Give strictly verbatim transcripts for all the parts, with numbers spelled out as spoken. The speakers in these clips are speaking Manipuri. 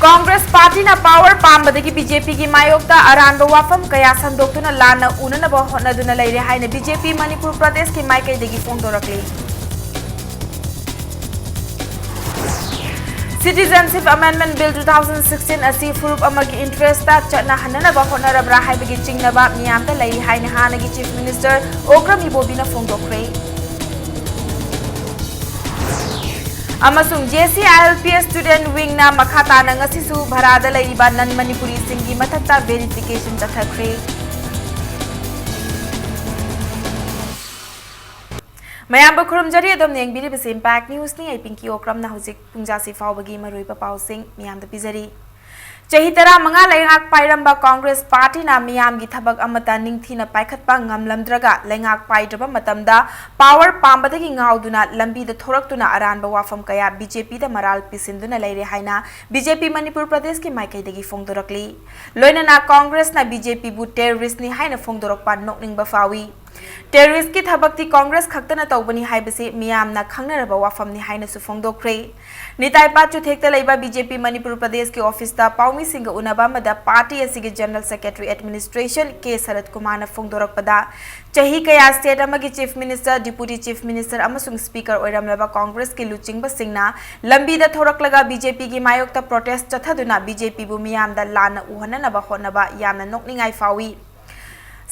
ꯀꯣꯡꯒ꯭ꯔꯦꯁ ꯄꯥꯔꯇꯤꯅ ꯄꯥꯋꯔ ꯄꯥꯝꯕꯗꯒꯤ ꯕꯤ ꯖꯦ ꯄꯤꯒꯤ ꯃꯥꯌꯣꯛꯇ ꯑꯔꯥꯟꯕ ꯋꯥꯐꯝ ꯀꯌꯥ ꯁꯟꯗꯣꯛꯇꯨꯅ ꯂꯥꯟꯅ ꯎꯅꯅꯕ ꯍꯣꯠꯅꯗꯨꯅ ꯂꯩꯔꯦ ꯍꯥꯏꯅ ꯕꯤ ꯖꯦ ꯄꯤ ꯃꯅꯤꯄꯨꯔ ꯄ꯭ꯔꯗꯦꯁꯀꯤ ꯃꯥꯏꯀꯩꯗꯒꯤ ꯐꯣꯡꯗꯣꯔꯛꯂꯤ꯫ Citizenship Amendment Bill two thousand sixteen ꯑꯁꯤ ꯐꯨꯔꯨꯞ ꯑꯃꯒꯤ ꯏꯟꯇꯔꯦꯁꯇ ꯆꯠꯅꯍꯟꯅꯅꯕ ꯍꯣꯠꯅꯔꯕ꯭ꯔꯥ ꯍꯥꯏꯕꯒꯤ ꯆꯤꯡꯅꯕ ꯃꯤꯌꯥꯝꯗ ꯂꯩꯔꯤ ꯍꯥꯏꯅ ꯍꯥꯟꯅꯒꯤ Chief Minister ꯑꯣꯀ꯭ꯔꯝ ꯏꯕꯣꯕꯤꯅ ꯐꯣꯡꯗꯣꯛꯈ꯭ꯔꯦ꯫ ꯑꯃꯁꯨꯡ J C I L P student wingꯅ ꯃꯈꯥ ꯇꯥꯅ ꯉꯁꯤꯁꯨ ꯚꯔꯥꯗ ꯂꯩꯔꯤꯕ non Manipuriꯁꯤꯡꯒꯤ ꯃꯊꯛꯇ verification ꯆꯠꯊꯈ꯭ꯔꯦ꯫ ꯃꯌꯥꯝꯕꯨ ꯈꯨꯔꯨꯝꯖꯔꯤ, ꯑꯗꯣꯝꯅ ꯌꯦꯡꯕꯤꯔꯤꯕꯁꯤ Impact Newsꯅꯤ꯫ ꯑꯩ ꯄꯤꯡꯀꯤ ꯑꯣꯀ꯭ꯔꯝꯅ ꯍꯧꯖꯤꯛ ꯄꯨꯡꯖꯥꯁꯤ ꯐꯥꯎꯕꯒꯤ ꯃꯔꯨꯑꯣꯏꯕ ꯄꯥꯎꯁꯤꯡ ꯃꯤꯌꯥꯝꯗ ꯄꯤꯖꯔꯤ꯫ ꯆꯍꯤ ꯇꯔꯥꯃꯉꯥ ꯂꯩꯉꯥꯛ ꯄꯥꯏꯔꯝꯕ ꯀꯣꯡꯒ꯭ꯔꯦꯁ ꯄꯥꯔꯇꯤꯅ ꯃꯤꯌꯥꯝꯒꯤ ꯊꯕꯛ ꯑꯃꯠꯇ ꯅꯤꯡꯊꯤꯅ ꯄꯥꯏꯈꯠꯄ ꯉꯝꯂꯝꯗ꯭ꯔꯒ ꯂꯩꯉꯥꯛ ꯄꯥꯏꯗ꯭ꯔꯕ ꯃꯇꯝꯗ ꯄꯥꯋꯔ ꯄꯥꯝꯕꯗꯒꯤ ꯉꯥꯎꯗꯨꯅ ꯂꯝꯕꯤꯗ ꯊꯣꯔꯛꯇꯨꯅ ꯑꯔꯥꯟꯕ ꯋꯥꯐꯝ ꯀꯌꯥ ꯕꯤ ꯖꯦ ꯄꯤꯗ ꯃꯔꯥꯜ ꯄꯤꯁꯤꯟꯗꯨꯅ ꯂꯩꯔꯦ ꯍꯥꯏꯅ ꯕꯤ ꯖꯦ ꯄꯤ ꯃꯅꯤꯄꯨꯔ ꯄ꯭ꯔꯗꯦꯁꯀꯤ ꯃꯥꯏꯀꯩꯗꯒꯤ ꯐꯣꯡꯗꯣꯔꯛꯂꯤ꯫ ꯂꯣꯏꯅꯅ ꯀꯣꯡꯒ꯭ꯔꯦꯁꯅ ꯕꯤ ꯖꯦ ꯄꯤꯕꯨ terroristꯅꯤ ꯍꯥꯏꯅ ꯐꯣꯡꯗꯣꯔꯛꯄ ꯅꯣꯛꯅꯤꯡꯕ ꯐꯥꯎꯏ꯫ Terroristꯀꯤ ꯊꯕꯛꯇꯤ ꯀꯣꯡꯒ꯭ꯔꯦꯁ ꯈꯛꯇꯅ ꯇꯧꯕꯅꯤ ꯍꯥꯏꯕꯁꯤ ꯃꯤꯌꯥꯝꯅ ꯈꯪꯅꯔꯕ ꯋꯥꯐꯝꯅꯤ ꯍꯥꯏꯅꯁꯨ ꯐꯣꯡꯗꯣꯛꯈ꯭ꯔꯦ꯫ ꯅꯤꯇꯥꯏ ꯄꯥꯠ ꯆꯨꯊꯦꯛꯇ ꯂꯩꯕ ꯕꯤ ꯖꯦ ꯄꯤ ꯃꯅꯤꯄꯨꯔ ꯄ꯭ꯔꯗꯦꯁꯀꯤ ꯑꯣꯐꯤꯁꯇ ꯄꯥꯎꯃꯤꯁꯤꯡꯒ ꯎꯅꯕ ꯑꯃꯗ ꯄꯥꯔꯇꯤ ꯑꯁꯤꯒꯤ General Secretary Administration ꯀꯦ ꯁꯔꯠ ꯀꯨꯃꯥꯔꯅ ꯐꯣꯡꯗꯣꯔꯛꯄꯗ, ꯆꯍꯤ ꯀꯌꯥ state ꯑꯃꯒꯤ Chief Minister, Deputy Chief Minister ꯑꯃꯁꯨꯡ Speaker ꯑꯣꯏꯔꯝꯂꯕ ꯀꯣꯡꯒ꯭ꯔꯦꯁꯀꯤ ꯂꯨꯆꯤꯡꯕꯁꯤꯡꯅ ꯂꯝꯕꯤꯗ ꯊꯣꯔꯛꯂꯒ ꯕꯤ ꯖꯦ ꯄꯤꯒꯤ ꯃꯥꯌꯣꯛꯇ protest ꯆꯠꯊꯗꯨꯅ ꯕꯤ ꯖꯦ ꯄꯤꯕꯨ ꯃꯤꯌꯥꯝꯗ ꯂꯥꯟꯅ ꯎꯍꯟꯅꯅꯕ ꯍꯣꯠꯅꯕ ꯌꯥꯝꯅ ꯅꯣꯛꯅꯤꯡꯉꯥꯏ ꯐꯥꯎꯏ꯫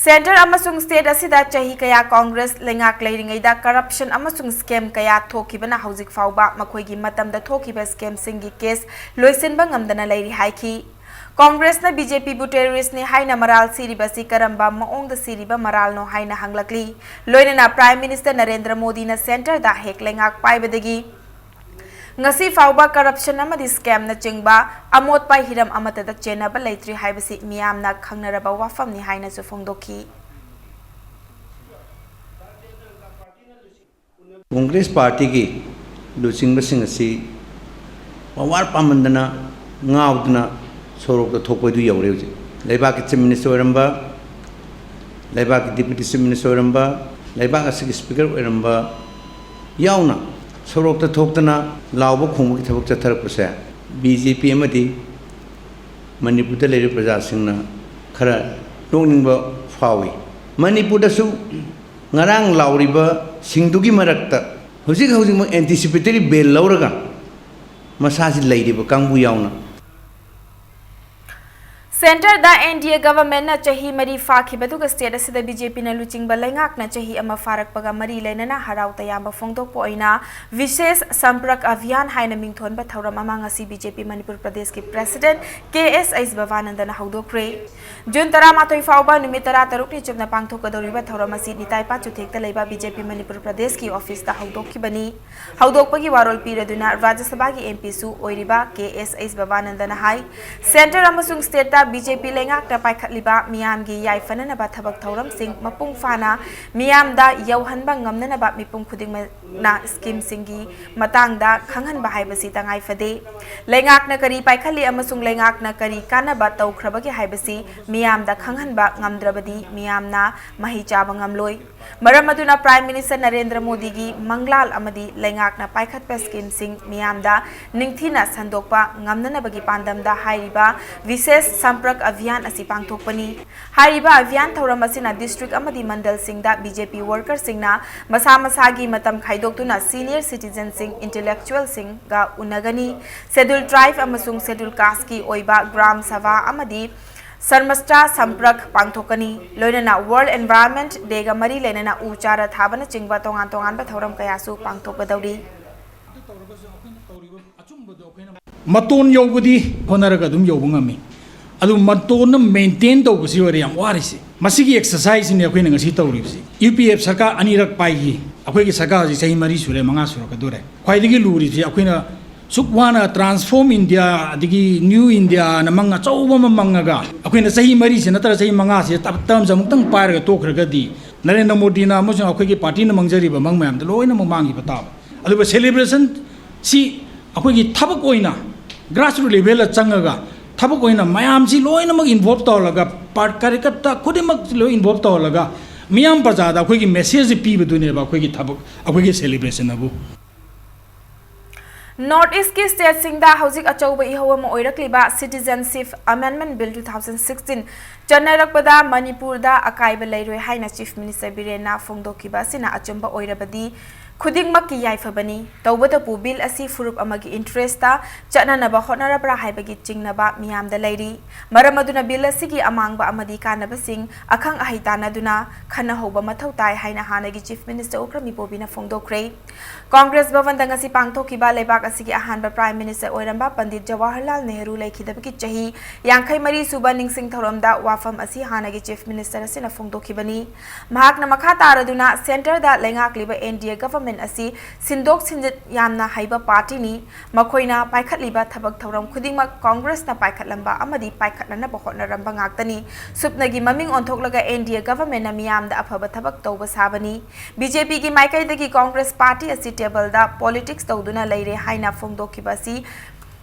Centre ꯑꯃꯁꯨꯡ state ꯑꯁꯤꯗ ꯆꯍꯤ ꯀꯌꯥ ꯀꯣꯡꯒ꯭ꯔꯦꯁ ꯂꯩꯉꯥꯛ ꯂꯩꯔꯤꯉꯩꯗ corruption ꯑꯃꯁꯨꯡ scam ꯀꯌꯥ ꯊꯣꯛꯈꯤꯕꯅ ꯍꯧꯖꯤꯛ ꯐꯥꯎꯕ ꯃꯈꯣꯏꯒꯤ ꯃꯇꯝꯗ ꯊꯣꯛꯈꯤꯕ scamꯁꯤꯡꯒꯤ case ꯂꯣꯏꯁꯤꯟꯕ ꯉꯝꯗꯅ ꯂꯩꯔꯤ ꯍꯥꯏꯈꯤ꯫ ꯀꯣꯡꯒ꯭ꯔꯦꯁꯅ ꯕꯤ ꯖꯦ ꯄꯤꯕꯨ terroristꯅꯤ ꯍꯥꯏꯅ ꯃꯔꯥꯜ ꯁꯤꯔꯤꯕ ꯑꯁꯤ ꯀꯔꯝꯕ ꯃꯑꯣꯡꯗ ꯁꯤꯔꯤꯕ ꯃꯔꯥꯜꯅꯣ ꯍꯥꯏꯅ ꯍꯪꯂꯛꯂꯤ꯫ ꯂꯣꯏꯅꯅ Prime Minister ꯅꯔꯦꯟꯗ꯭ꯔ ꯃꯣꯗꯤꯅ centreꯗ ꯍꯦꯛ ꯂꯩꯉꯥꯛ ꯄꯥꯏꯕꯗꯒꯤ ꯉꯁꯤ ꯐꯥꯎꯕ corruption ꯑꯃꯗꯤ scamꯅꯆꯤꯡꯕ ꯑꯃꯣꯠꯄ ꯍꯤꯔꯝ ꯑꯃꯠꯇꯗ ꯆꯦꯟꯅꯕ ꯂꯩꯇ꯭ꯔꯤ ꯍꯥꯏꯕꯁꯤ ꯃꯤꯌꯥꯝꯅ ꯈꯪꯅꯔꯕ ꯋꯥꯐꯝꯅꯤ ꯍꯥꯏꯅꯁꯨ ꯐꯣꯡꯗꯣꯛꯈꯤ꯫ ꯀꯣꯡꯒ꯭ꯔꯦꯁ ꯄꯥꯔꯇꯤꯒꯤ ꯂꯨꯆꯤꯡꯕꯁꯤꯡ ꯑꯁꯤ ꯄꯋꯥꯔ ꯄꯥꯝꯃꯟꯗꯅ ꯉꯥꯎꯗꯅ ꯁꯣꯔꯣꯛꯇ ꯊꯣꯛꯄꯗꯨ ꯌꯧꯔꯦ꯫ ꯍꯧꯖꯤꯛ ꯂꯩꯕꯥꯛꯀꯤ Chief Minister ꯑꯣꯏꯔꯝꯕ, ꯂꯩꯕꯥꯛꯀꯤ Deputy Chief Minister ꯑꯣꯏꯔꯝꯕ, ꯂꯩꯕꯥꯛ ꯑꯁꯤꯒꯤ Speaker ꯑꯣꯏꯔꯝꯕ ꯌꯥꯎꯅ ꯁꯣꯔꯣꯛꯇ ꯊꯣꯛꯇꯅ ꯂꯥꯎꯕ ꯈꯣꯡꯕꯒꯤ ꯊꯕꯛ ꯆꯠꯊꯔꯛꯄꯁꯦ ꯕꯤ ꯖꯦ ꯄꯤ ꯑꯃꯗꯤ ꯃꯅꯤꯄꯨꯔꯗ ꯂꯩꯔꯤꯕ ꯄ꯭ꯔꯖꯥꯁꯤꯡꯅ ꯈꯔ ꯅꯣꯛꯅꯤꯡꯕ ꯐꯥꯎꯏ꯫ ꯃꯅꯤꯄꯨꯔꯗꯁꯨ ꯉꯔꯥꯡ ꯂꯥꯎꯔꯤꯕꯁꯤꯡꯗꯨꯒꯤ ꯃꯔꯛꯇ ꯍꯧꯖꯤꯛ ꯍꯧꯖꯤꯛꯃꯛ anticipatory bail ꯂꯧꯔꯒ ꯃꯁꯥꯁꯤ ꯂꯩꯔꯤꯕ ꯀꯥꯡꯕꯨ ꯌꯥꯎꯅ꯫ ꯁꯦꯟꯇꯔꯗ ꯑꯦꯟ ꯗꯤ ꯑꯦ ꯒꯚꯔꯟꯃꯦꯟꯠꯅ ꯆꯍꯤ ꯃꯔꯤ ꯐꯥꯈꯤꯕꯗꯨꯒ ꯁ꯭ꯇꯦꯠ ꯑꯁꯤꯗ ꯕꯤ ꯖꯦ ꯄꯤꯅ ꯂꯨꯆꯤꯡꯕ ꯂꯩꯉꯥꯛꯅ ꯆꯍꯤ ꯑꯃ ꯐꯥꯔꯛꯄꯒ ꯃꯔꯤ ꯂꯩꯅꯅ ꯍꯔꯥꯎ ꯇꯌꯥꯝꯕ ꯐꯣꯡꯗꯣꯛꯄ ꯑꯣꯏꯅ ꯕꯤꯁꯦꯁ ꯁꯝꯄ꯭ꯔꯛ ꯑꯚꯤꯌꯥꯟ ꯍꯥꯏꯅ ꯃꯤꯡꯊꯣꯟꯕ ꯊꯧꯔꯝ ꯑꯃ ꯉꯁꯤ ꯕꯤ ꯖꯦ ꯄꯤ ꯃꯅꯤꯄꯨꯔ ꯄ꯭ꯔꯗꯦꯁꯀꯤ ꯄ꯭ꯔꯦꯁꯤꯗꯦꯟꯠ ꯀꯦ ꯑꯦꯁ ꯑꯩꯆ ꯚꯕꯥꯅꯟꯗꯅ ꯍꯧꯗꯣꯛꯈ꯭ꯔꯦ꯫ ꯖꯨꯟ ꯇꯔꯥꯃꯥꯊꯣꯏ ꯐꯥꯎꯕ ꯅꯨꯃꯤꯠ ꯇꯔꯥꯇꯔꯨꯛꯅꯤ ꯆꯨꯞꯅ ꯄꯥꯡꯊꯣꯛꯀꯗꯧꯔꯤꯕ ꯊꯧꯔꯝ ꯑꯁꯤ ꯅꯤꯇꯥꯏ ꯄꯥꯆꯨꯊꯦꯛꯇ ꯂꯩꯕ ꯕꯤ ꯖꯦ ꯄꯤ ꯃꯅꯤꯄꯨꯔ ꯄ꯭ꯔꯗꯦꯁꯀꯤ ꯑꯣꯐꯤꯁꯇ ꯍꯧꯗꯣꯛꯈꯤꯕꯅꯤ꯫ ꯍꯧꯗꯣꯛꯄꯒꯤ ꯋꯥꯔꯣꯜ ꯄꯤꯔꯗꯨꯅ ꯔꯥꯖ꯭ꯌ ꯁꯚꯥꯒꯤ ꯑꯦꯝ ꯄꯤꯁꯨ ꯑꯣꯏꯔꯤꯕ ꯀꯦ ꯑꯦꯁ ꯑꯩꯆ ꯚꯕꯥꯅꯟꯗꯅ ꯍꯥꯏ, ꯁꯦꯟꯇꯔ ꯑꯃꯁꯨꯡ ꯁ꯭ꯇꯦꯠꯇ ꯕꯤ ꯖꯦ ꯄꯤ ꯂꯩꯉꯥꯛꯅ ꯄꯥꯏꯈꯠꯂꯤꯕ ꯃꯤꯌꯥꯝꯒꯤ ꯌꯥꯏꯐꯅꯅꯕ ꯊꯕꯛ ꯊꯧꯔꯝꯁꯤꯡ ꯃꯄꯨꯡ ꯐꯥꯅ ꯃꯤꯌꯥꯝꯗ ꯌꯧꯍꯟꯕ ꯉꯝꯅꯅꯕ ꯃꯤꯄꯨꯝ ꯈꯨꯗꯤꯡꯃꯛꯅ ꯁ꯭ꯀꯤꯝꯁꯤꯡꯒꯤ ꯃꯇꯥꯡꯗ ꯈꯪꯍꯟꯕ ꯍꯥꯏꯕꯁꯤ ꯇꯉꯥꯏ ꯐꯗꯦ꯫ ꯂꯩꯉꯥꯛꯅ ꯀꯔꯤ ꯄꯥꯏꯈꯠꯂꯤ ꯑꯃꯁꯨꯡ ꯂꯩꯉꯥꯛꯅ ꯀꯔꯤ ꯀꯥꯟꯅꯕ ꯇꯧꯈ꯭ꯔꯕꯒꯦ ꯍꯥꯏꯕꯁꯤ ꯃꯤꯌꯥꯝꯗ ꯈꯪꯍꯟꯕ ꯉꯝꯗ꯭ꯔꯕꯗꯤ ꯃꯤꯌꯥꯝꯅ ꯃꯍꯩ ꯆꯥꯕ ꯉꯝꯂꯣꯏ꯫ ꯃꯔꯝ ꯑꯗꯨꯅ ꯄ꯭ꯔꯥꯏꯝ ꯃꯤꯅꯤꯁꯇꯔ ꯅꯔꯦꯟꯗ꯭ꯔ ꯃꯣꯗꯤꯒꯤ ꯃꯪꯂꯥꯟ ꯑꯃꯗꯤ ꯂꯩꯉꯥꯛꯅ ꯄꯥꯏꯈꯠꯄ ꯁ꯭ꯀꯤꯝꯁꯤꯡ ꯃꯤꯌꯥꯝꯗ ꯅꯤꯡꯊꯤꯅ ꯁꯟꯗꯣꯛꯄ ꯉꯝꯅꯅꯕꯒꯤ ꯄꯥꯟꯗꯝꯗ ꯍꯥꯏꯔꯤꯕ ꯕꯤꯁꯦꯁ ꯁꯝꯄ꯭ꯔꯛ ꯑꯚꯤꯌꯥꯟ ꯑꯁꯤ ꯄꯥꯡꯊꯣꯛꯄꯅꯤ꯫ ꯍꯥꯏꯔꯤꯕ ꯑꯚꯤꯌꯥꯟ ꯊꯧꯔꯝ ꯑꯁꯤꯅ ꯗꯤꯁꯇ꯭ꯔꯤꯛ ꯑꯃꯗꯤ ꯃꯟꯗꯜꯁꯤꯡꯗ ꯕꯤ ꯖꯦ ꯄꯤ ꯋꯥꯔꯀꯔꯁꯤꯡꯅ ꯃꯁꯥ ꯃꯁꯥꯒꯤ ꯃꯇꯝ ꯈꯥꯏꯗꯣꯛꯇꯨꯅ ꯁꯤꯅꯤꯌꯔ ꯁꯤꯇꯤꯖꯟꯁꯤꯡ, ꯏꯟꯇꯦꯂꯦꯛꯆꯨꯋꯦꯜꯁꯤꯡꯒ ꯎꯅꯒꯅꯤ꯫ ꯁꯦꯗ꯭ꯌꯨꯜ ꯇ꯭ꯔꯥꯏꯕ ꯑꯃꯁꯨꯡ ꯁꯦꯗ꯭ꯌꯨꯜ ꯀꯥꯁꯀꯤ ꯑꯣꯏꯕ ꯒ꯭ꯔꯥꯝ ꯁꯚꯥ ꯑꯃꯗꯤ ꯁꯔꯃꯁꯇꯥ ꯁꯝꯄ꯭ꯔꯛ ꯄꯥꯡꯊꯣꯛꯀꯅꯤ꯫ ꯂꯣꯏꯅꯅ ꯋꯥꯔꯜꯗ ꯑꯦꯟꯚꯥꯏꯔꯟꯃꯦꯟꯠ ꯗꯦꯒ ꯃꯔꯤ ꯂꯩꯅꯅ ꯎ ꯆꯥꯔꯥ ꯊꯥꯕꯅꯆꯤꯡꯕ ꯇꯣꯉꯥꯟ ꯇꯣꯉꯥꯟꯕ ꯊꯧꯔꯝ ꯀꯌꯥꯁꯨ ꯄꯥꯡꯊꯣꯛꯀꯗꯧꯔꯤ꯫ ꯃꯇꯣꯟ ꯌꯧꯕꯗꯤ ꯍꯣꯠꯅꯔꯒ ꯑꯗꯨꯝ ꯌꯧꯕ ꯉꯝꯃꯤ꯫ ꯑꯗꯨ ꯃꯇꯣꯟꯅ ꯃꯦꯟꯇꯦꯟ ꯇꯧꯕꯁꯤ ꯑꯣꯏꯔꯦ ꯌꯥꯝ ꯋꯥꯔꯤꯁꯦ꯫ ꯃꯁꯤꯒꯤ ꯑꯦꯛꯁꯔꯁꯥꯏꯖꯁꯤꯅꯤ ꯑꯩꯈꯣꯏꯅ ꯉꯁꯤ ꯇꯧꯔꯤꯕꯁꯤ꯫ ꯌꯨ ꯄꯤ ꯑꯦꯐ ꯁꯔꯀꯥꯔ ꯑꯅꯤꯔꯛ ꯄꯥꯏꯈꯤ꯫ ꯑꯩꯈꯣꯏꯒꯤ ꯁꯔꯀꯥꯔ ꯍꯧꯖꯤꯛ ꯆꯍꯤ ꯃꯔꯤ ꯁꯨꯔꯦ, ꯃꯉꯥ ꯁꯨꯔꯛꯀꯗꯣꯔꯦ꯫ ꯈ꯭ꯋꯥꯏꯗꯒꯤ ꯂꯨꯔꯤꯁꯤ ꯑꯩꯈꯣꯏꯅ ꯁꯨꯛ ꯋꯥꯅ ꯇ꯭ꯔꯥꯟꯁꯐꯣꯔꯝ ꯏꯟꯗꯤꯌꯥ ꯑꯗꯒꯤ ꯅ꯭ꯌꯨ ꯏꯟꯗꯤꯌꯥꯅ ꯃꯪ ꯑꯆꯧꯕ ꯑꯃ ꯃꯪꯉꯒ ꯑꯩꯈꯣꯏꯅ ꯆꯍꯤ ꯃꯔꯤꯁꯤ ꯅꯠꯇ꯭ꯔꯒ ꯆꯍꯤ ꯃꯉꯥꯁꯤ ꯇꯞ ꯇꯞꯅ ꯑꯃꯨꯛꯇꯪ ꯄꯥꯏꯔꯒ ꯇꯣꯛꯈ꯭ꯔꯒꯗꯤ ꯅꯔꯦꯟꯗ꯭ꯔ ꯃꯣꯗꯤꯅ ꯑꯃꯁꯨꯡ ꯑꯩꯈꯣꯏꯒꯤ ꯄꯥꯔꯇꯤꯅ ꯃꯪꯖꯔꯤꯕ ꯃꯪ ꯃꯌꯥꯝꯗꯣ ꯂꯣꯏꯅꯃꯛ ꯃꯥꯡꯈꯤꯕ ꯇꯥꯕ꯫ ꯑꯗꯨꯒ ꯁꯦꯂꯦꯕ꯭ꯔꯦꯁꯟꯁꯤ ꯑꯩꯈꯣꯏꯒꯤ ꯊꯕꯛ ꯑꯣꯏꯅ ꯒ꯭ꯔꯥꯁꯔꯨꯠ ꯂꯦꯚꯦꯜꯗ ꯆꯪꯉꯒ ꯊꯕꯛ ꯑꯣꯏꯅ ꯃꯌꯥꯝꯁꯤ ꯂꯣꯏꯅꯃꯛ ꯏꯟꯚꯣꯜꯕ ꯇꯧꯍꯜꯂꯒ ꯄꯥꯔ- ꯀꯥꯔꯌꯀꯔꯇꯥ ꯈꯨꯗꯤꯡꯃꯛ ꯂꯣꯏ ꯏꯟꯚꯣꯜꯕ ꯇꯧꯍꯜꯂꯒ ꯃꯤꯌꯥꯝ ꯄ꯭ꯔꯖꯥꯗ ꯑꯩꯈꯣꯏꯒꯤ ꯃꯦꯁꯦꯖꯁꯤ ꯄꯤꯕꯗꯨꯅꯦꯕ ꯑꯩꯈꯣꯏꯒꯤ ꯊꯕꯛ, ꯑꯩꯈꯣꯏꯒꯤ ꯁꯦꯂꯦꯕ꯭ꯔꯦꯁꯟ ꯑꯕꯨ꯫ ꯅꯣꯔꯠ ꯏꯁꯀꯤ ꯁ꯭ꯇꯦꯠꯁꯤꯡꯗ ꯍꯧꯖꯤꯛ ꯑꯆꯧꯕ ꯏꯍꯧ ꯑꯃ ꯑꯣꯏꯔꯛꯂꯤꯕ Citizenship Amendment Bill two thousand sixteen ꯆꯠꯅꯔꯛꯄꯗ ꯃꯅꯤꯄꯨꯔꯗ ꯑꯀꯥꯏꯕ ꯂꯩꯔꯣꯏ ꯍꯥꯏꯅ ꯆꯤꯐ ꯃꯤꯅꯤꯁꯇꯔ ꯕꯤꯔꯦꯟꯅ ꯐꯣꯡꯗꯣꯛꯈꯤꯕ ꯑꯁꯤꯅ ꯑꯆꯨꯝꯕ ꯑꯣꯏꯔꯕꯗꯤ ꯈꯨꯗꯤꯡꯃꯛꯀꯤ ꯌꯥꯏꯐꯕꯅꯤ꯫ ꯇꯧꯕꯇꯕꯨ ꯕꯤꯜ ꯑꯁꯤ ꯐꯨꯔꯨꯞ ꯑꯃꯒꯤ ꯏꯟꯇꯔꯦꯁꯇ ꯆꯠꯅꯅꯕ ꯍꯣꯠꯅꯔꯕ꯭ꯔꯥ ꯍꯥꯏꯕꯒꯤ ꯆꯤꯡꯅꯕ ꯃꯤꯌꯥꯝꯗ ꯂꯩꯔꯤ꯫ ꯃꯔꯝ ꯑꯗꯨꯅ ꯕꯤꯜ ꯑꯁꯤꯒꯤ ꯑꯃꯥꯡꯕ ꯑꯃꯗꯤ ꯀꯥꯟꯅꯕꯁꯤꯡ ꯑꯈꯪ ꯑꯍꯩ ꯇꯥꯟꯅꯗꯨꯅ ꯈꯟꯅꯍꯧꯕ ꯃꯊꯧ ꯇꯥꯏ ꯍꯥꯏꯅ ꯍꯥꯟꯅꯒꯤ ꯆꯤꯐ ꯃꯤꯅꯤꯁꯇꯔ ꯎꯈ꯭ꯔꯝ ꯏꯕꯣꯕꯤꯅ ꯐꯣꯡꯗꯣꯛꯈ꯭ꯔꯦ꯫ ꯀꯣꯡꯒ꯭ꯔꯦꯁ ꯚꯕꯟꯗ ꯉꯁꯤ ꯄꯥꯡꯊꯣꯛꯈꯤꯕ ꯂꯩꯕꯥꯛ ꯑꯁꯤꯒꯤ ꯑꯍꯥꯟꯕ ꯄ꯭ꯔꯥꯏꯝ ꯃꯤꯅꯤꯁꯇꯔ ꯑꯣꯏꯔꯝꯕ ꯄꯟꯗꯤꯠ ꯖꯋꯥꯍꯔꯂꯥꯜ ꯅꯦꯍꯔꯨ ꯂꯩꯈꯤꯗꯕꯒꯤ ꯆꯍꯤ ꯌꯥꯡꯈꯩ ꯃꯔꯤ ꯁꯨꯕ ꯅꯤꯡꯁꯤꯡ ꯊꯧꯔꯝꯗ ꯋꯥꯐꯝ ꯑꯁꯤ ꯍꯥꯟꯅꯒꯤ ꯆꯤꯐ ꯃꯤꯅꯤꯁꯇꯔ ꯑꯁꯤꯅ ꯐꯣꯡꯗꯣꯛꯈꯤꯕꯅꯤ꯫ ꯃꯍꯥꯛꯅ ꯃꯈꯥ ꯇꯥꯔꯗꯨꯅ ꯁꯦꯟꯇꯔꯗ ꯂꯩꯉꯥꯛꯂꯤꯕ N D A ꯒꯚꯔꯟꯃꯦꯟꯠ ꯑꯁꯤ ꯁꯤꯟꯗꯣꯛ ꯁꯤꯟꯖꯤꯟ ꯌꯥꯝꯅ ꯍꯩꯕ ꯄꯥꯔꯇꯤꯅꯤ꯫ ꯃꯈꯣꯏꯅ ꯄꯥꯏꯈꯠꯂꯤꯕ ꯊꯕꯛ ꯊꯧꯔꯝ ꯈꯨꯗꯤꯡꯃꯛ ꯀꯣꯡꯒ꯭ꯔꯦꯁꯅ ꯄꯥꯏꯈꯠꯂꯝꯕ ꯑꯃꯗꯤ ꯄꯥꯏꯈꯠꯅꯅꯕ ꯍꯣꯠꯅꯔꯝꯕ ꯉꯥꯛꯇꯅꯤ꯫ ꯁꯨꯞꯅꯒꯤ ꯃꯃꯤꯡ ꯑꯣꯟꯊꯣꯛꯂꯒ N D A ꯒꯚꯔꯟꯃꯦꯟꯠꯅ ꯃꯤꯌꯥꯝꯗ ꯑꯐꯕ ꯊꯕꯛ ꯇꯧꯕ ꯁꯥꯕꯅꯤ꯫ B J P ꯒꯤ ꯃꯥꯏꯀꯩꯗꯒꯤ ꯀꯣꯡꯒ꯭ꯔꯦꯁ ꯄꯥꯔꯇꯤ ꯑꯁꯤ ꯇꯦꯕꯜꯗ ꯄꯣꯂꯤꯇꯤꯛꯁ ꯇꯧꯗꯨꯅ ꯂꯩꯔꯦ ꯍꯥꯏꯅ ꯐꯣꯡꯗꯣꯛꯈꯤꯕ ꯑꯁꯤ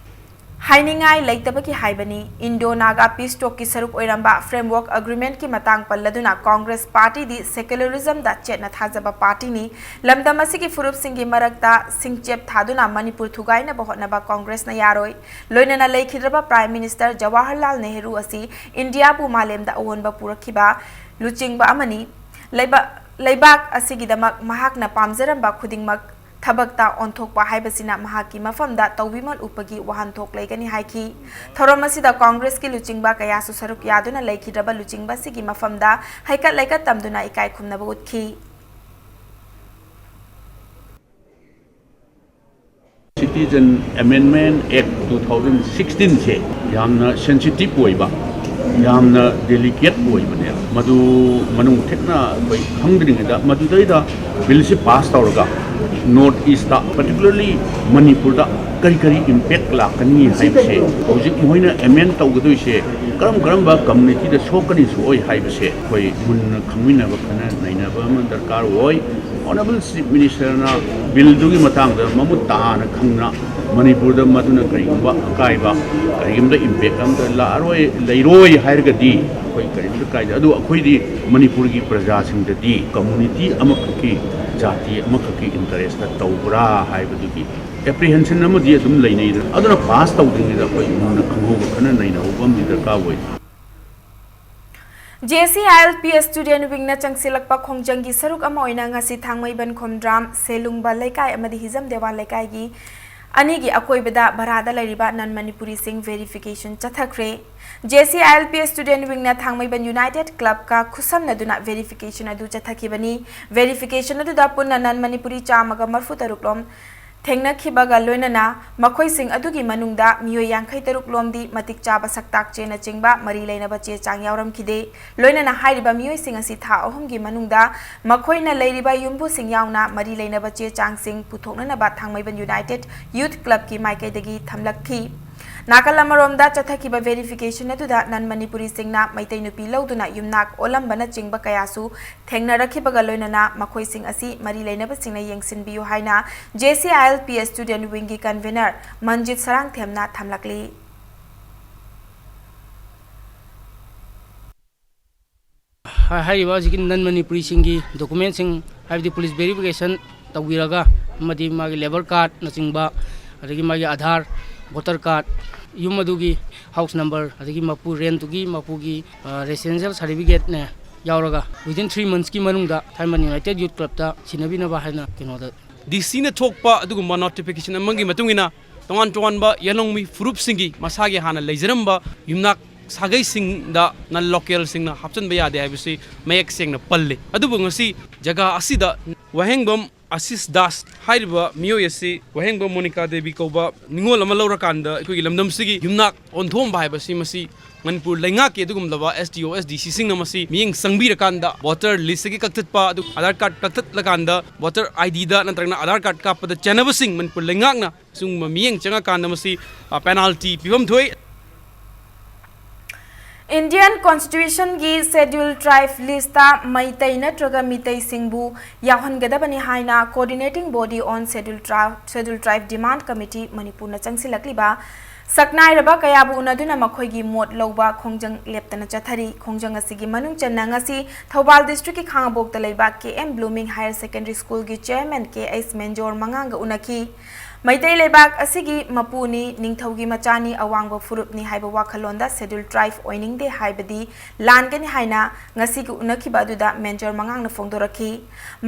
ꯍꯥꯏꯅꯤꯡꯉꯥꯏ ꯂꯩꯇꯕꯒꯤ ꯍꯥꯏꯕꯅꯤ꯫ ꯏꯟꯗꯣ ꯅꯥꯒꯥ ꯄꯤꯁ ꯇꯣꯛꯀꯤ ꯁꯔꯨꯛ ꯑꯣꯏꯔꯝꯕ ꯐ꯭ꯔꯦꯝꯋꯔꯛ ꯑꯦꯒ꯭ꯔꯤꯃꯦꯟꯠꯀꯤ ꯃꯇꯥꯡ ꯄꯜꯂꯗꯨꯅ ꯀꯣꯡꯒ꯭ꯔꯦꯁ ꯄꯥꯔꯇꯤꯗꯤ ꯁꯦꯀ꯭ꯌꯨꯂꯔꯤꯖꯝꯗ ꯆꯦꯠꯅ ꯊꯥꯖꯕ ꯄꯥꯔꯇꯤꯅꯤ꯫ ꯂꯝꯗꯝ ꯑꯁꯤꯒꯤ ꯐꯨꯔꯨꯞꯁꯤꯡꯒꯤ ꯃꯔꯛꯇ ꯁꯤꯡꯆꯦꯞ ꯊꯥꯗꯨꯅ ꯃꯅꯤꯄꯨꯔ ꯊꯨꯒꯥꯏꯅꯕ ꯍꯣꯠꯅꯕ ꯀꯣꯡꯒ꯭ꯔꯦꯁꯅ ꯌꯥꯔꯣꯏ꯫ ꯂꯣꯏꯅꯅ ꯂꯩꯈꯤꯗ꯭ꯔꯕ ꯄ꯭ꯔꯥꯏꯝ ꯃꯤꯅꯤꯁꯇꯔ ꯖꯋꯥꯍꯔꯂꯥꯜ ꯅꯦꯍꯔꯨ ꯑꯁꯤ ꯏꯟꯗꯤꯌꯥꯕꯨ ꯃꯥꯂꯦꯝꯗ ꯑꯑꯣꯟꯕ ꯄꯨꯔꯛꯈꯤꯕ ꯂꯨꯆꯤꯡꯕ ꯑꯃꯅꯤ꯫ ꯂꯩꯕꯥꯛ, ꯂꯩꯕꯥꯛ ꯑꯁꯤꯒꯤꯗꯃꯛ ꯃꯍꯥꯛꯅ ꯄꯥꯝꯖꯔꯝꯕ ꯈꯨꯗꯤꯡꯃꯛ ꯊꯕꯛꯇ ꯑꯣꯟꯊꯣꯛꯄ ꯍꯥꯏꯕꯁꯤꯅ ꯃꯍꯥꯛꯀꯤ ꯃꯐꯝꯗ ꯇꯧꯕꯤꯃꯜ ꯎꯞꯄꯒꯤ ꯋꯥꯍꯟꯊꯣꯛ ꯂꯩꯒꯅꯤ ꯍꯥꯏꯈꯤ꯫ ꯊꯧꯔꯝ ꯑꯁꯤꯗ ꯀꯣꯡꯒ꯭ꯔꯦꯁꯀꯤ ꯂꯨꯆꯤꯡꯕ ꯀꯌꯥꯁꯨ ꯁꯔꯨꯛ ꯌꯥꯗꯨꯅ ꯂꯩꯈꯤꯗ꯭ꯔꯕ ꯂꯨꯆꯤꯡꯕ ꯑꯁꯤꯒꯤ ꯃꯐꯝꯗ ꯍꯩꯀꯠ ꯂꯩꯀꯠ ꯇꯝꯗꯨꯅ ꯏꯀꯥꯏ ꯈꯨꯝꯅꯕ ꯎꯠꯈꯤ꯫ Citizen Amendment Act two thousand sixteen ꯁꯦ ꯌꯥꯝꯅ ꯁꯦꯟꯁꯤꯇꯤꯚ ꯑꯣꯏꯕ, ꯌꯥꯝꯅ ꯗꯦꯂꯤꯀꯦꯠ ꯑꯣꯏꯕꯅꯦ꯫ ꯃꯗꯨ ꯃꯅꯨꯡ ꯊꯦꯠꯅ ꯑꯩꯈꯣꯏ ꯈꯪꯗ꯭ꯔꯤꯉꯩꯗ ꯃꯗꯨꯗꯩꯗ ꯕꯤꯜꯁꯤ ꯄꯥꯁ ꯇꯧꯔꯒ ꯅꯣꯔꯠ ꯏꯁꯇ, ꯄꯔꯇꯤꯀꯨꯂꯔꯂꯤ ꯃꯅꯤꯄꯨꯔꯗ ꯀꯔꯤ ꯀꯔꯤ ꯏꯝꯄꯦꯛ ꯂꯥꯛꯀꯅꯤ ꯍꯥꯏꯕꯁꯦ, ꯍꯧꯖꯤꯛ ꯃꯈꯣꯏꯅ ꯑꯦꯃꯦꯟ ꯇꯧꯒꯗꯣꯏꯁꯦ ꯀꯔꯝ ꯀꯔꯝꯕ ꯀꯝꯃꯨꯅꯤꯇꯤꯗ ꯁꯣꯛꯀꯅꯤ ꯁꯣꯛꯑꯣꯏ ꯍꯥꯏꯕꯁꯦ ꯑꯩꯈꯣꯏ ꯃꯨꯟꯅ ꯈꯪꯃꯤꯟꯅꯕ, ꯈꯟꯅ ꯅꯩꯅꯕ ꯑꯃ ꯗꯔꯀꯥꯔ ꯑꯣꯏ꯫ ꯑꯣꯅꯔꯦꯕꯜ ꯆꯤꯐ ꯃꯤꯅꯤꯁꯇꯔꯅ ꯕꯤꯜꯗꯨꯒꯤ ꯃꯇꯥꯡꯗ ꯃꯃꯨꯠ ꯇꯥꯅ ꯈꯪꯅ ꯃꯅꯤꯄꯨꯔꯗ ꯃꯗꯨꯅ ꯀꯔꯤꯒꯨꯝꯕ ꯑꯀꯥꯏꯕ, ꯀꯔꯤꯒꯨꯝꯕ ꯏꯝꯄꯦꯛ ꯑꯃꯇ ꯂꯥꯛꯑꯔꯣꯏ, ꯂꯩꯔꯣꯏ ꯍꯥꯏꯔꯒꯗꯤ ꯑꯩꯈꯣꯏ ꯀꯔꯤꯝꯇ ꯀꯥꯏꯗꯦ꯫ ꯑꯗꯨ ꯑꯩꯈꯣꯏꯗꯤ ꯃꯅꯤꯄꯨꯔꯒꯤ ꯄ꯭ꯔꯖꯥꯁꯤꯡꯗꯗꯤ ꯀꯝꯃꯨꯅꯤꯇꯤ ꯑꯃꯈꯛꯀꯤ, ꯖꯥꯇꯤ ꯑꯃꯈꯛꯀꯤ ꯏꯟꯇꯔꯦꯁꯇ ꯇꯧꯕ꯭ꯔꯥ ꯍꯥꯏꯕꯗꯨꯒꯤ ꯑꯦꯄ꯭ꯔꯤꯍꯦꯟꯁꯟ ꯑꯃꯗꯤ ꯑꯗꯨꯝ ꯂꯩꯅꯩꯗꯅ, ꯑꯗꯨꯅ ꯄꯥꯁ ꯇꯧꯗ꯭ꯔꯤꯉꯩꯗ ꯑꯩꯈꯣꯏ ꯃꯨꯟꯅ ꯈꯪꯍꯧꯕ, ꯈꯟꯅ ꯅꯩꯅꯍꯧꯕ ꯑꯃꯗꯤ ꯗꯔꯀꯥꯔ ꯑꯣꯏ꯫ J C I L P Student Wingꯅ ꯆꯪꯁꯤꯜꯂꯛꯄ ꯈꯣꯡꯖꯪꯒꯤ ꯁꯔꯨꯛ ꯑꯃ ꯑꯣꯏꯅ ꯉꯁꯤ ꯊꯥꯡꯃꯩꯕꯟ ꯈꯣꯝꯗ꯭ꯔꯥꯝ, ꯁꯦꯂꯨꯡꯕ ꯂꯩꯀꯥꯏ ꯑꯃꯗꯤ ꯍꯤꯖꯝ ꯗꯦꯋꯥꯟ ꯂꯩꯀꯥꯏꯒꯤ ꯑꯅꯤꯒꯤ ꯑꯀꯣꯏꯕꯗ ꯚꯔꯥꯗ ꯂꯩꯔꯤꯕ ꯅꯟ ꯃꯅꯤꯄꯨꯔꯤꯁꯤꯡ verification ꯆꯠꯊꯈ꯭ꯔꯦ꯫ J C I L P Student Wingꯅ Thangmeiband United Clubꯀ ꯈꯨꯠꯁꯝꯅꯗꯨꯅ verification ꯑꯗꯨ ꯆꯠꯊꯈꯤꯕꯅꯤ꯫ Verification ꯑꯗꯨꯗ ꯄꯨꯟꯅ ꯅꯟ ꯃꯅꯤꯄꯨꯔꯤ ꯆꯥꯝꯃꯒ ꯃꯔꯐꯨ ꯇꯔꯨꯛ ꯂꯣꯝ ꯊꯦꯡꯅꯈꯤꯕꯒ ꯂꯣꯏꯅꯅ ꯃꯈꯣꯏꯁꯤꯡ ꯑꯗꯨꯒꯤ ꯃꯅꯨꯡꯗ ꯃꯤꯑꯣꯏ ꯌꯥꯡꯈꯩ ꯇꯔꯨꯛ ꯂꯣꯝꯗꯤ ꯃꯇꯤꯛ ꯆꯥꯕ ꯁꯛꯇꯥꯛ ꯆꯦꯅꯆꯤꯡꯕ ꯃꯔꯤ ꯂꯩꯅꯕ ꯆꯦ ꯆꯥꯡ ꯌꯥꯎꯔꯝꯈꯤꯗꯦ꯫ ꯂꯣꯏꯅꯅ ꯍꯥꯏꯔꯤꯕ ꯃꯤꯑꯣꯏꯁꯤꯡ ꯑꯁꯤ ꯊꯥ ꯑꯍꯨꯝꯒꯤ ꯃꯅꯨꯡꯗ ꯃꯈꯣꯏꯅ ꯂꯩꯔꯤꯕ ꯌꯨꯝꯕꯨꯁꯤꯡ ꯌꯥꯎꯅ ꯃꯔꯤ ꯂꯩꯅꯕ ꯆꯦ ꯆꯥꯡꯁꯤꯡ ꯄꯨꯊꯣꯛꯅꯅꯕ ꯊꯥꯡꯃꯩꯕꯟ United Youth Clubꯀꯤ ꯃꯥꯏꯀꯩꯗꯒꯤ ꯊꯝꯂꯛꯈꯤ꯫ ꯅꯥꯀꯜ ꯑꯃꯔꯣꯝꯗ ꯆꯠꯊꯈꯤꯕ verification ꯑꯗꯨꯗ ꯅꯟ ꯃꯅꯤꯄꯨꯔꯤꯁꯤꯡꯅ ꯃꯩꯇꯩ ꯅꯨꯄꯤ ꯂꯧꯗꯨꯅ ꯌꯨꯝꯅꯥꯛ ꯑꯣꯜꯂꯝꯕꯅꯆꯤꯡꯕ ꯀꯌꯥꯁꯨ ꯊꯦꯡꯅꯔꯛꯈꯤꯕꯒ ꯂꯣꯏꯅꯅ ꯃꯈꯣꯏꯁꯤꯡ ꯑꯁꯤ ꯃꯔꯤ ꯂꯩꯅꯕꯁꯤꯡꯅ ꯌꯦꯡꯁꯤꯟꯕꯤꯌꯨ ꯍꯥꯏꯅ J C I L P Student Wingꯒꯤ convener ꯃꯟꯖꯤꯠ ꯁꯔꯥꯡꯊꯦꯝꯅ ꯊꯝꯂꯛꯂꯤ꯫ ꯍꯥꯏꯔꯤꯕ ꯍꯧꯖꯤꯛꯀꯤ ꯅꯟ ꯃꯅꯤꯄꯨꯔꯤꯁꯤꯡꯒꯤ documentꯁꯤꯡ, ꯍꯥꯏꯕꯗꯤ police verification ꯇꯧꯕꯤꯔꯒ, ꯑꯃꯗꯤ ꯃꯥꯒꯤ labour cardꯅꯆꯤꯡꯕ, ꯑꯗꯒꯤ ꯃꯥꯒꯤ ꯑꯙꯥꯔ, voter card, ꯌꯨꯝ ꯑꯗꯨꯒꯤ house number, ꯑꯗꯒꯤ ꯃꯄꯨ, rentꯇꯨꯒꯤ ꯃꯄꯨꯒꯤ residential certificateꯅꯦ ꯌꯥꯎꯔꯒ, within three monthsꯀꯤ ꯃꯅꯨꯡꯗ ꯊꯥꯡꯃꯩꯕꯟ United Youth Clubꯇ ꯁꯤꯟꯅꯕꯤꯅꯕ ꯍꯥꯏꯅ ꯀꯩꯅꯣꯗ DCꯅ ꯊꯣꯛꯄ ꯑꯗꯨꯒꯨꯝꯕ notification ꯑꯃꯒꯤ ꯃꯇꯨꯡ ꯏꯟꯅ, ꯇꯣꯉꯥꯟ ꯇꯣꯉꯥꯟꯕ ꯌꯦꯜꯍꯧꯃꯤ ꯐꯨꯔꯨꯞꯁꯤꯡꯒꯤ ꯃꯁꯥꯒꯤ ꯍꯥꯟꯅ ꯂꯩꯖꯔꯝꯕ ꯌꯨꯝꯅꯥꯛ ꯁꯥꯒꯩꯁꯤꯡꯗ non localꯁꯤꯡꯅ ꯍꯥꯞꯆꯤꯟꯕ ꯌꯥꯗꯦ ꯍꯥꯏꯕꯁꯤ ꯃꯌꯦꯛ ꯁꯦꯡꯅ ꯄꯜꯂꯤ꯫ ꯑꯗꯨꯕꯨ ꯉꯁꯤ ꯖꯒꯥ ꯑꯁꯤꯗ ꯋꯥꯍꯦꯡꯕꯝ ꯑꯁꯤꯁ ꯗꯥꯁ ꯍꯥꯏꯔꯤꯕ ꯃꯤꯑꯣꯏ ꯑꯁꯤ ꯋꯥꯍꯦꯡꯕꯝ ꯃꯣꯅꯤꯀꯥ ꯗꯦꯕꯤ ꯀꯧꯕ ꯅꯤꯉꯣꯜ ꯑꯃ ꯂꯧꯔꯀꯥꯟꯗ ꯑꯩꯈꯣꯏꯒꯤ ꯂꯝꯗꯝꯁꯤꯒꯤ ꯌꯨꯝꯅꯥꯛ ꯑꯣꯟꯊꯣꯛꯑꯝꯕ ꯍꯥꯏꯕꯁꯤ ꯃꯁꯤ ꯃꯅꯤꯄꯨꯔ ꯂꯩꯉꯥꯛꯀꯤ ꯑꯗꯨꯒꯨꯝꯂꯕ S D O, S D Cꯁꯤꯡꯅ ꯃꯁꯤ ꯃꯤꯠꯌꯦꯡ ꯆꯪꯕꯤꯔꯀꯥꯟꯗ voter listꯇꯒꯤ ꯀꯛꯊꯠꯄ, ꯑꯗꯨ ꯑꯥꯙꯥꯔ ꯀꯥꯔꯗ ꯀꯛꯊꯠꯂꯀꯥꯟꯗ voter IDꯗ ꯅꯠꯇ꯭ꯔꯒꯅ ꯑꯥꯙꯥꯔ ꯀꯥꯔꯗ ꯀꯥꯞꯄꯗ ꯆꯦꯟꯅꯕꯁꯤꯡ ꯃꯅꯤꯄꯨꯔ ꯂꯩꯉꯥꯛꯅ ꯁꯤꯒꯨꯝꯕ ꯃꯤꯠꯌꯦꯡ ꯆꯪꯉꯀꯥꯟꯗ ꯃꯁꯤ penalty ꯄꯤꯐꯝ ꯊꯣꯛꯏ꯫ Indian Constitutionꯒꯤ Scheduled Tribe listꯇ ꯃꯩꯇꯩ ꯅꯠꯇ꯭ꯔꯒ ꯃꯤꯇꯩꯁꯤꯡꯕꯨ ꯌꯥꯎꯍꯟꯒꯗꯕꯅꯤ ꯍꯥꯏꯅ Coordinating Body on Scheduled Tribe, Scheduled Tribe Demand Committee ꯃꯅꯤꯄꯨꯔꯅ ꯆꯪꯁꯤꯜꯂꯛꯂꯤꯕ ꯁꯛꯅꯥꯏꯔꯕ ꯀꯌꯥꯕꯨ ꯎꯅꯗꯨꯅ ꯃꯈꯣꯏꯒꯤ ꯃꯣꯠ ꯂꯧꯕ ꯈꯣꯡꯖꯪ ꯂꯦꯞꯇꯅ ꯆꯠꯊꯔꯤ꯫ ꯈꯣꯡꯖꯪ ꯑꯁꯤꯒꯤ ꯃꯅꯨꯡ ꯆꯟꯅ ꯉꯁꯤ ꯊꯧꯕꯥꯜ districtꯀꯤ ꯈꯥꯉꯕꯣꯛꯇ ꯂꯩꯕ K M Blooming Higher Secondary Schoolꯒꯤ chairman K H ꯃꯦꯟꯖꯣꯔ ꯃꯉꯥꯡꯒ ꯎꯅꯈꯤ꯫ Meitei ꯂꯩꯕꯥꯛ ꯑꯁꯤꯒꯤ ꯃꯄꯨꯅꯤ, ꯅꯤꯡꯊꯧꯒꯤ ꯃꯆꯥꯅꯤ, ꯑꯋꯥꯡꯕ ꯐꯨꯔꯨꯞꯅꯤ ꯍꯥꯏꯕ ꯋꯥꯈꯜꯂꯣꯟꯗ Scheduled Tribe ꯑꯣꯏꯅꯤꯡꯗꯦ ꯍꯥꯏꯕꯗꯤ ꯂꯥꯟꯒꯅꯤ ꯍꯥꯏꯅ ꯉꯁꯤꯒꯤ ꯎꯅꯈꯤꯕ ꯑꯗꯨꯗ ꯃꯦꯖꯔ ꯃꯉꯥꯡꯅ ꯐꯣꯡꯗꯣꯔꯛꯈꯤ꯫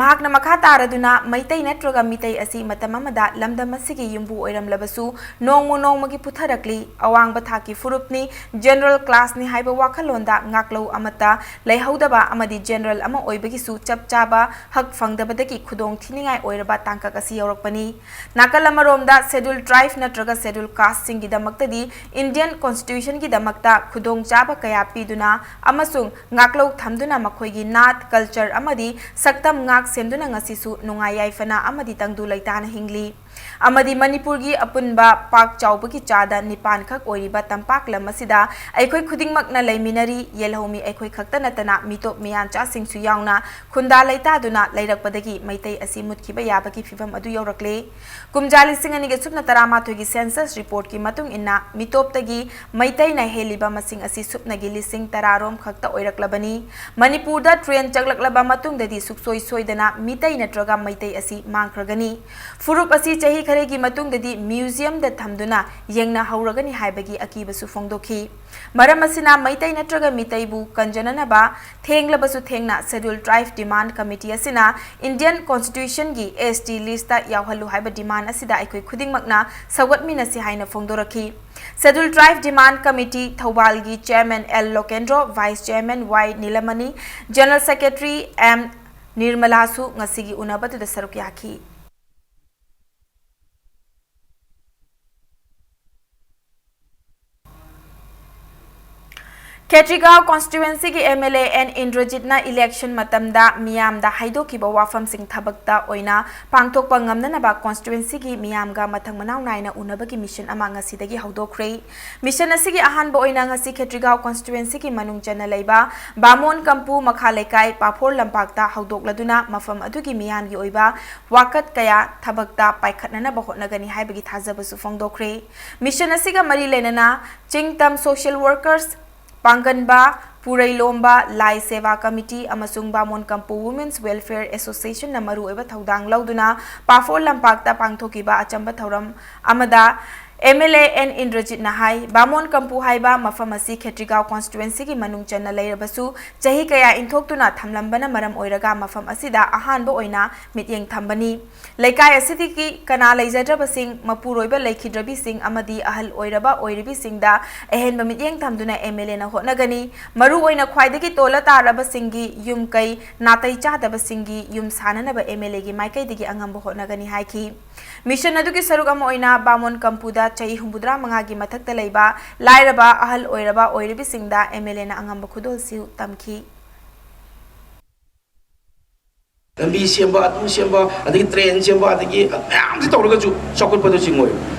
ꯃꯍꯥꯛꯅ ꯃꯈꯥ ꯇꯥꯔꯗꯨꯅ ꯃꯩꯇꯩ ꯅꯠꯇ꯭ꯔꯒ ꯃꯤꯇꯩ ꯑꯁꯤ ꯃꯇꯝ ꯑꯃꯗ ꯂꯝꯗꯝ ꯑꯁꯤꯒꯤ ꯌꯨꯝꯕꯨ ꯑꯣꯏꯔꯝꯂꯕꯁꯨ ꯅꯣꯡꯃ ꯅꯣꯡꯃꯒꯤ ꯄꯨꯊꯔꯛꯂꯤ, ꯑꯋꯥꯡꯕ ꯊꯥꯛꯀꯤ ꯐꯨꯔꯨꯞꯅꯤ, General Classꯅꯤ ꯍꯥꯏꯕ ꯋꯥꯈꯜꯂꯣꯟꯗ ꯉꯥꯛꯂꯧ ꯑꯃꯠꯇ ꯂꯩꯍꯧꯗꯕ ꯑꯃꯗꯤ General ꯑꯃ ꯑꯣꯏꯕꯒꯤꯁꯨ ꯆꯞ ꯆꯥꯕ ꯍꯛ ꯐꯪꯗꯕꯗꯒꯤ ꯈꯨꯗꯣꯡ ꯊꯤꯅꯤꯡꯉꯥꯏ ꯑꯣꯏꯔꯕ ꯇꯥꯡꯀꯛ ꯑꯁꯤ ꯌꯧꯔꯛꯄꯅꯤ꯫ ꯅꯥꯀꯜ ꯑꯃꯔꯣꯝꯗ Scheduled Tribe ꯅꯠꯇ꯭ꯔꯒ Scheduled Casteꯁꯤꯡꯒꯤꯗꯃꯛꯇꯗꯤ Indian Constitutionꯒꯤꯗꯃꯛꯇ ꯈꯨꯗꯣꯡꯆꯥꯕ ꯀꯌꯥ ꯄꯤꯗꯨꯅ ꯑꯃꯁꯨꯡ ꯉꯥꯛꯂꯧ ꯊꯝꯗꯨꯅ ꯃꯈꯣꯏꯒꯤ ꯅꯥꯠ, culture ꯑꯃꯗꯤ ꯁꯛꯇꯝ ꯉꯥꯛ ꯁꯦꯟꯗꯨꯅ ꯉꯁꯤꯁꯨ ꯅꯨꯡꯉꯥꯏ ꯌꯥꯏꯐꯅ ꯑꯃꯗꯤ ꯇꯪꯗꯨ ꯂꯩꯇꯥꯅ ꯍꯤꯡꯂꯤ꯫ ꯑꯃꯗꯤ ꯃꯅꯤꯄꯨꯔꯒꯤ ꯑꯄꯨꯟꯕ ꯄꯥꯛ ꯆꯥꯎꯕꯒꯤ ꯆꯥꯗ ꯅꯤꯄꯥꯟ ꯈꯛ ꯑꯣꯏꯔꯤꯕ ꯇꯝꯄꯥꯛ ꯂꯝ ꯑꯁꯤꯗ ꯑꯩꯈꯣꯏ ꯈꯨꯗꯤꯡꯃꯛꯅ ꯂꯩꯃꯤꯟꯅꯔꯤ꯫ ꯌꯦꯜꯍꯧꯃꯤ ꯑꯩꯈꯣꯏ ꯈꯛꯇ ꯅꯠꯇꯅ ꯃꯤꯇꯣꯞ ꯃꯤꯌꯥꯟꯆꯥꯁꯤꯡꯁꯨ ꯌꯥꯎꯅ ꯈꯨꯟꯗꯥ ꯂꯩꯇꯥꯗꯨꯅ ꯂꯩꯔꯛꯄꯗꯒꯤ ꯃꯩꯇꯩ ꯑꯁꯤ ꯃꯨꯠꯈꯤꯕ ꯌꯥꯕꯒꯤ ꯐꯤꯕꯝ ꯑꯗꯨ ꯌꯧꯔꯛꯂꯦ꯫ ꯀꯨꯝꯖꯥ ꯂꯤꯁꯤꯡ ꯑꯅꯤꯒ ꯁꯨꯞꯅ ꯇꯔꯥꯃꯥꯊꯣꯏꯒꯤ Census Reportꯀꯤ ꯃꯇꯨꯡ ꯏꯟꯅ ꯃꯤꯇꯣꯞꯇꯒꯤ ꯃꯩꯇꯩꯅ ꯍꯦꯜꯂꯤꯕ ꯃꯁꯤꯡ ꯑꯁꯤ ꯁꯨꯞꯅꯒꯤ ꯂꯤꯁꯤꯡ ꯇꯔꯥꯔꯣꯝ ꯈꯛꯇ ꯑꯣꯏꯔꯛꯂꯕꯅꯤ꯫ ꯃꯅꯤꯄꯨꯔꯗ train ꯆꯠꯂꯛꯂꯕ ꯃꯇꯨꯡꯗꯗꯤ ꯁꯨꯛꯁꯣꯏ ꯁꯣꯏꯗꯅ ꯃꯤꯇꯩ ꯅꯠꯇ꯭ꯔꯒ ꯃꯩꯇꯩ ꯑꯁꯤ ꯃꯥꯡꯈ꯭ꯔꯒꯅꯤ꯫ ꯐꯨꯔꯨꯞ ꯑꯁꯤ ꯆꯍꯤ ꯈꯔꯒꯤ ꯃꯇꯨꯡꯗꯗꯤ museumꯗ ꯊꯝꯗꯨꯅ ꯌꯦꯡꯅꯍꯧꯔꯒꯅꯤ ꯍꯥꯏꯕꯒꯤ ꯑꯀꯤꯕꯁꯨ ꯐꯣꯡꯗꯣꯛꯈꯤ꯫ ꯃꯔꯝ ꯑꯁꯤꯅ ꯃꯩꯇꯩ ꯅꯠꯇ꯭ꯔꯒ ꯃꯤꯇꯩꯕꯨ ꯀꯟꯖꯅꯅꯕ ꯊꯦꯡꯂꯕꯁꯨ ꯊꯦꯡꯅ Scheduled Tribe Demand Committee ꯑꯁꯤꯅ Indian Constitutionꯒꯤ ST listꯇ ꯌꯥꯎꯍꯜꯂꯨ ꯍꯥꯏꯕ demand ꯑꯁꯤꯗ ꯑꯩꯈꯣꯏ ꯈꯨꯗꯤꯡꯃꯛꯅ ꯁꯧꯒꯠꯃꯤꯟꯅꯁꯤ ꯍꯥꯏꯅ ꯐꯣꯡꯗꯣꯔꯛꯈꯤ꯫ Scheduled Tribe Demand Committee ꯊꯧꯕꯥꯜꯒꯤ Chairman L ꯂꯣꯀꯦꯟꯗ꯭ꯔꯣ, Vice Chairman Y ꯅꯤꯂꯃꯅꯤ, General Secretary M ꯅꯤꯔꯃꯂꯥꯁꯨ ꯉꯁꯤꯒꯤ ꯎꯅꯕꯗꯨꯗ ꯁꯔꯨꯛ ꯌꯥꯈꯤ꯫ ꯈꯦꯇ꯭ꯔꯤꯒꯥꯎ constituencyꯒꯤ MLA N ꯏꯟꯗ꯭ꯔꯖꯤꯠꯅ election ꯃꯇꯝꯗ ꯃꯤꯌꯥꯝꯗ ꯍꯥꯏꯗꯣꯛꯈꯤꯕ ꯋꯥꯐꯝꯁꯤꯡ ꯊꯕꯛꯇ ꯑꯣꯏꯅ ꯄꯥꯡꯊꯣꯛꯄ ꯉꯝꯅꯅꯕ constituencyꯒꯤ ꯃꯤꯌꯥꯝꯒ ꯃꯊꯪ ꯃꯅꯥꯎ ꯅꯥꯏꯅ ꯎꯅꯕꯒꯤ mission ꯑꯃ ꯉꯁꯤꯗꯒꯤ ꯍꯧꯗꯣꯛꯈ꯭ꯔꯦ꯫ Mission ꯑꯁꯤꯒꯤ ꯑꯍꯥꯟꯕ ꯑꯣꯏꯅ ꯉꯁꯤ ꯈꯦꯇ꯭ꯔꯤꯒꯥꯎ constituencyꯒꯤ ꯃꯅꯨꯡ ꯆꯟꯅ ꯂꯩꯕ ꯕꯥꯃꯣꯟ ꯀꯝꯄꯨ ꯃꯈꯥ ꯂꯩꯀꯥꯏ ꯄꯥꯐꯣꯔ ꯂꯝꯄꯥꯛꯇ ꯍꯧꯗꯣꯛꯂꯗꯨꯅ ꯃꯐꯝ ꯑꯗꯨꯒꯤ ꯃꯤꯌꯥꯝꯒꯤ ꯑꯣꯏꯕ ꯋꯥꯀꯠ ꯀꯌꯥ ꯊꯕꯛꯇ ꯄꯥꯏꯈꯠꯅꯅꯕ ꯍꯣꯠꯅꯒꯅꯤ ꯍꯥꯏꯕꯒꯤ ꯊꯥꯖꯕꯁꯨ ꯐꯣꯡꯗꯣꯛꯈ꯭ꯔꯦ꯫ Mission ꯑꯁꯤꯒ ꯃꯔꯤ ꯂꯩꯅꯅ ꯆꯤꯡꯇꯝ social workers, ꯄꯥꯡꯒꯟꯕ, ꯄꯨꯔꯩꯂꯣꯝꯕ, ꯂꯥꯏ ꯁꯦꯕꯥ ꯀꯃꯤꯇꯤ ꯑꯃꯁꯨꯡ ꯕꯥꯃꯣꯟ ꯀꯝꯄꯨ Women's Welfare Association ꯅ ꯃꯔꯨꯑꯣꯏꯕ ꯊꯧꯗꯥꯡ ꯂꯧꯗꯨꯅ ꯄꯥꯐꯣꯔ ꯂꯝꯄꯥꯛꯇ ꯄꯥꯡꯊꯣꯛꯈꯤꯕ ꯑꯆꯝꯕ ꯊꯧꯔꯝ ꯑꯃꯗ M L A N ꯏꯟꯗ꯭ꯔꯖꯤꯠꯅ ꯍꯥꯏ, ꯕꯥꯃꯣꯟ ꯀꯝꯄꯨ ꯍꯥꯏꯕ ꯃꯐꯝ ꯑꯁꯤ ꯈꯦꯇ꯭ꯔꯤꯒꯥꯎ constituency ꯒꯤ ꯃꯅꯨꯡ ꯆꯟꯅ ꯂꯩꯔꯕꯁꯨ, ꯆꯍꯤ ꯀꯌꯥ ꯏꯟꯊꯣꯛꯇꯨꯅ ꯊꯝꯂꯝꯕꯅ ꯃꯔꯝ ꯑꯣꯏꯔꯒ ꯃꯐꯝ ꯑꯁꯤꯗ ꯑꯍꯥꯟꯕ ꯑꯣꯏꯅ ꯃꯤꯠꯌꯦꯡ ꯊꯝꯕꯅꯤ꯫ ꯂꯩꯀꯥꯏ ꯑꯁꯤꯗꯒꯤ ꯀꯅꯥ ꯂꯩꯖꯗ꯭ꯔꯕꯁꯤꯡ, ꯃꯄꯨꯔꯣꯏꯕ ꯂꯩꯈꯤꯗ꯭ꯔꯕꯤꯁꯤꯡ ꯑꯃꯗꯤ ꯑꯍꯜ ꯑꯣꯏꯔꯕ ꯑꯣꯏꯔꯤꯕꯁꯤꯡꯗ ꯑꯍꯦꯟꯕ ꯃꯤꯠꯌꯦꯡ ꯊꯝꯗꯨꯅ M L A ꯅ ꯍꯣꯠꯅꯒꯅꯤ꯫ ꯃꯔꯨꯑꯣꯏꯅ ꯈ꯭ꯋꯥꯏꯗꯒꯤ ꯇꯣꯜꯂ ꯇꯥꯔꯕꯁꯤꯡꯒꯤ ꯌꯨꯝ ꯀꯩ, ꯅꯥꯇꯩ ꯆꯥꯗꯕꯁꯤꯡꯒꯤ ꯌꯨꯝ ꯁꯥꯅꯅꯕ M L A ꯒꯤ ꯃꯥꯏꯀꯩꯗꯒꯤ ꯑꯉꯝꯕ ꯍꯣꯠꯅꯒꯅꯤ ꯍꯥꯏꯈꯤ꯫ ꯃꯤꯁꯟ ꯑꯗꯨꯒꯤ ꯁꯔꯨꯛ ꯑꯃ ꯑꯣꯏꯅ ꯕꯥꯃꯣꯟ ꯀꯝꯄꯨꯗ ꯆꯍꯤ ꯍꯨꯝꯐꯨꯇꯔꯥ ꯃꯉꯥꯒꯤ ꯃꯊꯛꯇ ꯂꯩꯕ ꯂꯥꯏꯔꯕ, ꯑꯍꯜ ꯑꯣꯏꯔꯕ ꯑꯣꯏꯔꯤꯕꯁꯤꯡꯗ M L A ꯅ ꯑꯉꯝꯕ ꯈꯨꯗꯣꯜꯁꯨ ꯇꯝꯈꯤ꯫ ꯂꯝꯕꯤ ꯁꯦꯝꯕ, ꯑꯗꯨ ꯁꯦꯝꯕ, ꯑꯗꯒꯤ ꯇ꯭ꯔꯦꯟ ꯁꯦꯝꯕ, ꯑꯗꯒꯤ ꯃꯌꯥꯝꯁꯦ ꯇꯧꯔꯒꯁꯨ ꯆꯥꯎꯈꯠꯄꯗꯣ ꯆꯤꯡꯉꯣꯏ꯫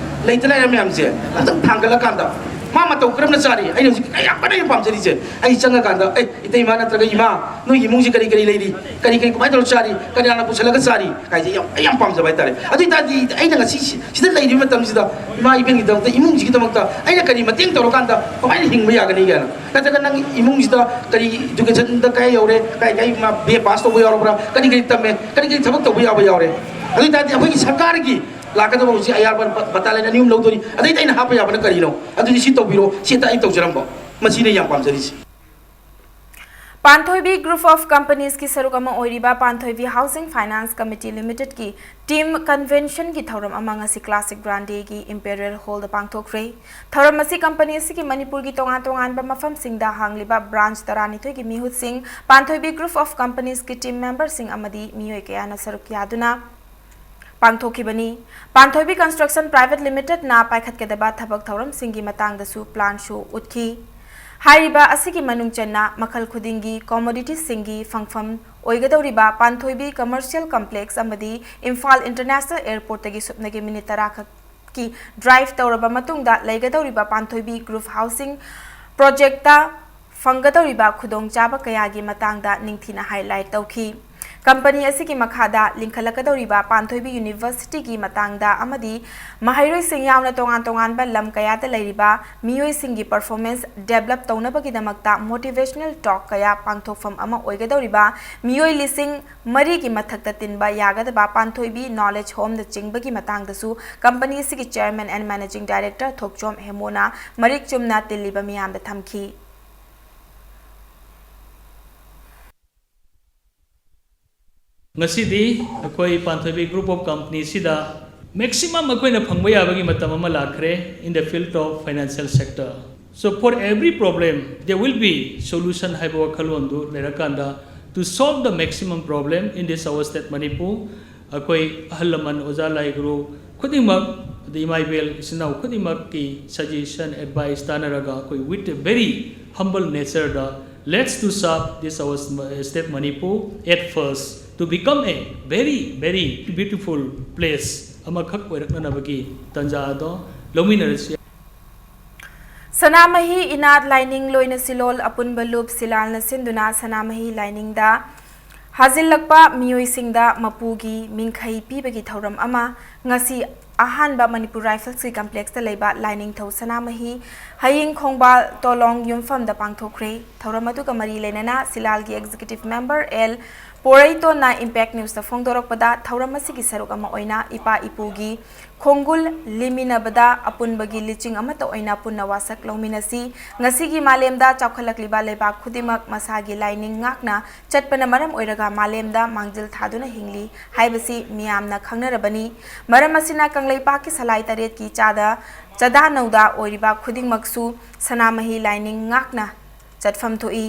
ꯂꯩꯇ ꯂꯥꯏꯔ ꯃꯌꯥꯝꯁꯦ ꯑꯃꯨꯛꯇꯪ ꯊꯥꯡꯒꯠꯂꯀꯥꯟꯗ ꯃꯥ ꯃꯇꯧ ꯀꯔꯝꯅ ꯆꯥꯔꯤ? ꯑꯩꯅ ꯍꯧꯖꯤꯛ ꯌꯥꯝ ꯀꯟꯅ ꯌꯥꯝ ꯄꯥꯝꯖꯔꯤꯁꯦ, ꯑꯩ ꯆꯪꯉꯀꯥꯟꯗ, "ꯑꯦ, ꯏꯇꯩꯃ ꯅꯠꯇ꯭ꯔꯒ ꯏꯃꯥ, ꯅꯣꯏꯒꯤ ꯏꯃꯨꯡꯁꯦ ꯀꯔꯤ ꯀꯔꯤ ꯂꯩꯔꯤ? ꯀꯔꯤ ꯀꯔꯤ ꯀꯃꯥꯏꯅ ꯇꯧꯔ ꯆꯥꯔꯤ? ꯀꯅꯥꯅ ꯄꯨꯁꯜꯂꯒ ꯆꯥꯔꯤ?" ꯍꯥꯏꯁꯦ ꯌꯥꯝ, ꯑꯩ ꯌꯥꯝ ꯄꯥꯝꯖꯕ ꯍꯥꯏꯇꯥꯔꯦ꯫ ꯑꯗꯨ ꯑꯣꯏ ꯇꯥꯔꯗꯤ ꯑꯩꯅ ꯉꯁꯤ ꯁꯤ-, ꯁꯤꯗ ꯂꯩꯔꯤꯕ ꯃꯇꯝꯁꯤꯗ ꯏꯃꯥ ꯏꯕꯦꯟꯒꯤꯗꯃꯛꯇ, ꯏꯃꯨꯡꯁꯤꯒꯤꯗꯃꯛꯇ ꯑꯩꯅ ꯀꯔꯤ ꯃꯇꯦꯡ ꯇꯧꯔꯀꯥꯟꯗ ꯀꯃꯥꯏꯅ ꯍꯤꯡꯕ ꯌꯥꯒꯅꯤ ꯀꯥꯏꯅ, ꯅꯠꯇ꯭ꯔꯒ ꯅꯪ ꯏꯃꯨꯡꯁꯤꯗ ꯀꯔꯤ education ꯗ ꯀꯥꯏ ꯌꯧꯔꯦ, ꯀꯥꯏ ꯀꯥꯏ ꯃꯥ B A pass ꯇꯧꯕ ꯌꯥꯎꯔꯕ꯭ꯔꯥ, ꯀꯔꯤ ꯀꯔꯤ ꯇꯝꯃꯦ, ꯀꯔꯤ ꯀꯔꯤ ꯊꯕꯛ ꯇꯧꯕ ꯌꯥꯕ ꯌꯥꯎꯔꯦ? ꯑꯗꯨ ꯑꯣꯏ ꯇꯥꯔꯗꯤ ꯑꯩꯈꯣꯏꯒꯤ ꯁꯔꯀꯥꯔꯒꯤ ꯂꯥꯛꯀꯗꯕ ꯍꯧꯖꯤꯛ ꯑꯥꯏ ꯑꯥꯔ ꯕꯇꯥ ꯂꯥꯏꯟ ꯑꯅꯤ ꯑꯍꯨꯝ ꯂꯧꯗꯣꯏꯅꯤ, ꯑꯗꯩꯗ ꯑꯩꯅ ꯍꯥꯞꯄ ꯌꯥꯕꯅ ꯀꯔꯤꯅꯣ? ꯑꯗꯨꯗꯤ ꯁꯤ ꯇꯧꯕꯤꯔꯣ, ꯁꯤ ꯑꯇ ꯑꯩ ꯇꯧꯖꯔꯝꯕ, ꯃꯁꯤꯅ ꯌꯥꯝ ꯄꯥꯝꯖꯔꯤꯁꯦ꯫ ꯄꯥꯟꯊꯣꯏꯕꯤ Group of Companies ꯀꯤ ꯁꯔꯨꯛ ꯑꯃ ꯑꯣꯏꯔꯤꯕ ꯄꯥꯟꯊꯣꯏꯕꯤ Housing Finance Committee Limited ꯀꯤ team convention ꯒꯤ ꯊꯧꯔꯝ ꯑꯃ ꯉꯁꯤ Classic Grande ꯒꯤ Imperial Hall ꯗ ꯄꯥꯡꯊꯣꯛꯈ꯭ꯔꯦ꯫ ꯊꯧꯔꯝ ꯑꯁꯤ company ꯑꯁꯤꯒꯤ ꯃꯅꯤꯄꯨꯔꯒꯤ ꯇꯣꯉꯥꯟ ꯇꯣꯉꯥꯟꯕ ꯃꯐꯝꯁꯤꯡꯗ ꯍꯥꯡꯂꯤꯕ branch ꯇꯔꯥꯅꯤꯊꯣꯏꯒꯤ ꯃꯤꯍꯨꯠꯁꯤꯡ, Panthoibi Group of Companies ꯀꯤ team member ꯁꯤꯡ ꯑꯃꯗꯤ ꯃꯤꯑꯣꯏ ꯀꯌꯥꯅ ꯁꯔꯨꯛ ꯌꯥꯗꯨꯅ ꯄꯥꯡꯊꯣꯛꯈꯤꯕꯅꯤ꯫ ꯄꯥꯟꯊꯣꯏꯕꯤ Construction Private Limited ꯅ ꯄꯥꯏꯈꯠꯀꯗꯕ ꯊꯕꯛ ꯊꯧꯔꯝꯁꯤꯡꯒꯤ ꯃꯇꯥꯡꯗꯁꯨ plan ꯁꯨ ꯎꯠꯈꯤ꯫ ꯍꯥꯏꯔꯤꯕ ꯑꯁꯤꯒꯤ ꯃꯅꯨꯡ ꯆꯟꯅ ꯃꯈꯜ ꯈꯨꯗꯤꯡꯒꯤ commodities ꯁꯤꯡꯒꯤ ꯐꯪꯐꯝ ꯑꯣꯏꯒꯗꯧꯔꯤꯕ ꯄꯥꯟꯊꯣꯏꯕꯤ Commercial Complex ꯑꯃꯗꯤ ꯏꯝꯐꯥꯜ International Airport ꯇꯒꯤ ꯁꯨꯞꯅꯒꯤ minute ꯇꯔꯥ ꯈꯛꯀꯤ drive ꯇꯧꯔꯕ ꯃꯇꯨꯡꯗ ꯂꯩꯒꯗꯧꯔꯤꯕ ꯄꯥꯟꯊꯣꯏꯕꯤ Group Housing Project ꯇ ꯐꯪꯒꯗꯧꯔꯤꯕ ꯈꯨꯗꯣꯡꯆꯥꯕ ꯀꯌꯥꯒꯤ ꯃꯇꯥꯡꯗ ꯅꯤꯡꯊꯤꯅ highlight ꯇꯧꯈꯤ꯫ ꯀꯝꯄꯅꯤ ꯑꯁꯤꯒꯤ ꯃꯈꯥꯗ ꯂꯤꯡꯈꯠꯂꯛꯀꯗꯧꯔꯤꯕ ꯄꯥꯟꯊꯣꯏꯕꯤ ꯌꯨꯅꯤꯚꯔꯁꯤꯇꯤꯒꯤ ꯃꯇꯥꯡꯗ ꯑꯃꯗꯤ ꯃꯍꯩꯔꯣꯏꯁꯤꯡ ꯌꯥꯎꯅ ꯇꯣꯉꯥꯟ ꯇꯣꯉꯥꯟꯕ ꯂꯝ ꯀꯌꯥꯗ ꯂꯩꯔꯤꯕ ꯃꯤꯑꯣꯏꯁꯤꯡꯒꯤ ꯄꯔꯐꯣꯔꯃꯦꯟꯁ ꯗꯦꯚꯂꯞ ꯇꯧꯅꯕꯒꯤꯗꯃꯛꯇ ꯃꯣꯇꯤꯚꯦꯁꯅꯦꯜ ꯇꯣꯛ ꯀꯌꯥ ꯄꯥꯡꯊꯣꯛꯐꯝ ꯑꯃ ꯑꯣꯏꯒꯗꯧꯔꯤꯕ ꯃꯤꯑꯣꯏ ꯂꯤꯁꯤꯡ ꯃꯔꯤꯒꯤ ꯃꯊꯛꯇ ꯇꯤꯟꯕ ꯌꯥꯒꯗꯕ ꯄꯥꯟꯊꯣꯏꯕꯤ ꯅꯣꯂꯦꯖ ꯍꯣꯝꯅꯆꯤꯡꯕꯒꯤ ꯃꯇꯥꯡꯗꯁꯨ ꯀꯝꯄꯅꯤ ꯑꯁꯤꯒꯤ ꯆꯦꯌꯔꯃꯦꯟ ꯑꯦꯟ ꯃꯦꯅꯦꯖꯤꯡ ꯗꯥꯏꯔꯦꯛꯇꯔ ꯊꯣꯛꯆꯣꯝ ꯍꯦꯃꯣꯅ ꯃꯔꯤꯛ ꯆꯨꯝꯅ ꯇꯤꯜꯂꯤꯕ ꯃꯤꯌꯥꯝꯗ ꯊꯝꯈꯤ꯫ ꯉꯁꯤꯗꯤ ꯑꯩꯈꯣꯏ ꯄꯥꯟꯊꯣꯏꯕꯤ Group of Companyꯁꯤꯗ maximum ꯑꯩꯈꯣꯏꯅ ꯐꯪꯕ ꯌꯥꯕꯒꯤ ꯃꯇꯝ ꯑꯃ ꯂꯥꯛꯈ꯭ꯔꯦ in the field of financial sector. So for every problem there will be solution ꯍꯥꯏꯕ ꯋꯥꯈꯜꯂꯣꯟꯗꯨ ꯂꯩꯔꯀꯥꯟꯗ, to solve the maximum problem in this our state Manipur, ꯑꯩꯈꯣꯏ ꯑꯍꯜ ꯂꯃꯟ, ꯑꯣꯖꯥ ꯂꯥꯏ ꯒꯨꯔꯨ ꯈꯨꯗꯤꯡꯃꯛ, ꯑꯗꯩ ꯏꯃꯥ ꯏꯕꯦꯜ ꯏꯆꯤꯟ ꯏꯅꯥꯎ ꯈꯨꯗꯤꯡꯃꯛꯀꯤ suggestion, advice ꯇꯥꯟꯅꯔꯒ ꯑꯩꯈꯣꯏ with a very humble natureꯗ let's to serve this our state Manipur at first to become a very, very beautiful place ꯑꯃꯈꯛ ꯑꯣꯏꯔꯛꯅꯅꯕꯒꯤ ꯇꯥꯟꯖꯥ ꯑꯗꯣ ꯂꯧꯃꯤꯟꯅꯔꯁꯤ꯫ ꯁꯅꯥꯃꯍꯤ ꯏꯅꯥꯠ ꯂꯥꯏꯅꯤꯡ ꯂꯣꯏꯅ ꯁꯤꯂꯣꯜ ꯑꯄꯨꯟꯕ ꯂꯨꯞ ꯁꯤꯂꯥꯜꯅ ꯁꯤꯟꯗꯨꯅ ꯁꯅꯥꯃꯍꯤ ꯂꯥꯏꯅꯤꯡꯗ ꯍꯥꯖꯤꯜꯂꯛꯄ ꯃꯤꯑꯣꯏꯁꯤꯡꯗ ꯃꯄꯨꯒꯤ ꯃꯤꯡꯈꯩ ꯄꯤꯕꯒꯤ ꯊꯧꯔꯝ ꯑꯃ ꯉꯁꯤ ꯑꯍꯥꯟꯕ ꯃꯅꯤꯄꯨꯔ ꯔꯥꯏꯐꯜꯁꯀꯤ ꯀꯝꯄ꯭ꯂꯦꯛꯁꯇ ꯂꯩꯕ ꯂꯥꯏꯅꯤꯡꯊꯧ ꯁꯅꯥꯃꯍꯤ ꯍꯌꯤꯡ ꯈꯣꯡꯕꯥꯜ ꯇꯣꯂꯣꯡ ꯌꯨꯝꯐꯝꯗ ꯄꯥꯡꯊꯣꯛꯈ꯭ꯔꯦ꯫ ꯊꯧꯔꯝ ꯑꯗꯨꯒ ꯃꯔꯤ ꯂꯩꯅꯅ ꯁꯤꯂꯥꯜꯒꯤ ꯑꯦꯛꯖꯤꯀ꯭ꯌꯨꯇꯤꯚ ꯃꯦꯝꯕꯔ ꯑꯦꯜ ꯄꯣꯔꯩꯇꯣꯟꯅ ꯏꯝꯄꯦꯛ ꯅ꯭ꯌꯨꯁꯇ ꯐꯣꯡꯗꯣꯔꯛꯄꯗ, ꯊꯧꯔꯝ ꯑꯁꯤꯒꯤ ꯁꯔꯨꯛ ꯑꯃ ꯑꯣꯏꯅ ꯏꯄꯥ ꯏꯄꯨꯒꯤ ꯈꯣꯡꯒꯨꯜ ꯂꯤꯃꯤꯟꯅꯕꯗ ꯑꯄꯨꯟꯕꯒꯤ ꯂꯤꯆꯤꯡ ꯑꯃꯠꯇ ꯑꯣꯏꯅ ꯄꯨꯟꯅ ꯋꯥꯁꯛ ꯂꯧꯃꯤꯟꯅꯁꯤ꯫ ꯉꯁꯤꯒꯤ ꯃꯥꯂꯦꯝꯗ ꯆꯥꯎꯈꯠꯂꯛꯂꯤꯕ ꯂꯩꯕꯥꯛ ꯈꯨꯗꯤꯡꯃꯛ ꯃꯁꯥꯒꯤ ꯂꯥꯏꯅꯤꯡ ꯉꯥꯛꯅ ꯆꯠꯄꯅ ꯃꯔꯝ ꯑꯣꯏꯔꯒ ꯃꯥꯂꯦꯝꯗ ꯃꯥꯡꯖꯤꯜ ꯊꯥꯗꯨꯅ ꯍꯤꯡꯂꯤ ꯍꯥꯏꯕꯁꯤ ꯃꯤꯌꯥꯝꯅ ꯈꯪꯅꯔꯕꯅꯤ꯫ ꯃꯔꯝ ꯑꯁꯤꯅ ꯀꯪꯂꯩꯄꯥꯛꯀꯤ ꯁꯂꯥꯏ ꯇꯔꯦꯠꯀꯤ ꯆꯥꯗ ꯆꯥꯗꯥ ꯅꯧꯗꯥ ꯑꯣꯏꯔꯤꯕ ꯈꯨꯗꯤꯡꯃꯛꯁꯨ ꯁꯅꯥꯃꯍꯤ ꯂꯥꯏꯅꯤꯡ ꯉꯥꯛꯅ ꯆꯠꯐꯝ ꯊꯣꯛꯏ꯫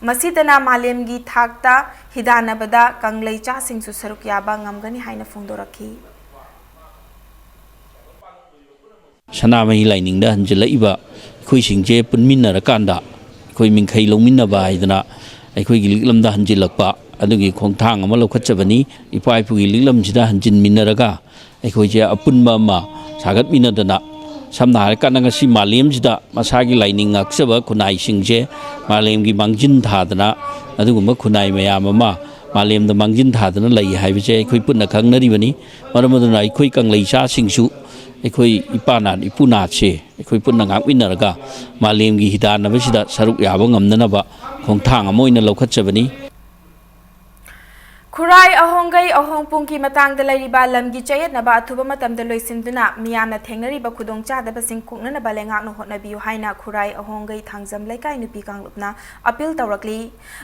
ꯃꯁꯤꯇꯅ ꯃꯥꯂꯦꯝꯒꯤ ꯊꯥꯛꯇ ꯍꯤꯗꯥꯟꯅꯕꯗ ꯀꯪꯂꯩꯆꯥꯁꯤꯡꯁꯨ ꯁꯔꯨꯛ ꯌꯥꯕ ꯉꯝꯒꯅꯤ ꯍꯥꯏꯅ ꯐꯣꯡꯗꯣꯔꯛꯈꯤ꯫ ꯁꯅꯥꯃꯍꯤ ꯂꯥꯏꯅꯤꯡꯗ ꯍꯟꯖꯤꯜꯂꯛꯏꯕ ꯑꯩꯈꯣꯏꯁꯤꯡꯁꯦ ꯄꯨꯟꯃꯤꯟꯅꯔꯀꯥꯟꯗ ꯑꯩꯈꯣꯏ ꯃꯤꯡꯈꯩ ꯂꯧꯃꯤꯟꯅꯕ ꯍꯥꯏꯗꯅ ꯑꯩꯈꯣꯏꯒꯤ ꯂꯤꯛꯂꯝꯗ ꯍꯟꯖꯤꯜꯂꯛꯄ ꯑꯗꯨꯒꯤ ꯈꯣꯡꯊꯥꯡ ꯑꯃ ꯂꯧꯈꯠꯆꯕꯅꯤ꯫ ꯏꯄꯥ ꯏꯄꯨꯒꯤ ꯂꯤꯛꯂꯝꯁꯤꯗ ꯍꯟꯖꯤꯟꯃꯤꯟꯅꯔꯒ ꯑꯩꯈꯣꯏꯁꯦ ꯑꯄꯨꯟꯕ ꯑꯃ ꯁꯥꯒꯠꯃꯤꯟꯅꯗꯅ, ꯁꯝꯅ ꯍꯥꯏꯔꯀꯥꯟꯗ ꯉꯁꯤ ꯃꯥꯂꯦꯝꯁꯤꯗ ꯃꯁꯥꯒꯤ ꯂꯥꯏꯅꯤꯡ ꯉꯥꯛꯆꯕ ꯈꯨꯟꯅꯥꯏꯁꯤꯡꯁꯦ ꯃꯥꯂꯦꯝꯒꯤ ꯃꯥꯡꯖꯤꯟ ꯊꯥꯗꯅ ꯑꯗꯨꯒꯨꯝꯕ ꯈꯨꯟꯅꯥꯏ ꯃꯌꯥꯝ ꯑꯃ ꯃꯥꯂꯦꯝꯗ ꯃꯥꯡꯖꯤꯟ ꯊꯥꯗꯨꯅ ꯂꯩ ꯍꯥꯏꯕꯁꯦ ꯑꯩꯈꯣꯏ ꯄꯨꯟꯅ ꯈꯪꯅꯔꯤꯕꯅꯤ꯫ ꯃꯔꯝ ꯑꯗꯨꯅ ꯑꯩꯈꯣꯏ ꯀꯪꯂꯩ ꯏꯆꯥꯁꯤꯡꯁꯨ ꯑꯩꯈꯣꯏ ꯏꯄꯥ ꯅꯥꯠ ꯏꯄꯨ ꯅꯥꯠꯁꯦ ꯑꯩꯈꯣꯏ ꯄꯨꯟꯅ ꯉꯥꯛꯃꯤꯟꯅꯔꯒ ꯃꯥꯂꯦꯝꯒꯤ ꯍꯤꯗꯥꯟꯅꯕꯁꯤꯗ ꯁꯔꯨꯛ ꯌꯥꯕ ꯉꯝꯅꯅꯕ ꯈꯣꯡꯊꯥꯡ ꯑꯃ ꯑꯣꯏꯅ ꯂꯧꯈꯠꯆꯕꯅꯤ꯫ ꯈꯨꯔꯥꯏ ꯑꯍꯣꯡꯒꯩ ꯑꯍꯣꯡꯄꯨꯡꯒꯤ ꯃꯇꯥꯡꯗ ꯂꯩꯔꯤꯕ ꯂꯝꯒꯤ ꯆꯌꯦꯠꯅꯕ ꯑꯊꯨꯕ ꯃꯇꯝꯗ ꯂꯣꯏꯁꯤꯟꯗꯨꯅ ꯃꯤꯌꯥꯝꯅ ꯊꯦꯡꯅꯔꯤꯕ ꯈꯨꯗꯣꯡꯆꯥꯗꯕꯁꯤꯡ ꯀꯣꯛꯅꯅꯕ ꯂꯩꯉꯥꯛꯅ ꯍꯣꯠꯅꯕꯤꯌꯨ ꯍꯥꯏꯅ ꯈꯨꯔꯥꯏ ꯑꯍꯣꯡꯒꯩ ꯊꯥꯡꯖꯝ ꯂꯩꯀꯥꯏ ꯅꯨꯄꯤ ꯀꯥꯡꯂꯨꯞꯅ ꯑꯄꯤꯜ ꯇꯧꯔꯛꯂꯤ꯫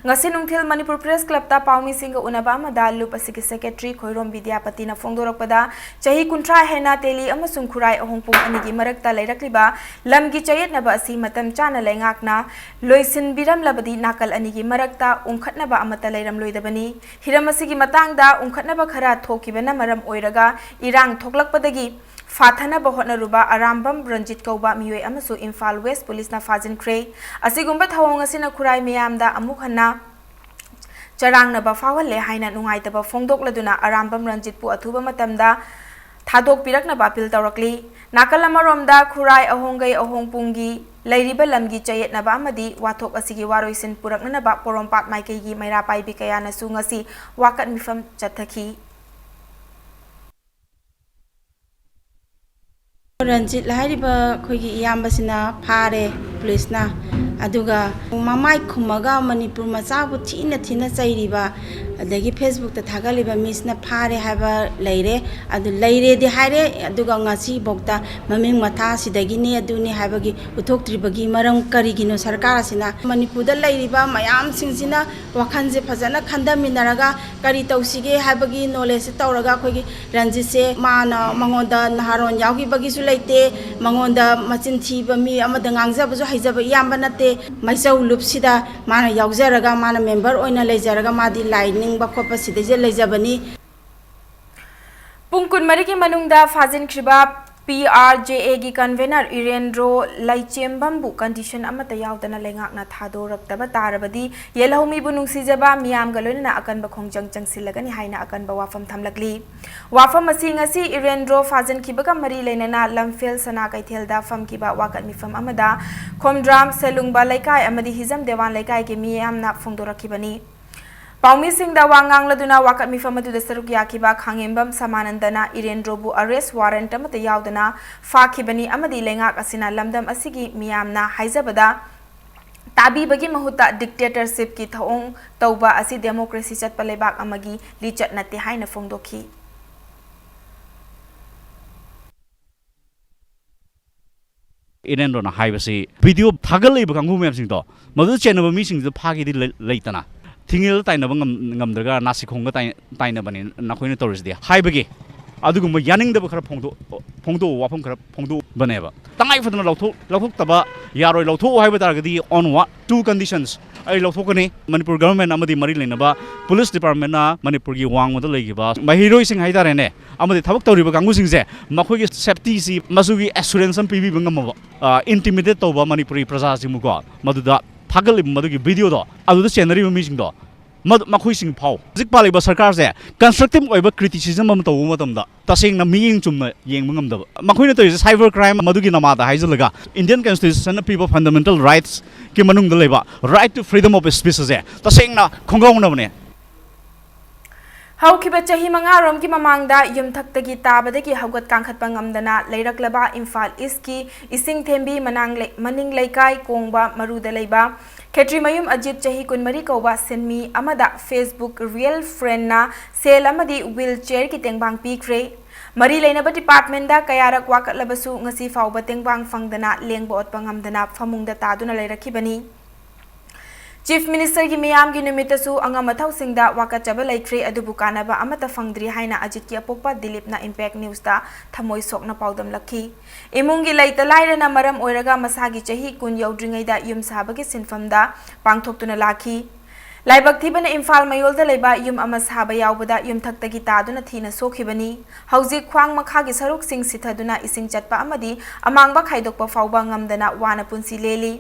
ꯉꯁꯤ ꯅꯨꯡꯊꯤꯜ ꯃꯅꯤꯄꯨꯔ ꯄ꯭ꯔꯦꯁ ꯀ꯭ꯂꯕꯇ ꯄꯥꯎꯃꯤꯁꯤꯡꯒ ꯎꯅꯕ ꯑꯃꯗ ꯂꯨꯞ ꯑꯁꯤꯒꯤ ꯁꯦꯀ꯭ꯔꯦꯇꯔꯤ ꯈꯣꯏꯔꯣꯝ ꯕꯤꯗ꯭ꯌꯥꯄꯇꯤꯅ ꯐꯣꯡꯗꯣꯔꯛꯄꯗ, ꯆꯍꯤ ꯀꯨꯟꯊ꯭ꯔꯥ ꯍꯦꯟꯅ ꯇꯦꯂꯤ ꯑꯃꯁꯨꯡ ꯈꯨꯔꯥꯏ ꯑꯍꯣꯡꯄꯨꯡ ꯑꯅꯤꯒꯤ ꯃꯔꯛꯇ ꯂꯩꯔꯛꯂꯤꯕ ꯂꯝꯒꯤ ꯆꯌꯦꯠꯅꯕ ꯑꯁꯤ ꯃꯇꯝ ꯆꯥꯅ ꯂꯩꯉꯥꯛꯅ ꯂꯣꯏꯁꯤꯟꯕꯤꯔꯝꯂꯕꯗꯤ ꯅꯥꯀꯜ ꯑꯅꯤꯒꯤ ꯃꯔꯛꯇ ꯎꯪꯈꯠꯅꯕ ꯑꯃꯠꯇ ꯂꯩꯔꯝꯂꯣꯏꯗꯕꯅꯤ꯫ ꯍꯤꯔꯝ ꯑꯁꯤꯒꯤ ꯃꯇꯥꯡꯗ ꯎꯪꯈꯠꯅꯕ ꯈꯔ ꯊꯣꯛꯈꯤꯕꯅ ꯃꯔꯝ ꯑꯣꯏꯔꯒ ꯏꯔꯥꯡ ꯊꯣꯛꯂꯛꯄꯗꯒꯤ ꯐꯥꯊꯅꯕ ꯍꯣꯠꯅꯔꯨꯕ ꯑꯔꯥꯝꯕꯝ ꯔꯟꯖꯤꯠ ꯀꯧꯕ ꯃꯤꯑꯣꯏ ꯑꯃꯁꯨ ꯏꯝꯐꯥꯜ ꯋꯦꯁ ꯄꯨꯂꯤꯁꯅ ꯐꯥꯖꯤꯟꯈ꯭ꯔꯦ꯫ ꯑꯁꯤꯒꯨꯝꯕ ꯊꯧꯑꯣꯡ ꯑꯁꯤꯅ ꯈꯨꯔꯥꯏ ꯃꯤꯌꯥꯝꯗ ꯑꯃꯨꯛ ꯍꯟꯅ ꯆꯔꯥꯡꯅꯕ ꯐꯥꯎꯍꯜꯂꯦ ꯍꯥꯏꯅ ꯅꯨꯡꯉꯥꯏꯇꯕ ꯐꯣꯡꯗꯣꯛꯂꯗꯨꯅ ꯑꯔꯥꯝꯕꯝ ꯔꯟꯖꯤꯠꯄꯨ ꯑꯊꯨꯕ ꯃꯇꯝꯗ ꯊꯥꯗꯣꯛꯄꯤꯔꯛꯅꯕ ꯑꯄꯤꯜ ꯇꯧꯔꯛꯂꯤ꯫ ꯅꯥꯀꯜ ꯑꯃꯔꯣꯝꯗ ꯈꯨꯔꯥꯏ ꯑꯍꯣꯡꯒꯩ ꯑꯍꯣꯡꯄꯨꯡꯒꯤ ꯂꯩꯔꯤꯕ ꯂꯝꯒꯤ ꯆꯌꯦꯠꯅꯕ ꯑꯃꯗꯤ ꯋꯥꯊꯣꯛ ꯑꯁꯤꯒꯤ ꯋꯥꯔꯣꯏꯁꯤꯟ ꯄꯨꯔꯛꯅꯅꯕ ꯄꯣꯔꯣꯝꯄꯥꯠ ꯃꯥꯏꯀꯩꯒꯤ ꯃꯩꯔꯥ ꯄꯥꯏꯕꯤ ꯀꯌꯥꯅꯁꯨ ꯉꯁꯤ ꯋꯥꯀꯠ ꯃꯤꯐꯝ ꯆꯠꯊꯈꯤ꯫ ꯔꯟꯖꯤꯠ ꯍꯥꯏꯔꯤꯕ ꯑꯩꯈꯣꯏꯒꯤ ꯏꯌꯥꯝꯕꯁꯤꯅ ꯐꯥꯔꯦ ꯄꯨꯂꯤꯁꯅ, ꯑꯗꯨꯒ ꯃꯃꯥꯏ ꯈꯨꯝꯃꯒ ꯃꯅꯤꯄꯨꯔ ꯃꯆꯥꯕꯨ ꯊꯤꯅ ꯊꯤꯅ ꯆꯩꯔꯤꯕ, ꯑꯗꯒꯤ ꯐꯦꯁꯕꯨꯛꯇ ꯊꯥꯒꯠꯂꯤꯕ ꯃꯤꯁꯤꯅ ꯐꯥꯔꯦ ꯍꯥꯏꯕ ꯂꯩꯔꯦ꯫ ꯑꯗꯨ ꯂꯩꯔꯦꯗꯤ ꯍꯥꯏꯔꯦ, ꯑꯗꯨꯒ ꯉꯁꯤꯐꯥꯎꯗ ꯃꯃꯤꯡ ꯃꯊꯥ ꯁꯤꯗꯒꯤꯅꯤ ꯑꯗꯨꯅꯤ ꯍꯥꯏꯕꯒꯤ ꯎꯠꯊꯣꯛꯇ꯭ꯔꯤꯕꯒꯤ ꯃꯔꯝ ꯀꯔꯤꯒꯤꯅꯣ? ꯁꯔꯀꯥꯔ ꯑꯁꯤꯅ ꯃꯅꯤꯄꯨꯔꯗ ꯂꯩꯔꯤꯕ ꯃꯌꯥꯝꯁꯤꯡꯁꯤꯅ ꯋꯥꯈꯜꯁꯦ ꯐꯖꯅ ꯈꯟꯊꯃꯤꯟꯅꯔꯒ ꯀꯔꯤ ꯇꯧꯁꯤꯒꯦ ꯍꯥꯏꯕꯒꯤ ꯅꯣꯂꯦꯖꯁꯦ ꯇꯧꯔꯒ ꯑꯩꯈꯣꯏꯒꯤ ꯔꯟꯖꯤꯠꯁꯦ ꯃꯥꯅ ꯃꯉꯣꯟꯗ ꯅꯍꯥꯔꯣꯟ ꯌꯥꯎꯈꯤꯕꯒꯤꯁꯨ ꯂꯩꯇꯦ, ꯃꯉꯣꯟꯗ ꯃꯆꯤꯟ ꯊꯤꯕ ꯃꯤ ꯑꯃꯗ ꯉꯥꯡꯖꯕꯁꯨ ꯍꯩꯖꯕ ꯏꯌꯥꯝꯕ ꯅꯠꯇꯦ꯫ ꯃꯩꯆꯧ ꯂꯨꯞꯁꯤꯗ ꯃꯥꯅ ꯌꯥꯎꯖꯔꯒ ꯃꯥꯅ ꯃꯦꯝꯕꯔ ꯑꯣꯏꯅ ꯂꯩꯖꯔꯒ ꯃꯥꯗꯤ ꯂꯥꯏ ꯅꯤꯡꯕ ꯈꯣꯠꯄ ꯁꯤꯗꯩꯁꯤꯗ ꯂꯩꯖꯕꯅꯤ꯫ ꯄꯨꯡ ꯀꯨꯟꯃꯔꯤꯒꯤ ꯃꯅꯨꯡꯗ ꯐꯥꯖꯤꯟꯈ꯭ꯔꯤꯕ ꯄꯤ ꯑꯥꯔ ꯖꯦ ꯑꯦꯒꯤ ꯀꯟꯚꯦꯅꯔ ꯏꯔꯦꯟꯗ꯭ꯔꯣ ꯂꯩꯆꯦꯝꯕꯝꯕꯨ ꯀꯟꯗꯤꯁꯟ ꯑꯃꯠꯇ ꯌꯥꯎꯗꯅ ꯂꯩꯉꯥꯛꯅ ꯊꯥꯗꯣꯔꯛꯇꯕ ꯇꯥꯔꯕꯗꯤ ꯌꯦꯜꯍꯧꯃꯤꯕꯨ ꯅꯨꯡꯁꯤꯖꯕ ꯃꯤꯌꯥꯝꯒ ꯂꯣꯏꯅꯅ ꯑꯀꯟꯕ ꯈꯣꯡꯖꯪ ꯆꯪꯁꯤꯜꯂꯒꯅꯤ ꯍꯥꯏꯅ ꯑꯀꯟꯕ ꯋꯥꯐꯝ ꯊꯝꯂꯛꯂꯤ꯫ ꯋꯥꯐꯝ ꯑꯁꯤ ꯉꯁꯤ ꯏꯔꯦꯟꯗ꯭ꯔꯣ ꯐꯥꯖꯤꯟꯈꯤꯕꯒ ꯃꯔꯤ ꯂꯩꯅꯅ ꯂꯝꯐꯦꯜ ꯁꯅꯥ ꯀꯩꯊꯦꯜꯗ ꯐꯝꯈꯤꯕ ꯋꯥꯀꯠ ꯃꯤꯐꯝ ꯑꯃꯗ ꯈꯣꯝꯗ꯭ꯔꯥꯝ, ꯁꯦꯂꯨꯡꯕ ꯂꯩꯀꯥꯏ ꯑꯃꯗꯤ ꯍꯤꯖꯝ ꯗꯦꯋꯥꯟ ꯂꯩꯀꯥꯏꯒꯤ ꯃꯤꯌꯥꯝꯅ ꯐꯣꯡꯗꯣꯔꯛꯈꯤꯕꯅꯤ꯫ ꯄꯥꯎꯃꯤꯁꯤꯡꯗ ꯋꯥ ꯉꯥꯡꯂꯗꯨꯅ ꯋꯥꯀꯠ ꯃꯤꯐꯝ ꯑꯗꯨꯗ ꯁꯔꯨꯛ ꯌꯥꯈꯤꯕ ꯈꯥꯡꯉꯦꯝꯕꯝ ꯁꯃꯥꯅꯟꯗꯅ ꯏꯔꯦꯟꯗ꯭ꯔꯣꯕꯨ ꯑꯔꯦꯁ ꯋꯥꯔꯟꯠ ꯑꯃꯠꯇ ꯌꯥꯎꯗꯅ ꯐꯥꯈꯤꯕꯅꯤ ꯑꯃꯗꯤ ꯂꯩꯉꯥꯛ ꯑꯁꯤꯅ ꯂꯝꯗꯝ ꯑꯁꯤꯒꯤ ꯃꯤꯌꯥꯝꯅ ꯍꯥꯏꯖꯕꯗ ꯇꯥꯕꯤꯕꯒꯤ ꯃꯍꯨꯠꯇ ꯗꯤꯛꯇꯦꯇꯔꯁꯤꯞꯀꯤ ꯊꯧꯑꯣꯡ ꯇꯧꯕ ꯑꯁꯤ ꯗꯦꯃꯣꯀ꯭ꯔꯦꯁꯤ ꯆꯠꯄ ꯂꯩꯕꯥꯛ ꯑꯃꯒꯤ ꯂꯤꯆꯠ ꯅꯠꯇꯦ ꯍꯥꯏꯅ ꯐꯣꯡꯗꯣꯛꯈꯤ꯫ ꯏꯔꯦꯟꯗ꯭ꯔꯣꯅ ꯍꯥꯏꯕꯁꯤ ꯚꯤꯗꯤꯑꯣ ꯊꯥꯒꯠꯂꯛꯏꯕ ꯀꯥꯡꯕꯨ ꯃꯌꯥꯝꯁꯤꯡꯗꯣ ꯃꯗꯨꯗ ꯆꯦꯟꯅꯕ ꯃꯤꯁꯤꯡꯗꯨ ꯐꯥꯒꯦꯗꯤ ꯂꯩ-, ꯂꯩꯇꯅ ꯊꯤꯡꯉꯦꯜꯗ ꯇꯥꯏꯅꯕ ꯉꯝ-, ꯉꯝꯗ꯭ꯔꯒ ꯅꯥꯁꯤꯈꯣꯡꯒ ꯇꯥꯏ-, ꯇꯥꯏꯅꯕꯅꯤ ꯅꯈꯣꯏꯅ ꯇꯧꯔꯤꯁꯤꯗꯤ ꯍꯥꯏꯕꯒꯤ ꯑꯗꯨꯒꯨꯝꯕ ꯌꯥꯅꯤꯡꯗꯕ ꯈꯔ ꯐꯣꯡꯗꯣꯛ-, ꯐꯣꯡꯗꯣꯛꯑꯣ, ꯋꯥꯐꯝ ꯈꯔ ꯐꯣꯡꯗꯣꯛꯄꯅꯦꯕ꯫ ꯇꯉꯥꯏ ꯐꯗꯅ ꯂꯧꯊꯣꯛ-, ꯂꯧꯊꯣꯛꯇꯕ ꯌꯥꯔꯣꯏ, ꯂꯧꯊꯣꯛꯑꯣ ꯍꯥꯏꯕ ꯇꯥꯔꯒꯗꯤ on one, two conditions ꯑꯩ ꯂꯧꯊꯣꯛꯀꯅꯤ꯫ ꯃꯅꯤꯄꯨꯔ ꯒꯚꯔꯟꯃꯦꯟ ꯑꯃꯗꯤ ꯃꯔꯤ ꯂꯩꯅꯕ ꯄꯨꯂꯤꯁ ꯗꯤꯄꯥꯔꯠꯃꯦꯟꯅ ꯃꯅꯤꯄꯨꯔꯒꯤ ꯋꯥꯡꯃꯗ ꯂꯩꯈꯤꯕ ꯃꯍꯩꯔꯣꯏꯁꯤꯡ ꯍꯥꯏꯇꯥꯔꯦꯅꯦ, ꯑꯃꯗꯤ ꯊꯕꯛ ꯇꯧꯔꯤꯕ ꯀꯥꯡꯕꯨꯁꯤꯡꯁꯦ ꯃꯈꯣꯏꯒꯤ ꯁꯦꯐꯇꯤꯁꯤ ꯃꯆꯨꯒꯤ ꯑꯦꯁꯨꯔꯦꯟꯁ ꯑꯃ ꯄꯤꯕꯤꯕ ꯉꯝꯃꯕ, ꯏꯟꯇꯤꯃꯤꯗꯦꯠ ꯇꯧꯕ ꯃꯅꯤꯄꯨꯔꯤ ꯄ꯭ꯔꯖꯥꯁꯤꯡꯕꯨꯀꯣ, ꯃꯗꯨꯗ ꯊꯥꯒꯠꯂꯤꯕ ꯃꯗꯨꯒꯤ ꯚꯤꯗꯤꯑꯣꯗꯣ, ꯑꯗꯨꯗ ꯆꯦꯟꯅꯔꯤꯕ ꯃꯤꯁꯤꯡꯗꯣ, ꯃꯗꯨ, ꯃꯈꯣꯏꯁꯤꯡ ꯐꯥꯎ꯫ ꯍꯧꯖꯤꯛ ꯄꯥꯜꯂꯤꯕ ꯁꯔꯀꯥꯔꯁꯦ ꯀꯟꯁꯇ꯭ꯔꯛꯇꯤꯞ ꯑꯣꯏꯕ ꯀ꯭ꯔꯤꯇꯤꯁꯤꯖꯝ ꯑꯃ ꯇꯧꯕ ꯃꯇꯝꯗ ꯇꯁꯦꯡꯅ ꯃꯤꯠꯌꯦꯡ ꯆꯨꯝꯅ ꯌꯦꯡꯕ ꯉꯝꯗꯕ꯫ ꯃꯈꯣꯏꯅ ꯇꯧꯔꯤꯁꯦ ꯁꯥꯏꯕꯔ ꯀ꯭ꯔꯥꯏꯝ ꯃꯗꯨꯒꯤ ꯅꯃꯥꯗ ꯍꯥꯏꯖꯤꯜꯂꯒ ꯏꯟꯗꯤꯌꯟ ꯀꯟꯁꯇꯤꯇ꯭ꯌꯨꯁꯟꯅ ꯄꯤꯕ ꯐꯟꯗꯥꯃꯦꯟꯇꯦꯜ ꯔꯥꯏꯠꯁꯀꯤ ꯃꯅꯨꯡꯗ ꯂꯩꯕ right to freedom of speech ꯑꯁꯦ ꯇꯁꯦꯡꯅ ꯈꯣꯡꯒꯥꯎꯅꯕꯅꯦ꯫ ꯍꯧꯈꯤꯕ ꯆꯍꯤ ꯃꯉꯥꯔꯣꯝꯒꯤ ꯃꯃꯥꯡꯗ ꯌꯨꯝꯊꯛꯇꯒꯤ ꯇꯥꯕꯗꯒꯤ ꯍꯧꯒꯠ ꯀꯥꯡꯈꯠꯄ ꯉꯝꯗꯅ ꯂꯩꯔꯛꯂꯕ ꯏꯝꯐꯥꯜ ꯏꯁꯀꯤ ꯏꯁꯤꯡ ꯊꯦꯝꯕꯤ ꯃꯅꯥꯡ ꯂꯩ-, ꯃꯅꯤꯡ ꯂꯩꯀꯥꯏ ꯀꯣꯡꯕ ꯃꯔꯨꯗ ꯂꯩꯕ ꯈꯦꯇ꯭ꯔꯤꯃꯌꯨꯝ ꯑꯖꯤꯠ, ꯆꯍꯤ ꯀꯨꯟꯃꯔꯤ ꯀꯧꯕ ꯁꯤꯟꯃꯤ ꯑꯃꯗ Facebook real friendꯅ ꯁꯦꯜ ꯑꯃꯗꯤ wheel chairꯒꯤ ꯇꯦꯡꯕꯥꯡ ꯄꯤꯈ꯭ꯔꯦ꯫ ꯃꯔꯤ ꯂꯩꯅꯕ ꯗꯤꯄꯥꯔꯠꯃꯦꯟꯗ ꯀꯌꯥꯔꯛ ꯋꯥꯀꯠꯂꯕꯁꯨ ꯉꯁꯤ ꯐꯥꯎꯕ ꯇꯦꯡꯕꯥꯡ ꯐꯪꯗꯅ ꯂꯦꯡꯕ ꯑꯣꯠꯄ ꯉꯝꯗꯅ ꯐꯃꯨꯡꯗ ꯇꯥꯗꯨꯅ ꯂꯩꯔꯛꯈꯤꯕꯅꯤ꯫ ꯆꯤꯐ ꯃꯤꯅꯤꯁꯇꯔꯒꯤ ꯃꯤꯌꯥꯝꯒꯤ ꯅꯨꯃꯤꯠꯇꯁꯨ ꯑꯉꯝ ꯑꯊꯧꯁꯤꯡꯗ ꯋꯥꯀꯠꯆꯕ ꯂꯩꯈ꯭ꯔꯦ, ꯑꯗꯨꯕꯨ ꯀꯥꯟꯅꯕ ꯑꯃꯠꯇ ꯐꯪꯗ꯭ꯔꯤ ꯍꯥꯏꯅ ꯑꯖꯤꯠꯀꯤ ꯑꯄꯣꯛꯄ ꯗꯤꯂꯤꯞꯅ ꯏꯝꯄꯦꯛ ꯅ꯭ꯌꯨꯁꯇ ꯊꯃꯣꯏ ꯁꯣꯛꯅ ꯄꯥꯎꯗꯝꯂꯛꯈꯤ꯫ ꯏꯃꯨꯡꯒꯤ ꯂꯩꯇ ꯂꯥꯏꯔꯅ ꯃꯔꯝ ꯑꯣꯏꯔꯒ ꯃꯁꯥꯒꯤ ꯆꯍꯤ ꯀꯨꯟ ꯌꯧꯗ꯭ꯔꯤꯉꯩꯗ ꯌꯨꯝ ꯁꯥꯕꯒꯤ ꯁꯤꯟꯐꯝꯗ ꯄꯥꯡꯊꯣꯛꯇꯨꯅ ꯂꯥꯛꯈꯤ꯫ ꯂꯥꯏꯕꯛ ꯊꯤꯕꯅ ꯏꯝꯐꯥꯜ ꯃꯌꯣꯜꯗ ꯂꯩꯕ ꯌꯨꯝ ꯑꯃ ꯁꯥꯕ ꯌꯥꯎꯕꯗ ꯌꯨꯝꯊꯛꯇꯒꯤ ꯇꯥꯗꯨꯅ ꯊꯤꯅ ꯁꯣꯛꯈꯤꯕꯅꯤ꯫ ꯍꯧꯖꯤꯛ ꯈ꯭ꯋꯥꯡ ꯃꯈꯥꯒꯤ ꯁꯔꯨꯛꯁꯤꯡ ꯁꯤꯊꯗꯨꯅ ꯏꯁꯤꯡ ꯆꯠꯄ ꯑꯃꯗꯤ ꯑꯃꯥꯡꯕ ꯈꯥꯏꯗꯣꯛꯄ ꯐꯥꯎꯕ ꯉꯝꯗꯅ ꯋꯥꯅ ꯄꯨꯟꯁꯤ ꯂꯦꯜꯂꯤ꯫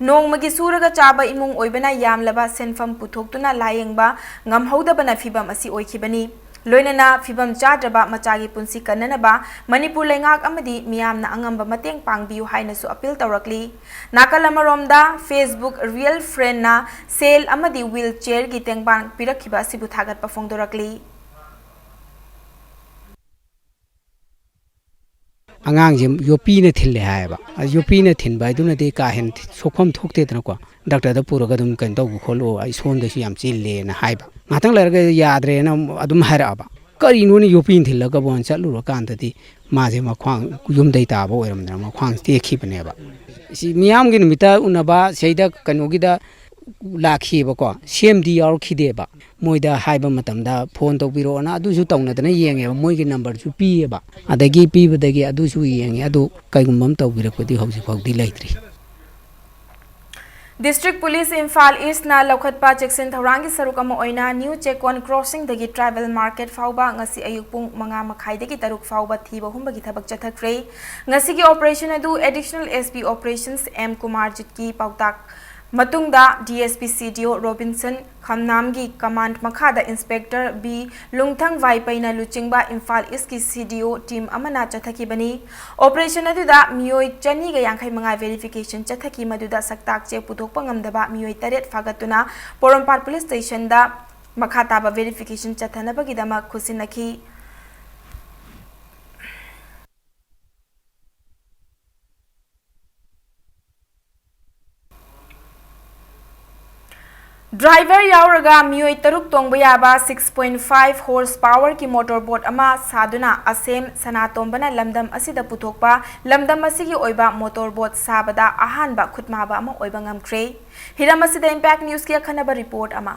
ꯅꯣꯡꯃꯒꯤ ꯁꯨꯔꯒ ꯆꯥꯕ ꯏꯃꯨꯡ ꯑꯣꯏꯕꯅ ꯌꯥꯝꯂꯕ ꯁꯦꯟꯐꯝ ꯄꯨꯊꯣꯛꯇꯨꯅ ꯂꯥꯌꯦꯡꯕ ꯉꯝꯍꯧꯗꯕꯅ ꯐꯤꯚꯝ ꯑꯁꯤ ꯑꯣꯏꯈꯤꯕꯅꯤ꯫ ꯂꯣꯏꯅꯅ ꯐꯤꯕꯝ ꯆꯥꯗ꯭ꯔꯕ ꯃꯆꯥꯒꯤ ꯄꯨꯟꯁꯤ ꯀꯟꯅꯅꯕ ꯃꯅꯤꯄꯨꯔ ꯂꯩꯉꯥꯛ ꯑꯃꯗꯤ ꯃꯤꯌꯥꯝꯅ ꯑꯉꯝꯕ ꯃꯇꯦꯡ ꯄꯥꯡꯕꯤꯌꯨ ꯍꯥꯏꯅꯁꯨ ꯑꯄꯤꯜ ꯇꯧꯔꯛꯂꯤ꯫ ꯅꯥꯀꯜ ꯑꯃꯔꯣꯝꯗ, Facebook Real Friendꯅ ꯁꯦꯜ ꯑꯃꯗꯤ wheelchairꯒꯤ ꯇꯦꯡꯕꯥꯡ ꯄꯤꯔꯛꯈꯤꯕ ꯑꯁꯤꯕꯨ ꯊꯥꯒꯠꯄ ꯐꯣꯡꯗꯣꯔꯛꯂꯤ꯫ ꯑꯉꯥꯡꯁꯦ ꯌꯣꯠꯄꯤꯅ ꯊꯤꯜꯂꯦ ꯍꯥꯏꯌꯦꯕ꯫ ꯑ, ꯌꯣꯠꯄꯤꯅ ꯊꯤꯟꯕ ꯍꯥꯏꯗꯨꯅꯗꯤ ꯀꯥ ꯍꯦꯟꯅ ꯊꯤ-, ꯁꯣꯛꯐꯝ ꯊꯣꯛꯇꯦꯗꯅꯀꯣ꯫ ꯗꯥꯛꯇꯔꯗ ꯄꯨꯔꯒ ꯑꯗꯨꯝ ꯀꯩꯅꯣ ꯇꯧꯕ ꯈꯣꯠꯂꯣ, ꯑꯩ ꯁꯣꯟꯗꯁꯨ ꯌꯥꯝ ꯆꯤꯜꯂꯦꯅ ꯍꯥꯏꯕ꯫ ꯉꯥꯏꯍꯥꯛꯇꯪ ꯂꯩꯔꯒ ꯌꯥꯗ꯭ꯔꯦꯅ ꯑꯗꯨꯝ ꯍꯥꯏꯔꯛꯑꯕ꯫ ꯀꯔꯤꯅꯣꯅ ꯌꯣꯠꯄꯤꯅ ꯊꯤꯜꯂꯒꯕꯨꯅ ꯆꯠꯂꯨꯔꯀꯥꯟꯗꯗꯤ ꯃꯥꯁꯦ ꯃꯈ꯭ꯋꯥꯡ ꯌꯨꯝꯗꯩ ꯇꯥꯕ ꯑꯣꯏꯔꯝꯗꯅ ꯃꯈ꯭ꯋꯥꯡ ꯇꯦꯛꯈꯤꯕꯅꯦꯕ꯫ ꯁꯤ ꯃꯤꯌꯥꯝꯒꯤ ꯅꯨꯃꯤꯠꯇ ꯎꯅꯕ ꯁꯤꯗꯩꯗ ꯀꯩꯅꯣꯒꯤꯗ ꯂꯥꯛꯈꯤꯑꯕꯀꯣ, ꯁꯤ ꯑꯦꯝꯗꯤ ꯌꯥꯎꯔꯛꯈꯤꯗꯦꯕ꯫ ꯃꯣꯏꯗ ꯍꯥꯏꯕ ꯃꯇꯝꯗ ꯐꯣꯟ ꯇꯧꯕꯤꯔꯛꯑꯣꯅ ꯑꯗꯨꯁꯨ ꯇꯧꯅꯗꯅ ꯌꯦꯡꯉꯦꯕ, ꯃꯣꯏꯒꯤ ꯅꯝꯕꯔꯁꯨ ꯄꯤꯌꯦꯕ꯫ ꯑꯗꯒꯤ ꯄꯤꯕꯗꯒꯤ ꯑꯗꯨꯁꯨ ꯌꯦꯡꯉꯦ, ꯑꯗꯨ ꯀꯩꯒꯨꯝꯕ ꯑꯃ ꯇꯧꯕꯤꯔꯛꯄꯗꯤ ꯍꯧꯖꯤꯛ ꯐꯥꯎꯗꯤ ꯂꯩꯇ꯭ꯔꯤ꯫ District Police ꯏꯝꯐꯥꯜ ꯏꯁꯅ ꯂꯧꯈꯠꯄ ꯆꯦꯛꯁꯤꯟ ꯊꯧꯔꯥꯡꯒꯤ ꯁꯔꯨꯛ ꯑꯃ ꯑꯣꯏꯅ ꯅ꯭ꯌꯨ ꯆꯦꯛꯀꯣꯟ ꯀ꯭ꯔꯣꯁꯤꯡꯗꯒꯤ ꯇ꯭ꯔꯥꯏꯕꯦꯜ ꯃꯥꯔꯀꯦꯠ ꯐꯥꯎꯕ ꯉꯁꯤ ꯑꯌꯨꯛ ꯄꯨꯡ ꯃꯉꯥ ꯃꯈꯥꯏꯗꯒꯤ ꯇꯔꯨꯛ ꯐꯥꯎꯕ ꯊꯤꯕ ꯍꯨꯝꯕꯒꯤ ꯊꯕꯛ ꯆꯠꯊꯈ꯭ꯔꯦ꯫ ꯉꯁꯤꯒꯤ ꯑꯣꯄꯔꯦꯁꯟ ꯑꯗꯨ Additional SP Operations ꯑꯦꯝ ꯀꯨꯃꯥꯔꯖꯤꯠꯀꯤ ꯄꯥꯎꯇꯥꯛ ꯃꯇꯨꯡꯗ DSP CDO ꯔꯣꯕꯤꯟꯁꯟ ꯈꯝꯅꯥꯝꯒꯤ ꯀꯃꯥꯟ ꯃꯈꯥꯗ ꯏꯟꯁꯄꯦꯛꯇꯔ ꯕꯤ ꯂꯨꯡꯊꯪ ꯚꯥꯏꯄꯩꯅ ꯂꯨꯆꯤꯡꯕ ꯏꯝꯐꯥꯜ ꯏꯁꯀꯤ CDO ꯇꯤꯝ ꯑꯃꯅ ꯆꯠꯊꯈꯤꯕꯅꯤ꯫ ꯑꯣꯄꯔꯦꯁꯟ ꯑꯗꯨꯗ ꯃꯤꯑꯣꯏ ꯆꯅꯤꯒ ꯌꯥꯡꯈꯩ ꯃꯉꯥ ꯚꯦꯔꯤꯐꯤꯀꯦꯁꯟ ꯆꯠꯊꯈꯤ, ꯃꯗꯨꯗ ꯁꯛꯇꯥꯛ ꯆꯦ ꯄꯨꯊꯣꯛꯄ ꯉꯝꯗꯕ ꯃꯤꯑꯣꯏ ꯇꯔꯦꯠ ꯐꯥꯒꯠꯇꯨꯅ ꯄꯣꯔꯣꯝꯄꯥꯠ ꯄꯨꯂꯤꯁ ꯁ꯭ꯇꯦꯁꯟꯗ ꯃꯈꯥ ꯇꯥꯕ ꯚꯦꯔꯤꯐꯤꯀꯦꯁꯟ ꯆꯠꯊꯅꯕꯒꯤꯗꯃꯛ ꯈꯨꯠꯁꯤꯟꯅꯈꯤ꯫ ꯗ꯭ꯔꯥꯏꯚꯔ ꯌꯥꯎꯔꯒ ꯃꯤꯑꯣꯏ ꯇꯔꯨꯛ ꯇꯣꯡꯕ ꯌꯥꯕ six point five horse powerꯒꯤ ꯃꯣꯇꯣꯔ ꯕꯣꯠ ꯑꯃ ꯁꯥꯗꯨꯅ ꯑꯁꯦꯝ ꯁꯅꯥꯇꯣꯝꯕꯅ ꯂꯝꯗꯝ ꯑꯁꯤꯗ ꯄꯨꯊꯣꯛꯄ ꯂꯝꯗꯝ ꯑꯁꯤꯒꯤ ꯑꯣꯏꯕ ꯃꯣꯇꯣꯔ ꯕꯣꯠ ꯁꯥꯕꯗ ꯑꯍꯥꯟꯕ ꯈꯨꯠꯃꯥꯕ ꯑꯃ ꯑꯣꯏꯕ ꯉꯝꯈ꯭ꯔꯦ꯫ ꯍꯤꯔꯝ ꯑꯁꯤꯗ Impact Newsꯀꯤ ꯑꯈꯟꯅꯕ ꯔꯤꯄꯣꯔꯠ ꯑꯃ꯫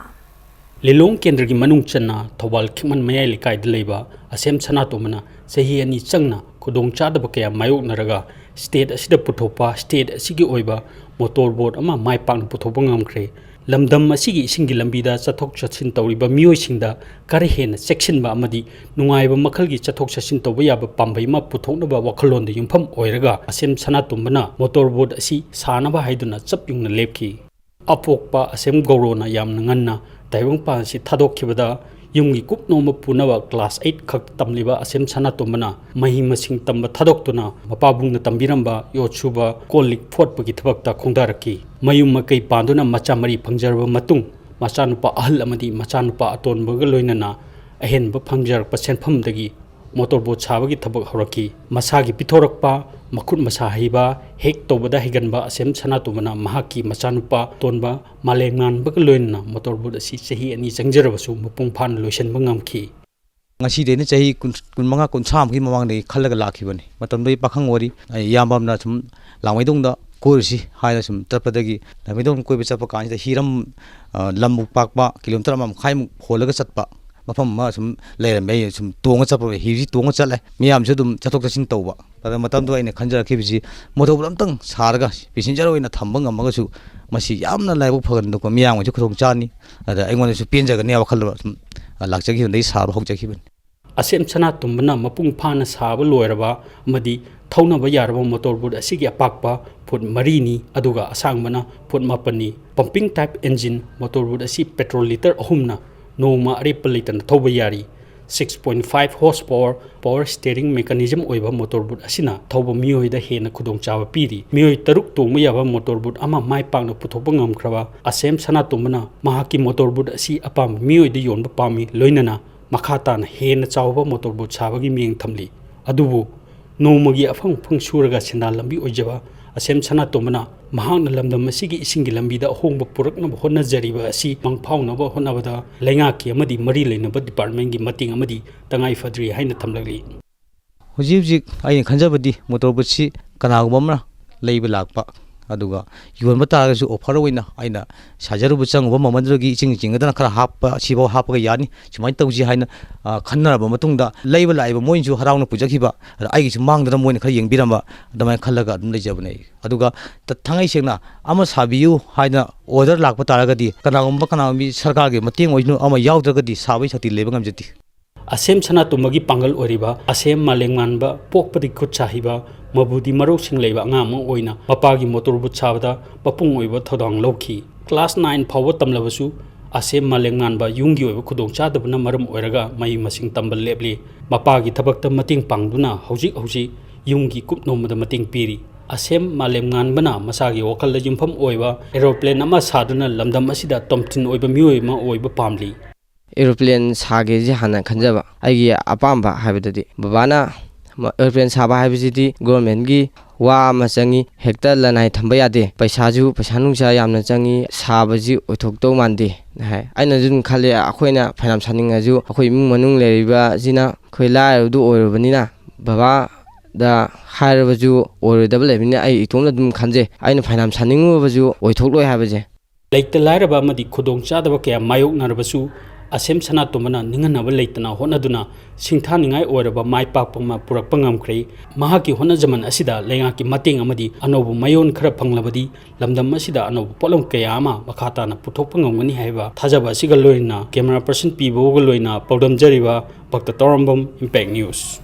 ꯂꯤꯂꯣꯡ ꯀꯦꯟꯗ꯭ꯔꯒꯤ ꯃꯅꯨꯡ ꯆꯟꯅ ꯊꯧꯕꯥꯜ ꯈꯤꯛꯃꯟ ꯃꯌꯥꯏ ꯂꯩꯀꯥꯏꯗ ꯂꯩꯕ ꯑꯁꯦꯝ ꯁꯅꯥꯇꯣꯝꯕꯅ ꯆꯍꯤ ꯑꯅꯤ ꯆꯪꯅ ꯈꯨꯗꯣꯡꯆꯥꯗꯕ ꯀꯌꯥ ꯃꯥꯌꯣꯛꯅꯔꯒ state ꯑꯁꯤꯗ ꯄꯨꯊꯣꯛꯄ, state ꯑꯁꯤꯒꯤ ꯑꯣꯏꯕ ꯃꯣꯇꯣꯔ ꯕꯣꯠ ꯑꯃ ꯃꯥꯏ ꯄꯥꯛꯅ ꯄꯨꯊꯣꯛꯄ ꯉꯝꯈ꯭ꯔꯦ꯫ ꯂꯝꯗꯝ ꯑꯁꯤꯒꯤ ꯏꯁꯤꯡꯒꯤ ꯂꯝꯕꯤꯗ ꯆꯠꯊꯣꯛ ꯆꯠꯁꯤꯟ ꯇꯧꯔꯤꯕ ꯃꯤꯑꯣꯏꯁꯤꯡꯗ ꯈꯔ ꯍꯦꯟꯅ ꯆꯦꯛꯁꯤꯟꯕ ꯑꯃꯗꯤ ꯅꯨꯡꯉꯥꯏꯕ ꯃꯈꯜꯒꯤ ꯆꯠꯊꯣꯛ ꯆꯠꯁꯤꯟ ꯇꯧꯕ ꯌꯥꯕ ꯄꯥꯝꯕꯩ ꯑꯃ ꯄꯨꯊꯣꯛꯅꯕ ꯋꯥꯈꯜꯂꯣꯟꯗ ꯌꯨꯝꯐꯝ ꯑꯣꯏꯔꯒ ꯑꯁꯦꯝ ꯁꯅꯥꯇꯣꯝꯕꯅ ꯃꯣꯇꯣꯔ ꯕꯣꯠ ꯑꯁꯤ ꯁꯥꯅꯕ ꯍꯥꯏꯗꯨꯅ ꯆꯞ ꯌꯨꯡꯅ ꯂꯦꯞꯈꯤ꯫ ꯑꯄꯣꯛꯄ ꯑꯁꯦꯝ ꯒꯧꯔꯣꯅ ꯌꯥꯝꯅ ꯉꯟꯅ ꯇꯥꯏꯕꯪꯄꯥꯟ ꯑꯁꯤ ꯊꯥꯗꯣꯛꯈꯤꯕꯗ ꯌꯨꯝꯒꯤ ꯀꯨꯞꯅꯣꯝꯕ ꯄꯨꯅꯕ class eight ꯈꯛ ꯇꯝꯂꯤꯕ ꯑꯁꯦꯝ ꯁꯅꯥꯇꯣꯝꯕꯅ ꯃꯍꯩ ꯃꯁꯤꯡ ꯇꯝꯕ ꯊꯥꯗꯣꯛꯇꯨꯅ ꯃꯄꯥꯕꯨꯡꯅ ꯇꯝꯕꯤꯔꯝꯕ ꯌꯣꯠ ꯁꯨꯕ, ꯀꯣꯜ ꯂꯤꯛ ꯐꯣꯠꯄꯒꯤ ꯊꯕꯛꯇ ꯈꯣꯡꯗꯥꯔꯛꯈꯤ꯫ ꯃꯌꯨꯝ ꯃꯀꯩ ꯄꯥꯟꯗꯨꯅ ꯃꯆꯥ ꯃꯔꯤ ꯐꯪꯖꯔꯕ ꯃꯇꯨꯡ, ꯃꯆꯥꯅꯨꯄꯥ ꯑꯍꯜ ꯑꯃꯗꯤ ꯃꯆꯥꯅꯨꯄꯥ ꯑꯇꯣꯟꯕꯒ ꯂꯣꯏꯅꯅ ꯑꯍꯦꯟꯕ ꯐꯪꯖꯔꯛꯄ ꯁꯦꯟꯐꯝꯗꯒꯤ ꯃꯣꯇꯣꯔ ꯕꯣꯠ ꯁꯥꯕꯒꯤ ꯊꯕꯛ ꯍꯧꯔꯛꯈꯤ꯫ ꯃꯁꯥꯒꯤ ꯄꯤꯊꯣꯔꯛꯄ ꯃꯈꯨꯠ ꯃꯁꯥ ꯍꯩꯕ, ꯍꯦꯛ ꯇꯧꯕꯗ ꯍꯩꯒꯟꯕ ꯑꯁꯦꯝ ꯁꯅꯥꯇꯣꯝꯕꯅ ꯃꯍꯥꯛꯀꯤ ꯃꯆꯥꯅꯨꯄꯥ ꯑꯇꯣꯟꯕ ꯃꯥꯂꯦꯝꯉꯥꯟꯕꯒ ꯂꯣꯏꯅꯅ ꯃꯣꯇꯣꯔ ꯕꯣꯠ ꯑꯁꯤ ꯆꯍꯤ ꯑꯅꯤ ꯆꯪꯖꯔꯕꯁꯨ ꯃꯄꯨꯡ ꯐꯥꯅ ꯂꯣꯏꯁꯤꯟꯕ ꯉꯝꯈꯤ꯫ ꯉꯁꯤꯗꯩꯅ ꯆꯍꯤ ꯀꯨꯟ, ꯀꯨꯟꯃꯉꯥ, ꯀꯨꯟꯊ꯭ꯔꯥꯃꯨꯛꯀꯤ ꯃꯃꯥꯡꯗꯒꯤ ꯈꯜꯂꯒ ꯂꯥꯛꯈꯤꯕꯅꯤ꯫ ꯃꯇꯝꯗꯨꯗꯤ ꯄꯥꯈꯪ ꯑꯣꯏꯔꯤ꯫ ꯑꯩ ꯏꯌꯥꯝꯕ ꯑꯃꯅ ꯁꯨꯝ ꯂꯥꯡꯃꯩꯗꯣꯡꯗ ꯀꯣꯏꯔꯨꯁꯤ ꯍꯥꯏꯅ ꯁꯨꯝ ꯆꯠꯄꯗꯒꯤ, ꯂꯥꯡꯃꯩꯗꯣꯡ ꯀꯣꯏꯕ ꯆꯠꯄ ꯀꯥꯟꯁꯤꯗ ꯍꯤꯔꯝ, ꯑ, ꯂꯝꯕꯨꯛ ꯄꯥꯛꯄ ꯀꯤꯂꯣꯃꯤꯇꯔ ꯑꯃ ꯃꯈꯥꯏꯃꯨꯛ ꯍꯣꯜꯂꯒ ꯆꯠꯄ ꯃꯐꯝ ꯑꯃ ꯁꯨꯝ ꯂꯩꯔꯝꯃꯦ꯫ ꯑꯩ ꯁꯨꯝ ꯇꯣꯡꯉ ꯆꯠꯄ, ꯍꯤꯁꯤ ꯇꯣꯡꯉ ꯆꯠꯂꯦ꯫ ꯃꯤꯌꯥꯝꯁꯨ ꯑꯗꯨꯝ ꯆꯠꯊꯣꯛ ꯆꯠꯁꯤꯟ ꯇꯧꯕ꯫ ꯑꯗ ꯃꯇꯝꯗꯨꯗ ꯑꯩꯅ ꯈꯟꯖꯔꯛꯈꯤꯕꯁꯤ, ꯃꯣꯇꯣꯔ ꯕꯣꯠ ꯑꯝꯇꯪ ꯁꯥꯔꯒ ꯄꯦꯁꯦꯟꯖꯔ ꯑꯣꯏꯅ ꯊꯝꯕ ꯉꯝꯃꯒꯁꯨ ꯃꯁꯤ ꯌꯥꯝꯅ ꯂꯥꯏꯕꯛ ꯐꯒꯅꯤꯀꯣ, ꯃꯤꯌꯥꯝꯒꯤꯁꯨ ꯈꯨꯗꯣꯡ ꯆꯥꯅꯤ, ꯑꯗ ꯑꯩꯉꯣꯟꯗꯁꯨ ꯄꯦꯟꯖꯒꯅꯤ ꯍꯥꯏꯕ ꯋꯥꯈꯜꯗ ꯁꯨꯝ ꯂꯥꯛꯆꯈꯤꯕꯗꯒꯤ ꯁꯥꯕ ꯍꯧꯖꯈꯤꯕꯅꯤ꯫ ꯑꯁꯦꯝ ꯁꯅꯥꯇꯣꯝꯕꯅ ꯃꯄꯨꯡ ꯐꯥꯅ ꯁꯥꯕ ꯂꯣꯏꯔꯕ ꯑꯃꯗꯤ ꯊꯧꯅꯕ ꯌꯥꯔꯕ ꯃꯣꯇꯣꯔ ꯕꯣꯠ ꯑꯁꯤꯒꯤ ꯑꯄꯥꯛꯄ ꯐꯨꯠ ꯃꯔꯤꯅꯤ, ꯑꯗꯨꯒ ꯑꯁꯥꯡꯕꯅ ꯐꯨꯠ ꯃꯥꯄꯟꯅꯤ꯫ Pumping type engine motor boat ꯑꯁꯤ ꯄꯦꯇ꯭ꯔꯣꯜ ꯂꯤꯇꯔ ꯑꯍꯨꯝꯅ ꯅꯣꯡꯃ ꯑꯔꯦꯞꯄ ꯂꯩꯇꯅ ꯊꯧꯕ ꯌꯥꯔꯤ꯫ Six point five horse power power steering mechanism ꯑꯣꯏꯕ ꯃꯣꯇꯣꯔ ꯕꯣꯠ ꯑꯁꯤꯅ ꯊꯧꯕ ꯃꯤꯑꯣꯏꯗ ꯍꯦꯟꯅ ꯈꯨꯗꯣꯡꯆꯥꯕ ꯄꯤꯔꯤ꯫ ꯃꯤꯑꯣꯏ ꯇꯔꯨꯛ ꯇꯣꯡꯕ ꯌꯥꯕ ꯃꯣꯇꯣꯔ ꯕꯣꯠ ꯑꯃ ꯃꯥꯏ ꯄꯥꯛꯅ ꯄꯨꯊꯣꯛꯄ ꯉꯝꯈ꯭ꯔꯕ ꯑꯁꯦꯝ ꯁꯅꯥꯇꯣꯝꯕꯅ ꯃꯍꯥꯛꯀꯤ ꯃꯣꯇꯣꯔ ꯕꯣꯠ ꯑꯁꯤ ꯑꯄꯥꯝꯕ ꯃꯤꯑꯣꯏꯗ ꯌꯣꯟꯕ ꯄꯥꯝꯃꯤ, ꯂꯣꯏꯅꯅ ꯃꯈꯥ ꯇꯥꯅ ꯍꯦꯟꯅ ꯆꯥꯎꯕ ꯃꯣꯇꯣꯔ ꯕꯣꯠ ꯁꯥꯕꯒꯤ ꯃꯤꯠꯌꯦꯡ ꯊꯝꯂꯤ꯫ ꯑꯗꯨꯕꯨ ꯅꯣꯡꯃꯒꯤ ꯑꯐꯪ ꯑꯐꯪ ꯁꯨꯔꯒ ꯁꯦꯟꯗꯥꯟ ꯂꯝꯕꯤ ꯑꯣꯏꯖꯕ ꯑꯁꯦꯝ ꯁꯅꯥꯇꯣꯝꯕꯅ ꯃꯍꯥꯛꯅ ꯂꯝꯗꯝ ꯑꯁꯤꯒꯤ ꯏꯁꯤꯡꯒꯤ ꯂꯝꯕꯤꯗ ꯑꯍꯣꯡꯕ ꯄꯨꯔꯛꯅꯕ ꯍꯣꯠꯅꯖꯔꯤꯕ ꯑꯁꯤ ꯃꯪꯐꯥꯎꯅꯕ ꯍꯣꯠꯅꯕꯗ ꯂꯩꯉꯥꯛꯀꯤ ꯑꯃꯗꯤ ꯃꯔꯤ ꯂꯩꯅꯕ departmentꯀꯤ ꯃꯇꯦꯡ ꯑꯃꯗꯤ ꯇꯉꯥꯏ ꯐꯗ꯭ꯔꯤ ꯍꯥꯏꯅ ꯊꯝꯂꯛꯂꯤ꯫ ꯍꯧꯖꯤꯛ ꯍꯧꯖꯤꯛ ꯑꯩꯅ ꯈꯟꯖꯕꯗꯤ ꯃꯣꯇꯣꯔ ꯕꯣꯠꯁꯤ ꯀꯅꯥꯒꯨꯝꯕ ꯑꯃꯅ ꯂꯩꯕ ꯂꯥꯛꯄ, ꯑꯗꯨꯒ ꯌꯣꯟꯕ ꯇꯥꯔꯒꯁꯨ offer ꯑꯣꯏꯅ ꯑꯩꯅ ꯁꯥꯖꯔꯨꯕ ꯆꯪꯉꯨꯕ ꯃꯃꯜꯗꯨꯗꯒꯤ ꯏꯆꯤꯡ ꯆꯤꯡꯒꯗꯅ ꯈꯔ ꯍꯥꯞꯄ, ꯁꯤꯐꯥꯎ ꯍꯥꯞꯄꯒ ꯌꯥꯅꯤ, ꯁꯨꯃꯥꯏꯅ ꯇꯧꯁꯤ ꯍꯥꯏꯅ, ꯑ, ꯈꯟꯅꯔꯕ ꯃꯇꯨꯡꯗ ꯂꯩꯕ ꯂꯥꯛꯏꯕ ꯃꯣꯏꯅꯁꯨ ꯍꯔꯥꯎꯅ ꯄꯨꯖꯈꯤꯕ, ꯑꯗ ꯑꯩꯒꯤꯁꯨ ꯃꯥꯡꯗꯅ ꯃꯣꯏꯅ ꯈꯔ ꯌꯦꯡꯕꯤꯔꯝꯕ, ꯑꯗꯨꯃꯥꯏꯅ ꯈꯜꯂꯒ ꯑꯗꯨꯝ ꯂꯩꯖꯕꯅꯦ ꯑꯩ꯫ ꯑꯗꯨꯒ ꯊ-, ꯊꯥꯡꯉꯩ ꯁꯦꯡꯅ ꯑꯃ ꯁꯥꯕꯤꯌꯨ ꯍꯥꯏꯅ order ꯂꯥꯛꯄ ꯇꯥꯔꯒꯗꯤ ꯀꯅꯥꯒꯨꯝꯕ, ꯀꯅꯥꯒꯨꯝꯕ ꯁꯔꯀꯥꯔꯒꯤ ꯃꯇꯦꯡ ꯑꯣꯏꯁꯅꯨ, ꯑꯃ ꯌꯥꯎꯗ꯭ꯔꯒꯗꯤ ꯁꯥꯕꯒꯤ ꯁꯛꯇꯤ ꯂꯩꯕ ꯉꯝꯖꯗꯦ꯫ ꯑꯁꯦꯝ ꯁꯅꯥꯇꯣꯝꯕꯒꯤ ꯄꯥꯡꯒꯜ ꯑꯣꯏꯔꯤꯕ ꯑꯁꯦꯝ ꯃꯥꯂꯦꯝꯉꯥꯟꯕ ꯄꯣꯛꯄꯗꯒꯤ ꯈꯨꯠ ꯁꯥ ꯍꯩꯕ ꯃꯕꯨꯗꯤ ꯃꯔꯧꯁꯤꯡ ꯂꯩꯕ ꯑꯉꯥꯡ ꯑꯃ ꯑꯣꯏꯅ ꯃꯄꯥꯒꯤ ꯃꯣꯇꯣꯔ ꯕꯣꯠ ꯁꯥꯕꯗ ꯃꯄꯨꯡ ꯑꯣꯏꯕ ꯊꯧꯗꯥꯡ ꯂꯧꯈꯤ꯫ Class nine ꯐꯥꯎꯕ ꯇꯝꯂꯕꯁꯨ ꯑꯁꯦꯝ ꯃꯥꯂꯦꯝꯉꯥꯟꯕ ꯌꯨꯝꯒꯤ ꯑꯣꯏꯕ ꯈꯨꯗꯣꯡꯆꯥꯗꯕꯅ ꯃꯔꯝ ꯑꯣꯏꯔꯒ ꯃꯍꯩ ꯃꯁꯤꯡ ꯇꯝꯕ ꯂꯦꯞꯂꯤ꯫ ꯃꯄꯥꯒꯤ ꯊꯕꯛꯇ ꯃꯇꯦꯡ ꯄꯥꯡꯗꯨꯅ ꯍꯧꯖꯤꯛ ꯍꯧꯖꯤꯛ ꯌꯨꯝꯒꯤ ꯀꯨꯞꯅꯣꯝꯕꯗ ꯃꯇꯦꯡ ꯄꯤꯔꯤ꯫ ꯑꯁꯦꯝ ꯃꯥꯂꯦꯝꯉꯥꯟꯕꯅ ꯃꯁꯥꯒꯤ ꯋꯥꯈꯜꯗ ꯌꯨꯝꯐꯝ ꯑꯣꯏꯕ aeroplane ꯑꯃ ꯁꯥꯗꯨꯅ ꯂꯝꯗꯝ ꯑꯁꯤꯗ ꯇꯣꯝꯊꯤꯟ ꯑꯣꯏꯕ ꯃꯤꯑꯣꯏ ꯑꯃ ꯑꯣꯏꯕ ꯄꯥꯝꯂꯤ꯫ Aeroplane ꯁꯥꯒꯦꯁꯤ ꯍꯥꯟꯅ ꯈꯟꯖꯕ꯫ ꯑꯩꯒꯤ ꯑꯄꯥꯝꯕ ꯍꯥꯏꯕꯗꯨꯗꯤ ꯕꯕꯥꯅ ꯃ-, aeroplane ꯁꯥꯕ ꯍꯥꯏꯕꯁꯤꯗꯤ government ꯀꯤ ꯋꯥ ꯑꯃ ꯆꯪꯉꯤ, ꯍꯦꯛꯇ ꯂꯅꯥꯏ ꯊꯝꯕ ꯌꯥꯗꯦ, ꯄꯩꯁꯥꯁꯨ, ꯄꯩꯁꯥ ꯅꯨꯡꯁꯥ ꯌꯥꯝꯅ ꯆꯪꯉꯤ, ꯁꯥꯕꯁꯤ ꯑꯣꯏꯊꯣꯛꯇꯧ ꯃꯥꯟꯗꯦ ꯍꯥꯏ꯫ ꯑꯩꯅꯁꯨ ꯑꯗꯨꯝ ꯈꯜꯂꯦ, ꯑꯩꯈꯣꯏꯅ ꯐꯅꯌꯥꯝ ꯁꯥꯅꯤꯡꯉꯁꯨ ꯑꯩꯈꯣꯏ ꯏꯃꯨꯡ ꯃꯅꯨꯡ ꯂꯩꯔꯤꯕꯁꯤꯅ ꯑꯩꯈꯣꯏ ꯂꯥꯏꯔꯕꯗꯨ ꯑꯣꯏꯔꯨꯕꯅꯤꯅ ꯕꯕꯥꯗ ꯍꯥꯏꯔꯕꯁꯨ ꯑꯣꯏꯔꯣꯏꯗꯕ ꯂꯩꯕꯅꯤꯅ ꯑꯩ ꯏꯇꯣꯝꯇ ꯑꯗꯨꯝ ꯈꯟꯖꯩ, ꯑꯩꯅ ꯐꯅꯌꯥꯝ ꯁꯥꯅꯤꯡꯉꯨꯕꯁꯨ ꯑꯣꯏꯊꯣꯛꯂꯣꯏ ꯍꯥꯏꯕꯁꯦ꯫ ꯂꯩꯇ ꯂꯥꯏꯔꯕ ꯑꯃꯗꯤ ꯈꯨꯗꯣꯡꯆꯥꯗꯕ ꯀꯌꯥ ꯃꯥꯌꯣꯛꯅꯔꯕꯁꯨ ꯑꯁꯦꯝ ꯁꯅꯥꯇꯣꯝꯕꯅ ꯅꯤꯡꯍꯟꯅꯕ ꯂꯩꯇꯅ ꯍꯣꯠꯅꯗꯨꯅ ꯁꯤꯡꯊꯥꯅꯤꯡꯉꯥꯏ ꯑꯣꯏꯔꯕ ꯃꯥꯏ ꯄꯥꯛꯄ ꯑꯃ ꯄꯨꯔꯛꯄ ꯉꯝꯈ꯭ꯔꯦ꯫ ꯃꯍꯥꯛꯀꯤ ꯍꯣꯠꯅꯖꯃꯟ ꯑꯁꯤꯗ ꯂꯩꯉꯥꯛꯀꯤ ꯃꯇꯦꯡ ꯑꯃꯗꯤ ꯑꯅꯧꯕ ꯃꯌꯣꯟ ꯈꯔ ꯐꯪꯂꯕꯗꯤ ꯂꯝꯗꯝ ꯑꯁꯤꯗ ꯑꯅꯧꯕ ꯄꯣꯠꯂꯝ ꯀꯌꯥ ꯑꯃ ꯃꯈꯥ ꯇꯥꯅ ꯄꯨꯊꯣꯛꯄ ꯉꯝꯒꯅꯤ ꯍꯥꯏꯕ ꯊꯥꯖꯕ ꯑꯁꯤꯒ ꯂꯣꯏꯅꯅ camera person ꯄꯤꯕꯒ ꯂꯣꯏꯅ ꯄꯥꯎꯗꯝꯖꯔꯤꯕ ꯚꯛꯇ ꯇꯧꯔꯝꯕꯝ, Impact News꯫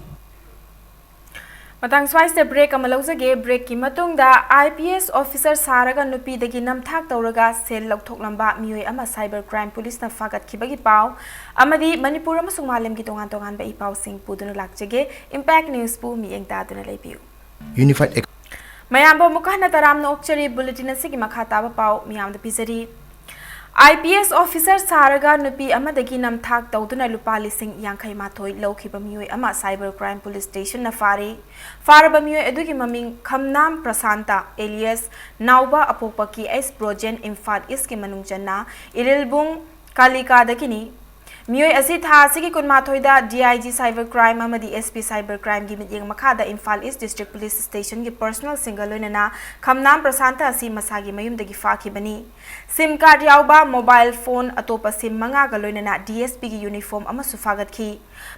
ꯃꯇꯥꯡ ꯁ꯭ꯋꯥꯏꯁꯤꯗ break ꯑꯃ ꯂꯧꯖꯒꯦ꯫ Break ꯀꯤ ꯃꯇꯨꯡꯗ IPS officer ꯁꯥꯔꯒ ꯅꯨꯄꯤꯗꯒꯤ ꯅꯝꯊꯥꯛ ꯇꯧꯔꯒ ꯁꯦꯜ ꯂꯧꯊꯣꯛꯂꯝꯕ ꯃꯤꯑꯣꯏ ꯑꯃ cyber crime police ꯅ ꯐꯥꯒꯠꯈꯤꯕꯒꯤ ꯄꯥꯎ ꯑꯃꯗꯤ ꯃꯅꯤꯄꯨꯔ ꯑꯃꯁꯨꯡ ꯃꯥꯂꯦꯝꯒꯤ ꯇꯣꯉꯥꯟ ꯇꯣꯉꯥꯟꯕ ꯏ ꯄꯥꯎꯁꯤꯡ ꯄꯨꯗꯨꯅ ꯂꯥꯛꯆꯒꯦ꯫ Impact News ꯄꯨ ꯃꯤꯠꯌꯦꯡ ꯇꯥꯗꯨꯅ ꯂꯩꯕꯤꯌꯨ꯫ Unified Ac- ꯃꯌꯥꯝꯕꯨ ꯑꯃꯨꯛꯀ ꯍꯟꯅ ꯇꯔꯥꯝꯅ ꯑꯣꯛꯆꯔꯤ꯫ Bulletin ꯑꯁꯤꯒꯤ ꯃꯈꯥ ꯇꯥꯕ ꯄꯥꯎ ꯃꯤꯌꯥꯝꯗ ꯄꯤꯖꯔꯤ꯫ IPS officer ꯁꯥꯔꯒ ꯅꯨꯄꯤ ꯑꯃꯗꯒꯤ ꯅꯝꯊꯥꯛ ꯇꯧꯗꯨꯅ ꯂꯨꯄꯥ ꯂꯤꯁꯤꯡ ꯌꯥꯡꯈꯩ ꯃꯥꯊꯣꯏ ꯂꯧꯈꯤꯕ ꯃꯤꯑꯣꯏ ꯑꯃ cyber crime police station ꯅ ꯐꯥꯔꯦ꯫ ꯐꯥꯔꯕ ꯃꯤꯑꯣꯏ ꯑꯗꯨꯒꯤ ꯃꯃꯤꯡ ꯈꯝꯅꯥꯝ Prasanta alias ꯅꯥꯎꯕ ꯑꯄꯣꯛꯄ K S Brojen, Imphal East ꯀꯤ ꯃꯅꯨꯡ ꯆꯟꯅ ꯏꯔꯤꯜꯕꯨꯡ ꯀꯥꯂꯤꯀꯥꯗꯒꯤꯅꯤ꯫ ꯃꯤꯑꯣꯏ ꯑꯁꯤ ꯊꯥ ꯑꯁꯤꯒꯤ ꯀꯨꯟꯃꯥꯊꯣꯏꯗ DIG cyber crime ꯑꯃꯗꯤ SP cyber crime ꯒꯤ ꯃꯤꯠꯌꯦꯡ ꯃꯈꯥꯗ Imphal East District Police Station ꯒꯤ personnel ꯁꯤꯡꯒ ꯂꯣꯏꯅꯅ ꯈꯝꯅꯥꯝ ꯄ꯭ꯔꯁꯥꯟꯇ ꯑꯁꯤ ꯃꯁꯥꯒꯤ ꯃꯌꯨꯝꯗꯒꯤ ꯐꯥꯈꯤꯕꯅꯤ꯫ SIM card ꯌꯥꯎꯕ mobile phone, ꯑꯇꯣꯞꯄ SIM ꯃꯉꯥꯒ ꯂꯣꯏꯅꯅ DSP ꯒꯤ uniform ꯑꯃꯁꯨ ꯐꯥꯒꯠꯈꯤ꯫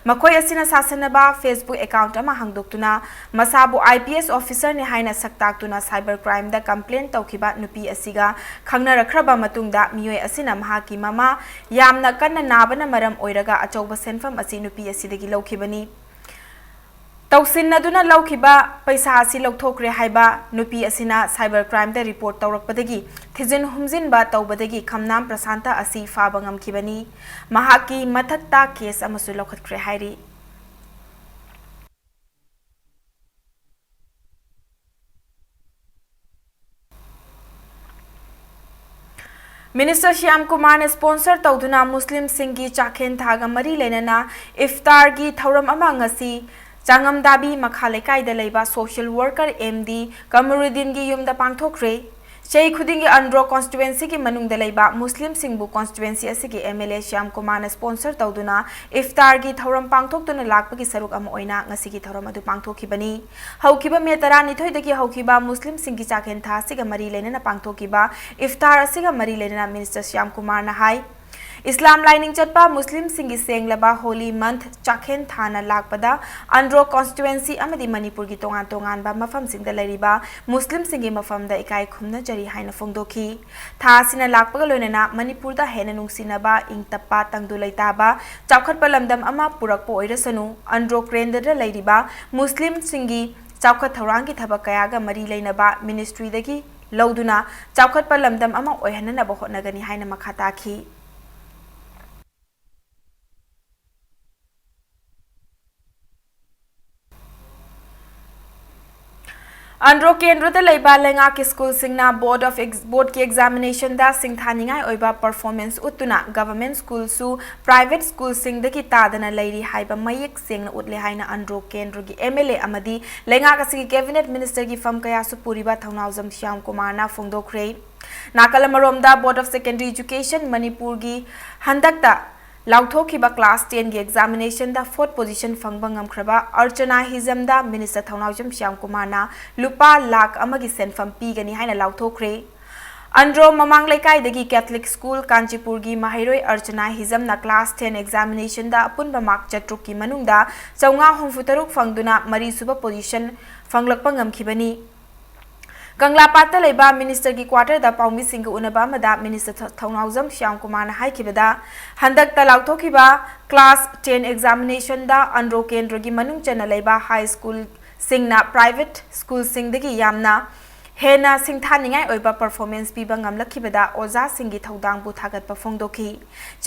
ꯃꯈꯣꯏ ꯑꯁꯤꯅ ꯁꯥꯁꯟꯅꯕ Facebook account ꯑꯃ ꯍꯥꯡꯗꯣꯛꯇꯨꯅ ꯃꯁꯥꯕꯨ IPS officer ꯅꯤ ꯍꯥꯏꯅ ꯁꯛꯇꯥꯛꯇꯨꯅ cyber crime ꯗ complain ꯇꯧꯈꯤꯕ ꯅꯨꯄꯤ ꯑꯁꯤꯒ ꯈꯪꯅꯔꯛꯈ꯭ꯔꯕ ꯃꯇꯨꯡꯗ ꯃꯤꯑꯣꯏ ꯑꯁꯤꯅ ꯃꯍꯥꯛꯀꯤ ꯃꯃꯥ ꯌꯥꯝꯅ ꯀꯟꯅ ꯅꯥꯕꯅ ꯃꯔꯝ ꯑꯣꯏꯔꯒ ꯑꯆꯧꯕ ꯁꯦꯟꯐꯝ ꯑꯁꯤ ꯅꯨꯄꯤ ꯑꯁꯤꯗꯒꯤ ꯂꯧꯈꯤꯕꯅꯤ꯫ ꯇꯧꯁꯤꯟꯅꯗꯨꯅ ꯂꯧꯈꯤꯕ ꯄꯩꯁꯥ ꯑꯁꯤ ꯂꯧꯊꯣꯛꯈ꯭ꯔꯦ ꯍꯥꯏꯕ ꯅꯨꯄꯤ ꯑꯁꯤꯅ cyber crimeꯗ report ꯇꯧꯔꯛꯄꯗꯒꯤ ꯊꯤꯖꯤꯟ ꯍꯨꯝꯖꯤꯟꯕ ꯇꯧꯕꯗꯒꯤ ꯈꯝꯅꯥꯝ ꯄ꯭ꯔꯁꯥꯟꯇ ꯑꯁꯤ ꯐꯥꯕ ꯉꯝꯈꯤꯕꯅꯤ꯫ ꯃꯍꯥꯛꯀꯤ ꯃꯊꯛꯇ case ꯑꯃꯁꯨ ꯂꯧꯈꯠꯈ꯭ꯔꯦ ꯍꯥꯏꯔꯤ꯫ Minister ꯁ꯭ꯌꯥꯝ ꯀꯨꯃꯥꯔꯅ sponsor ꯇꯧꯗꯨꯅ ꯃꯨꯁꯂꯤꯝꯁꯤꯡꯒꯤ ꯆꯥꯛꯍꯦꯟ ꯊꯥꯒ ꯃꯔꯤ ꯂꯩꯅꯅ ꯏꯐꯇꯥꯔꯒꯤ ꯊꯧꯔꯝ ꯑꯃ ꯉꯁꯤ ꯆꯥꯉꯝꯗꯥꯕꯤ ꯃꯈꯥ ꯂꯩꯀꯥꯏꯗ ꯂꯩꯕ social worker ꯑꯦꯝ ꯗꯤ ꯀꯃꯔꯨꯗꯤꯟꯒꯤ ꯌꯨꯝꯗ ꯄꯥꯡꯊꯣꯛꯈ꯭ꯔꯦ꯫ ꯆꯍꯤ ꯈꯨꯗꯤꯡꯒꯤ ꯑꯟꯗ꯭ꯔꯣ constituencyꯒꯤ ꯃꯅꯨꯡꯗ ꯂꯩꯕ ꯃꯨꯁꯂꯤꯝꯁꯤꯡꯕꯨ constituency ꯑꯁꯤꯒꯤ ꯑꯦꯝ ꯑꯦꯜ ꯑꯦ ꯁ꯭ꯌꯥꯝ ꯀꯨꯃꯥꯔꯅ sponsor ꯇꯧꯗꯨꯅ ꯏꯐꯇꯥꯔꯒꯤ ꯊꯧꯔꯝ ꯄꯥꯡꯊꯣꯛꯇꯨꯅ ꯂꯥꯛꯄꯒꯤ ꯁꯔꯨꯛ ꯑꯃ ꯑꯣꯏꯅ ꯉꯁꯤꯒꯤ ꯊꯧꯔꯝ ꯑꯗꯨ ꯄꯥꯡꯊꯣꯛꯈꯤꯕꯅꯤ꯫ ꯍꯧꯈꯤꯕ ꯃꯦ ꯇꯔꯥꯅꯤꯊꯣꯏꯗꯒꯤ ꯍꯧꯈꯤꯕ ꯃꯨꯁꯂꯤꯝꯁꯤꯡꯒꯤ ꯆꯥꯛꯍꯦꯟ ꯊꯥ ꯑꯁꯤꯒ ꯃꯔꯤ ꯂꯩꯅꯅ ꯄꯥꯡꯊꯣꯛꯈꯤꯕ ꯏꯐꯇꯥꯔ ꯑꯁꯤꯒ ꯃꯔꯤ ꯂꯩꯅꯅ Minister ꯁ꯭ꯌꯥꯝ ꯀꯨꯃꯥꯔꯅ ꯍꯥꯏ, ꯏꯁꯂꯥꯝ ꯂꯥꯏꯅꯤꯡ ꯆꯠꯄ ꯃꯨꯁꯂꯤꯝꯁꯤꯡꯒꯤ ꯁꯦꯡꯂꯕ holy month ꯆꯥꯛꯍꯦꯟ ꯊꯥꯅ ꯂꯥꯛꯄꯗ ꯑꯟꯗ꯭ꯔꯣ constituency ꯑꯃꯗꯤ ꯃꯅꯤꯄꯨꯔꯒꯤ ꯇꯣꯉꯥꯟ ꯇꯣꯉꯥꯟꯕ ꯃꯐꯝꯁꯤꯡꯗ ꯂꯩꯔꯤꯕ ꯃꯨꯁꯂꯤꯝꯁꯤꯡꯒꯤ ꯃꯐꯝꯗ ꯏꯀꯥꯏ ꯈꯨꯝꯅꯖꯔꯤ ꯍꯥꯏꯅ ꯐꯣꯡꯗꯣꯛꯈꯤ꯫ ꯊꯥ ꯑꯁꯤꯅ ꯂꯥꯛꯄꯒ ꯂꯣꯏꯅꯅ ꯃꯅꯤꯄꯨꯔꯗ ꯍꯦꯟꯅ ꯅꯨꯡꯁꯤꯅꯕ, ꯏꯪ ꯇꯞꯄ, ꯇꯪꯗꯨ ꯂꯩꯇꯥꯕ, ꯆꯥꯎꯈꯠꯄ ꯂꯝꯗꯝ ꯑꯃ ꯄꯨꯔꯛꯄ ꯑꯣꯏꯔꯁꯅꯨ, ꯑꯟꯗ꯭ꯔꯣ ꯀꯦꯟꯗ꯭ꯔꯗ ꯂꯩꯔꯤꯕ ꯃꯨꯁꯂꯤꯝꯁꯤꯡꯒꯤ ꯆꯥꯎꯈꯠ ꯊꯧꯔꯥꯡꯒꯤ ꯊꯕꯛ ꯀꯌꯥꯒ ꯃꯔꯤ ꯂꯩꯅꯕ ministryꯗꯒꯤ ꯂꯧꯗꯨꯅ ꯆꯥꯎꯈꯠꯄ ꯂꯝꯗꯝ ꯑꯃ ꯑꯣꯏꯍꯟꯅꯅꯕ ꯍꯣꯠꯅꯒꯅꯤ ꯍꯥꯏꯅ ꯃꯈꯥ ꯇꯥꯈꯤ꯫ ꯑꯟꯗ꯭ꯔꯣ ꯀꯦꯟꯗ꯭ꯔꯗ ꯂꯩꯕ ꯂꯩꯉꯥꯛꯀꯤ ꯁ꯭ꯀꯨꯜꯁꯤꯡꯅ Board of Ex-, Boardꯀꯤ examinationꯗ ꯁꯤꯡꯊꯥꯅꯤꯡꯉꯥꯏ ꯑꯣꯏꯕ performance ꯎꯠꯇꯨꯅ government schoolꯁꯨ private schoolꯁꯤꯡꯗꯒꯤ ꯇꯥꯗꯅ ꯂꯩꯔꯤ ꯍꯥꯏꯕ ꯃꯌꯦꯛ ꯁꯦꯡꯅ ꯎꯠꯂꯦ ꯍꯥꯏꯅ ꯑꯟꯗ꯭ꯔꯣ ꯀꯦꯟꯗ꯭ꯔꯒꯤ ꯑꯦꯝ ꯑꯦꯜ ꯑꯦ ꯑꯃꯗꯤ ꯂꯩꯉꯥꯛ ꯑꯁꯤꯒꯤ cabinet ministerꯒꯤ ꯐꯝ ꯀꯌꯥꯁꯨ ꯄꯨꯔꯤꯕ ꯊꯧꯅꯥꯎꯖꯝ ꯁ꯭ꯌꯥꯝ ꯀꯨꯃꯥꯔꯅ ꯐꯣꯡꯗꯣꯛꯈ꯭ꯔꯦ꯫ ꯅꯥꯀꯜ ꯑꯃꯔꯣꯝꯗ Board of Secondary Education ꯃꯅꯤꯄꯨꯔꯒꯤ ꯍꯟꯗꯛꯇ ꯂꯥꯎꯊꯣꯛꯈꯤꯕ class tenꯒꯤ examinationꯗ fourth position ꯐꯪꯕ ꯉꯝꯈ꯭ꯔꯕ ꯑꯔꯆꯅꯥ ꯍꯤꯖꯝꯗ minister ꯊꯧꯅꯥꯎꯖꯝ ꯁ꯭ꯌꯥꯝ ꯀꯨꯃꯥꯔꯅ ꯂꯨꯄꯥ ꯂꯥꯈ ꯑꯃꯒꯤ ꯁꯦꯟꯐꯝ ꯄꯤꯒꯅꯤ ꯍꯥꯏꯅ ꯂꯥꯎꯊꯣꯛꯈ꯭ꯔꯦ꯫ ꯑꯟꯗ꯭ꯔꯣ ꯃꯃꯥꯡ ꯂꯩꯀꯥꯏꯗꯒꯤ Catholic School ꯀꯥꯟꯆꯤꯄꯨꯔꯒꯤ ꯃꯍꯩꯔꯣꯏ ꯑꯔꯆꯅꯥ ꯍꯤꯖꯝꯅ class ten examinationꯗ ꯑꯄꯨꯟꯕ mark ꯆꯥꯇ꯭ꯔꯨꯛꯀꯤ ꯃꯅꯨꯡꯗ ꯆꯥꯝꯃꯉꯥ ꯍꯨꯝꯐꯨ ꯇꯔꯨꯛ ꯐꯪꯗꯨꯅ ꯃꯔꯤꯁꯨꯕ position ꯐꯪꯂꯛꯄ ꯉꯝꯈꯤꯕꯅꯤ꯫ ꯀꯪꯂꯥꯄꯥꯠꯇ ꯂꯩꯕ ꯃꯤꯅꯤꯁꯇꯔꯒꯤ ꯀ꯭ꯋꯥꯇꯔꯗ ꯄꯥꯎꯃꯤꯁꯤꯡꯒ ꯎꯅꯕ ꯑꯃꯗ ꯃꯤꯅꯤꯁꯇꯔ ꯊ-, ꯊꯧꯅꯥꯎꯖꯝ ꯁ꯭ꯌꯥꯝ ꯀꯨꯃꯥꯔꯅ ꯍꯥꯏꯈꯤꯕꯗ, ꯍꯟꯗꯛꯇ ꯂꯥꯎꯊꯣꯛꯈꯤꯕ ꯀ꯭ꯂꯥꯁ ꯇꯦꯟ ꯑꯦꯛꯖꯥꯃꯤꯅꯦꯁꯟꯗ ꯑꯟꯗ꯭ꯔꯣ ꯀꯦꯟꯗ꯭ꯔꯒꯤ ꯃꯅꯨꯡ ꯆꯟꯅ ꯂꯩꯕ ꯍꯥꯏ ꯁ꯭ꯀꯨꯜꯁꯤꯡꯅ ꯄ꯭ꯔꯥꯏꯚꯦꯠ ꯁ꯭ꯀꯨꯜꯁꯤꯡꯗꯒꯤ ꯌꯥꯝꯅ ꯍꯦꯟꯅ ꯁꯤꯡꯊꯥꯅꯤꯡꯉꯥꯏ ꯑꯣꯏꯕ ꯄꯔꯐꯣꯔꯃꯦꯟꯁ ꯄꯤꯕ ꯉꯝꯂꯛꯈꯤꯕꯗ ꯑꯣꯖꯥꯁꯤꯡꯒꯤ ꯊꯧꯗꯥꯡꯕꯨ ꯊꯥꯒꯠꯄ ꯐꯣꯡꯗꯣꯛꯈꯤ꯫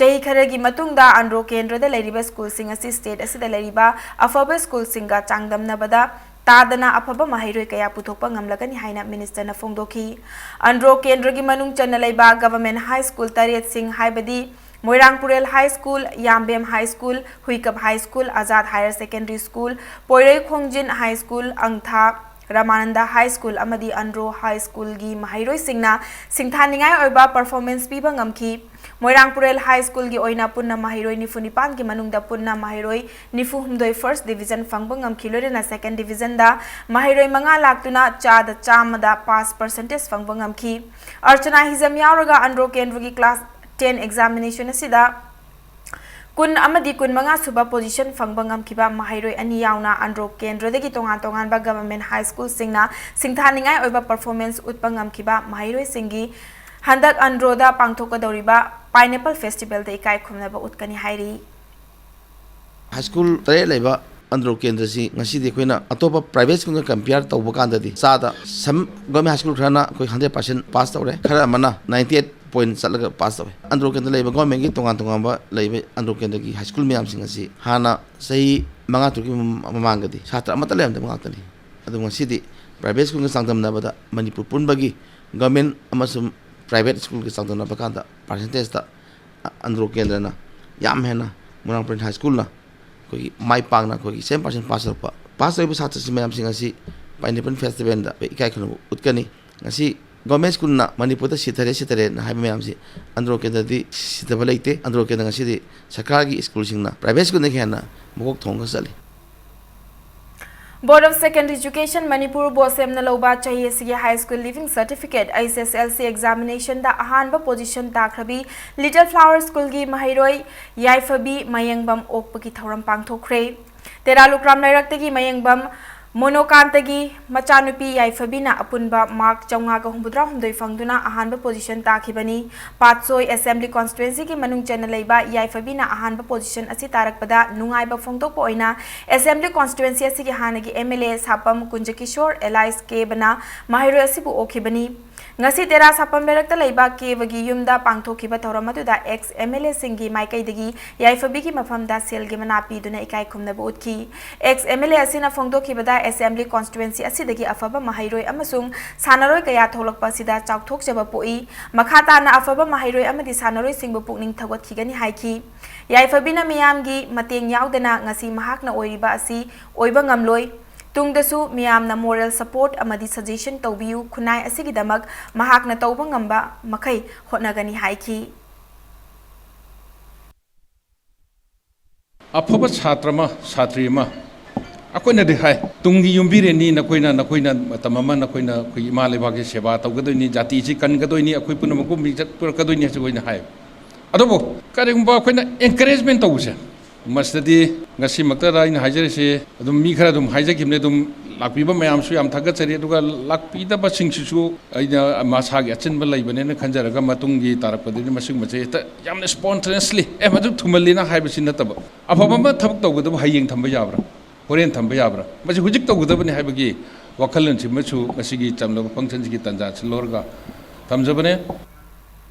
ꯆꯍꯤ ꯈꯔꯒꯤ ꯃꯇꯨꯡꯗ ꯑꯟꯗ꯭ꯔꯣ ꯀꯦꯟꯗ꯭ꯔꯗ ꯂꯩꯔꯤꯕ ꯁ꯭ꯀꯨꯜꯁꯤꯡ ꯑꯁꯤ ꯁ꯭ꯇꯦꯠ ꯑꯁꯤꯗ ꯂꯩꯔꯤꯕ ꯑꯐꯕ ꯁ꯭ꯀꯨꯜꯁꯤꯡꯒ ꯆꯥꯡꯗꯝꯅꯕꯗ ꯇꯥꯗꯅ ꯑꯐꯕ ꯃꯍꯩꯔꯣꯏ ꯀꯌꯥ ꯄꯨꯊꯣꯛꯄ ꯉꯝꯂꯒꯅꯤ ꯍꯥꯏꯅ ꯃꯤꯅꯤꯁꯇꯔꯅ ꯐꯣꯡꯗꯣꯛꯈꯤ꯫ ꯑꯟꯗ꯭ꯔꯣ ꯀꯦꯟꯗ꯭ꯔꯒꯤ ꯃꯅꯨꯡ ꯆꯟꯅ ꯂꯩꯕ ꯒꯚꯔꯟꯃꯦꯟꯠ ꯍꯥꯏ ꯁ꯭ꯀꯨꯜ ꯇꯔꯦꯠꯁꯤꯡ, ꯍꯥꯏꯕꯗꯤ Moirangpurel high school, Yambem high school, Huikap high school, Azad higher secondary school, Poirei Khongjin high school, ꯑꯪꯊꯥ ꯔꯃꯥꯅꯟꯗ ꯍꯥꯏ ꯁ꯭ꯀꯨꯜ ꯑꯃꯗꯤ ꯑꯟꯗ꯭ꯔꯣ ꯍꯥꯏ ꯁ꯭ꯀꯨꯜꯒꯤ ꯃꯍꯩꯔꯣꯏꯁꯤꯡꯅ ꯁꯤꯡꯊꯥꯅꯤꯡꯉꯥꯏ ꯑꯣꯏꯕ ꯄꯔꯐꯣꯔꯃꯦꯟꯁ ꯄꯤꯕ ꯉꯝꯈꯤ꯫ ꯃꯣꯏꯔꯥꯡꯄꯨꯔꯦꯜ ꯍꯥꯏ ꯁ꯭ꯀꯨꯜꯒꯤ ꯑꯣꯏꯅ ꯄꯨꯟꯅ ꯃꯍꯩꯔꯣꯏ ꯅꯤꯐꯨ ꯅꯤꯄꯥꯟꯒꯤ ꯃꯅꯨꯡꯗ ꯄꯨꯟꯅ ꯃꯍꯩꯔꯣꯏ ꯅꯤꯐꯨ ꯍꯨꯝꯗꯣꯏ ꯐꯥꯔꯁꯠ ꯗꯤꯕꯤꯖꯟ ꯐꯪꯕ ꯉꯝꯈꯤ, ꯂꯣꯏꯅꯅ ꯁꯦꯀꯦꯟ ꯗꯤꯕꯤꯖꯟꯗ ꯃꯍꯩꯔꯣꯏ ꯃꯉꯥ ꯂꯥꯛꯇꯨꯅ ꯆꯥꯗ ꯆꯥꯝꯃꯗ ꯄꯥꯁ ꯄꯔꯁꯦꯟꯇꯦꯖ ꯐꯪꯕ ꯉꯝꯈꯤ꯫ ꯑꯔꯆꯅꯥ ꯍꯤꯖꯝ ꯌꯥꯎꯔꯒ ꯑꯟꯗ꯭ꯔꯣ ꯀꯦꯟꯗ꯭ꯔꯒꯤ ꯀ꯭ꯂꯥꯁ ꯇꯦꯟ ꯑꯦꯛꯖꯥꯃꯤꯅꯦꯁꯟ ꯑꯁꯤꯗ ꯀꯨꯟ ꯑꯃꯗꯤ ꯀꯨꯟꯃꯉꯥ ꯁꯨꯕ ꯄꯣꯖꯤꯁꯟ ꯐꯪꯕ ꯉꯝꯈꯤꯕ ꯃꯍꯩꯔꯣꯏ ꯑꯅꯤ ꯌꯥꯎꯅ ꯑꯟꯗ꯭ꯔꯣ ꯀꯦꯟꯗ꯭ꯔꯗꯒꯤ ꯇꯣꯉꯥꯟ ꯇꯣꯉꯥꯟꯕ ꯒꯚꯔꯟꯃꯦꯟꯠ ꯍꯥꯏ ꯁ꯭ꯀꯨꯜꯁꯤꯡꯅ ꯁꯤꯡꯊꯥꯅꯤꯡꯉꯥꯏ ꯑꯣꯏꯕ ꯄꯔꯐꯣꯔꯃꯦꯟꯁ ꯎꯠꯄ ꯉꯝꯈꯤꯕ ꯃꯍꯩꯔꯣꯏꯁꯤꯡꯒꯤ ꯍꯟꯗꯛ ꯑꯟꯗ꯭ꯔꯣꯗ ꯄꯥꯡꯊꯣꯛꯀꯗꯧꯔꯤꯕ ꯄꯥꯏꯅꯦꯄꯜ ꯐꯦꯁꯇꯤꯚꯦꯜꯗ ꯏꯀꯥꯏ ꯈꯨꯝꯅꯕ ꯎꯠꯀꯅꯤ ꯍꯥꯏꯔꯤ꯫ ꯍꯥꯏ ꯁ꯭ꯀꯨꯜ ꯇꯔꯦꯠ ꯂꯩꯕ ꯑꯟꯗ꯭ꯔꯣ ꯀꯦꯟꯗ꯭ꯔꯁꯤ ꯉꯁꯤꯗꯤ ꯑꯩꯈꯣꯏꯅ ꯑꯇꯣꯞꯄ ꯄ꯭ꯔꯥꯏꯚꯦꯠ ꯁ꯭ꯀꯨꯜꯒ ꯀꯝꯄꯤꯌꯔ ꯇꯧꯕ ꯀꯥꯟꯗꯗꯤ ꯆꯥꯗ ꯁꯝ ꯒꯣꯔꯃꯦꯟ ꯍꯥꯏ ꯁ꯭ꯀꯨꯜ ꯈꯔꯅ ꯑꯩꯈꯣꯏ ꯍꯟꯗ꯭ꯔꯦꯠ ꯄꯥꯔꯁꯦꯟ ꯄꯥꯁ ꯇꯧꯔꯦ, ꯈꯔ ꯑꯃꯅ ꯅꯥꯏꯟꯇꯤ ꯑꯩꯠ ꯄꯣꯏꯟ ꯆꯠꯂꯒ ꯄꯥꯁ ꯇꯧꯋꯦ꯫ ꯑꯟꯗ꯭ꯔꯣ ꯀꯦꯟꯗ꯭ꯔ ꯂꯩꯕ ꯒꯣꯔꯃꯦꯟꯒꯤ ꯇꯣꯉꯥꯟ ꯇꯣꯉꯥꯟꯕ ꯂꯩꯕ ꯑꯟꯗ꯭ꯔꯣ ꯀꯦꯟꯗ꯭ꯔꯒꯤ ꯍꯥꯏ ꯁ꯭ꯀꯨꯜ ꯃꯌꯥꯝꯁꯤꯡ ꯑꯁꯤ ꯍꯥꯟꯅ ꯆꯍꯤ ꯃꯉꯥ ꯇꯔꯨꯛꯀꯤ ꯃꯃꯥꯡꯗꯗꯤ ꯁꯥꯇ꯭ꯔ ꯑꯃꯠꯇ ꯂꯩꯔꯝꯗꯕ ꯉꯥꯛꯇꯅꯤ꯫ ꯑꯗꯨ ꯉꯁꯤꯗꯤ ꯄ꯭ꯔꯥꯏꯚꯦꯠ ꯁ꯭ꯀꯨꯜꯒ ꯆꯥꯡꯗꯝꯅꯕꯗ ꯃꯅꯤꯄꯨꯔ ꯄꯨꯝꯕꯒꯤ ꯒꯣꯔꯃꯦꯟ ꯑꯃꯁꯨꯡ ꯄ꯭ꯔꯥꯏꯚꯦꯠ ꯁ꯭ꯀꯨꯜꯒ ꯆꯥꯡꯗꯝꯅꯕ ꯀꯥꯟꯗ ꯄꯥꯔꯁꯦꯟꯇꯦꯖꯇ ꯑꯟꯗ꯭ꯔꯣ ꯀꯦꯟꯗ꯭ꯔꯅ ꯌꯥꯝ ꯍꯦꯟꯅ ꯃꯣꯏꯔꯥꯡ ꯄꯨꯔꯦꯟ ꯍꯥꯏ ꯁ꯭ꯀꯨꯜꯅ ꯑꯩꯈꯣꯏꯒꯤ ꯃꯥꯏ ꯄꯥꯛꯅ ꯑꯩꯈꯣꯏꯒꯤ ꯁꯦꯟ ꯄꯥꯔꯁꯦꯟ ꯄꯥꯁ ꯇꯧꯔꯛꯄ, ꯄꯥꯁ ꯇꯧꯔꯤꯕ ꯁꯥꯇ꯭ꯔꯁꯤꯡ ꯃꯌꯥꯝꯁꯤꯡ ꯑꯁꯤ ꯄꯥꯏꯅꯦꯄꯜ ꯐꯦꯁꯇꯤꯚꯦꯜꯗ ꯑꯩꯈꯣꯏ ꯏꯀꯥꯏ ꯈꯨꯝꯅꯕ ꯎꯠꯀꯅꯤ꯫ ꯉꯁꯤ ꯒꯣꯔꯃꯦꯟ ꯁ꯭ꯀꯨꯜꯅ ꯃꯅꯤꯄꯨꯔꯗ ꯁꯤꯊꯔꯦ ꯁꯤꯊꯔꯦꯅ ꯍꯥꯏꯕ ꯃꯌꯥꯝꯁꯤ ꯑꯟꯗ꯭ꯔꯣ ꯀꯦꯟꯗ꯭ꯔꯗꯤ ꯁꯤꯊꯕ ꯂꯩꯇꯦ꯫ ꯑꯟꯗ꯭ꯔꯣ ꯀꯦꯟꯗ꯭ꯔ ꯉꯁꯤꯗꯤ ꯁꯔꯀꯥꯔꯒꯤ ꯁ꯭ꯀꯨꯜꯁꯤꯡꯅ ꯄ꯭ꯔꯥꯏꯚꯦꯠ ꯁ꯭ꯀꯨꯜꯗꯒꯤ ꯍꯦꯟꯅ ꯃꯀꯣꯛ ꯊꯣꯡꯉꯒ ꯆꯠꯂꯤ꯫ Board of Secondary Education Manipur ꯕꯣꯁꯦꯝꯅ ꯂꯧꯕ ꯆꯍꯤ ꯑꯁꯤꯒꯤ high school leaving certificate, H S L C ꯑꯦꯛꯖꯥꯃꯤꯅꯦꯁꯟꯗ ꯑꯍꯥꯟꯕ ꯄꯣꯖꯤꯁꯟ ꯇꯥꯈ꯭ꯔꯕꯤ ꯂꯤꯇꯜ ꯐ꯭ꯂꯥꯋꯔ ꯁ꯭ꯀꯨꯜꯒꯤ ꯃꯍꯩꯔꯣꯏ ꯌꯥꯏꯐꯕꯤ ꯃꯌꯦꯡꯕꯝ ꯑꯣꯛꯄꯒꯤ ꯊꯧꯔꯝ ꯄꯥꯡꯊꯣꯛꯈ꯭ꯔꯦ꯫ ꯇꯦꯔꯥ ꯂꯨꯀ꯭ꯔꯥꯝ ꯂꯩꯔꯛꯇꯒꯤ ꯃꯌꯦꯡꯕꯝ ꯃꯣꯅꯣꯀꯥꯟꯇꯒꯤ ꯃꯆꯥꯅꯨꯄꯤ ꯌꯥꯏꯐꯕꯤꯅ ꯑꯄꯨꯟꯕ mark ꯆꯥꯝꯃꯉꯥꯒ ꯍꯨꯝꯐꯨꯇꯔꯥꯍꯨꯝꯗꯣꯏ ꯐꯪꯗꯨꯅ ꯑꯍꯥꯟꯕ position ꯇꯥꯈꯤꯕꯅꯤ꯫ ꯄꯥꯠꯁꯣꯏ Assembly Constituencyꯒꯤ ꯃꯅꯨꯡ ꯆꯟꯅ ꯂꯩꯕ ꯌꯥꯏꯐꯕꯤꯅ ꯑꯍꯥꯟꯕ position ꯑꯁꯤ ꯇꯥꯔꯛꯄꯗ ꯅꯨꯡꯉꯥꯏꯕ ꯐꯣꯡꯗꯣꯛꯄ ꯑꯣꯏꯅ Assembly Constituency ꯑꯁꯤꯒꯤ ꯍꯥꯟꯅꯒꯤ MLA ꯁꯥꯄꯝ ꯀꯨꯟꯖꯀꯤꯁꯣꯔ alias ꯀꯦꯕꯅ ꯃꯍꯩꯔꯣꯏ ꯑꯁꯤꯕꯨ ꯑꯣꯛꯈꯤꯕꯅꯤ꯫ ꯉꯁꯤ ꯇꯦꯔꯥ ꯁꯥꯄꯝ ꯂꯩꯔꯛꯇ ꯂꯩꯕ ꯀꯦꯕꯒꯤ ꯌꯨꯝꯗ ꯄꯥꯡꯊꯣꯛꯈꯤꯕ ꯊꯧꯔꯝ ꯑꯗꯨꯗ ex MLAꯁꯤꯡꯒꯤ ꯃꯥꯏꯀꯩꯗꯒꯤ ꯌꯥꯏꯐꯕꯤꯒꯤ ꯃꯐꯝꯗ ꯁꯦꯜꯒꯤ ꯃꯅꯥ ꯄꯤꯗꯨꯅ ꯏꯀꯥꯏ ꯈꯨꯝꯅꯕ ꯎꯠꯈꯤ꯫ Ex MLA ꯑꯁꯤꯅ ꯐꯣꯡꯗꯣꯛꯈꯤꯕꯗ Assembly Constituency ꯑꯁꯤꯗꯒꯤ ꯑꯐꯕ ꯃꯍꯩꯔꯣꯏ ꯑꯃꯁꯨꯡ ꯁꯥꯟꯅꯔꯣꯏ ꯀꯌꯥ ꯊꯣꯛꯂꯛꯄ ꯑꯁꯤꯗ ꯆꯥꯎꯊꯣꯛꯆꯕ ꯄꯣꯛꯏ꯫ ꯃꯈꯥ ꯇꯥꯅ ꯑꯐꯕ ꯃꯍꯩꯔꯣꯏ ꯑꯃꯗꯤ ꯁꯥꯟꯅꯔꯣꯏꯁꯤꯡꯕꯨ ꯄꯨꯛꯅꯤꯡ ꯊꯧꯒꯠꯈꯤꯒꯅꯤ ꯍꯥꯏꯈꯤ꯫ ꯌꯥꯏꯐꯕꯤꯅ ꯃꯤꯌꯥꯝꯒꯤ ꯃꯇꯦꯡ ꯌꯥꯎꯗꯅ ꯉꯁꯤ ꯃꯍꯥꯛꯅ ꯑꯣꯏꯔꯤꯕ ꯑꯁꯤ ꯑꯣꯏꯕ ꯉꯝꯂꯣꯏ꯫ ꯇꯨꯡꯗꯁꯨ ꯃꯤꯌꯥꯝꯅ moral support ꯑꯃꯗꯤ suggestion ꯇꯧꯕꯤꯌꯨ꯫ ꯈꯨꯟꯅꯥꯏ ꯑꯁꯤꯒꯤꯗꯃꯛ ꯃꯍꯥꯛꯅ ꯇꯧꯕ ꯉꯝꯕ ꯃꯈꯩ ꯍꯣꯠꯅꯒꯅꯤ ꯍꯥꯏꯈꯤ꯫ ꯑꯐꯕ ꯁꯥꯇ꯭ꯔ ꯑꯃ, ꯁꯥꯇ꯭ꯔꯤ ꯑꯃ ꯑꯩꯈꯣꯏꯅꯗꯤ ꯍꯥꯏ, ꯇꯨꯡꯒꯤ ꯌꯨꯝꯕꯤꯔꯦꯟꯅꯤ ꯅꯈꯣꯏꯅ, ꯅꯈꯣꯏꯅ ꯃꯇꯝ ꯑꯃ ꯅꯈꯣꯏꯅ ꯑꯩꯈꯣꯏꯒꯤ ꯏꯃꯥ ꯂꯩꯕꯥꯛꯀꯤ ꯁꯦꯕꯥ ꯇꯧꯒꯗꯣꯏꯅꯤ, ꯖꯥꯇꯤꯁꯤ ꯀꯟꯒꯗꯣꯏꯅꯤ, ꯑꯩꯈꯣꯏ ꯄꯨꯝꯅꯃꯛꯄꯨ ꯃꯤꯡꯆꯠ ꯄꯨꯔꯛꯀꯗꯣꯏꯅꯤ ꯍꯥꯏꯁꯤ ꯑꯩꯈꯣꯏꯅ ꯍꯥꯏ꯫ ꯑꯗꯨꯕꯨ ꯀꯔꯤꯒꯨꯝꯕ ꯑꯩꯈꯣꯏꯅ encouragement ꯇꯧꯕꯁꯦ, ꯃꯁꯤꯗꯗꯤ ꯉꯁꯤꯃꯛꯇꯗ ꯑꯩꯅ ꯍꯥꯏꯖꯔꯤꯁꯦ, ꯑꯗꯨꯝ ꯃꯤ ꯈꯔ ꯑꯗꯨꯝ ꯍꯥꯏꯖꯈꯤꯕꯅꯦ, ꯑꯗꯨꯝ ꯂꯥꯛꯄꯤꯕ ꯃꯌꯥꯝꯁꯨ ꯌꯥꯝ ꯊꯥꯒꯠꯆꯔꯤ, ꯑꯗꯨꯒ ꯂꯥꯛꯄꯤꯗꯕꯁꯤꯡꯁꯤꯁꯨ ꯑꯩꯅ ꯃꯁꯥꯒꯤ ꯑꯆꯤꯟꯕ ꯂꯩꯕꯅꯦꯅ ꯈꯟꯖꯔꯒ ꯃꯇꯨꯡꯒꯤ ꯇꯥꯔꯛꯄꯗꯗꯤ ꯃꯁꯤꯒꯨꯝꯕꯁꯦ ꯍꯦꯛꯇ ꯌꯥꯝꯅ spontaneously, "ꯑꯦ, ꯃꯗꯨ ꯊꯨꯃꯜꯂꯤꯅ" ꯍꯥꯏꯕꯁꯤ ꯅꯠꯇꯕ, ꯑꯐꯕ ꯑꯃ ꯊꯕꯛ ꯇꯧꯒꯗꯕ ꯍꯌꯦꯡ ꯊꯝꯕ ꯌꯥꯕ꯭ꯔꯥ, ꯍꯣꯔꯦꯟ ꯊꯝꯕ ꯌꯥꯕ꯭ꯔꯥ, ꯃꯁꯤ ꯍꯧꯖꯤꯛ ꯇꯧꯒꯗꯕꯅꯤ ꯍꯥꯏꯕꯒꯤ ꯋꯥꯈꯜꯂꯣꯟꯁꯤꯃꯁꯨ ꯉꯁꯤꯒꯤ ꯆꯝꯂꯕ functionꯁꯤꯒꯤ ꯇꯥꯟꯖꯥꯁꯤ ꯂꯧꯔꯒ ꯊꯝꯖꯕꯅꯦ꯫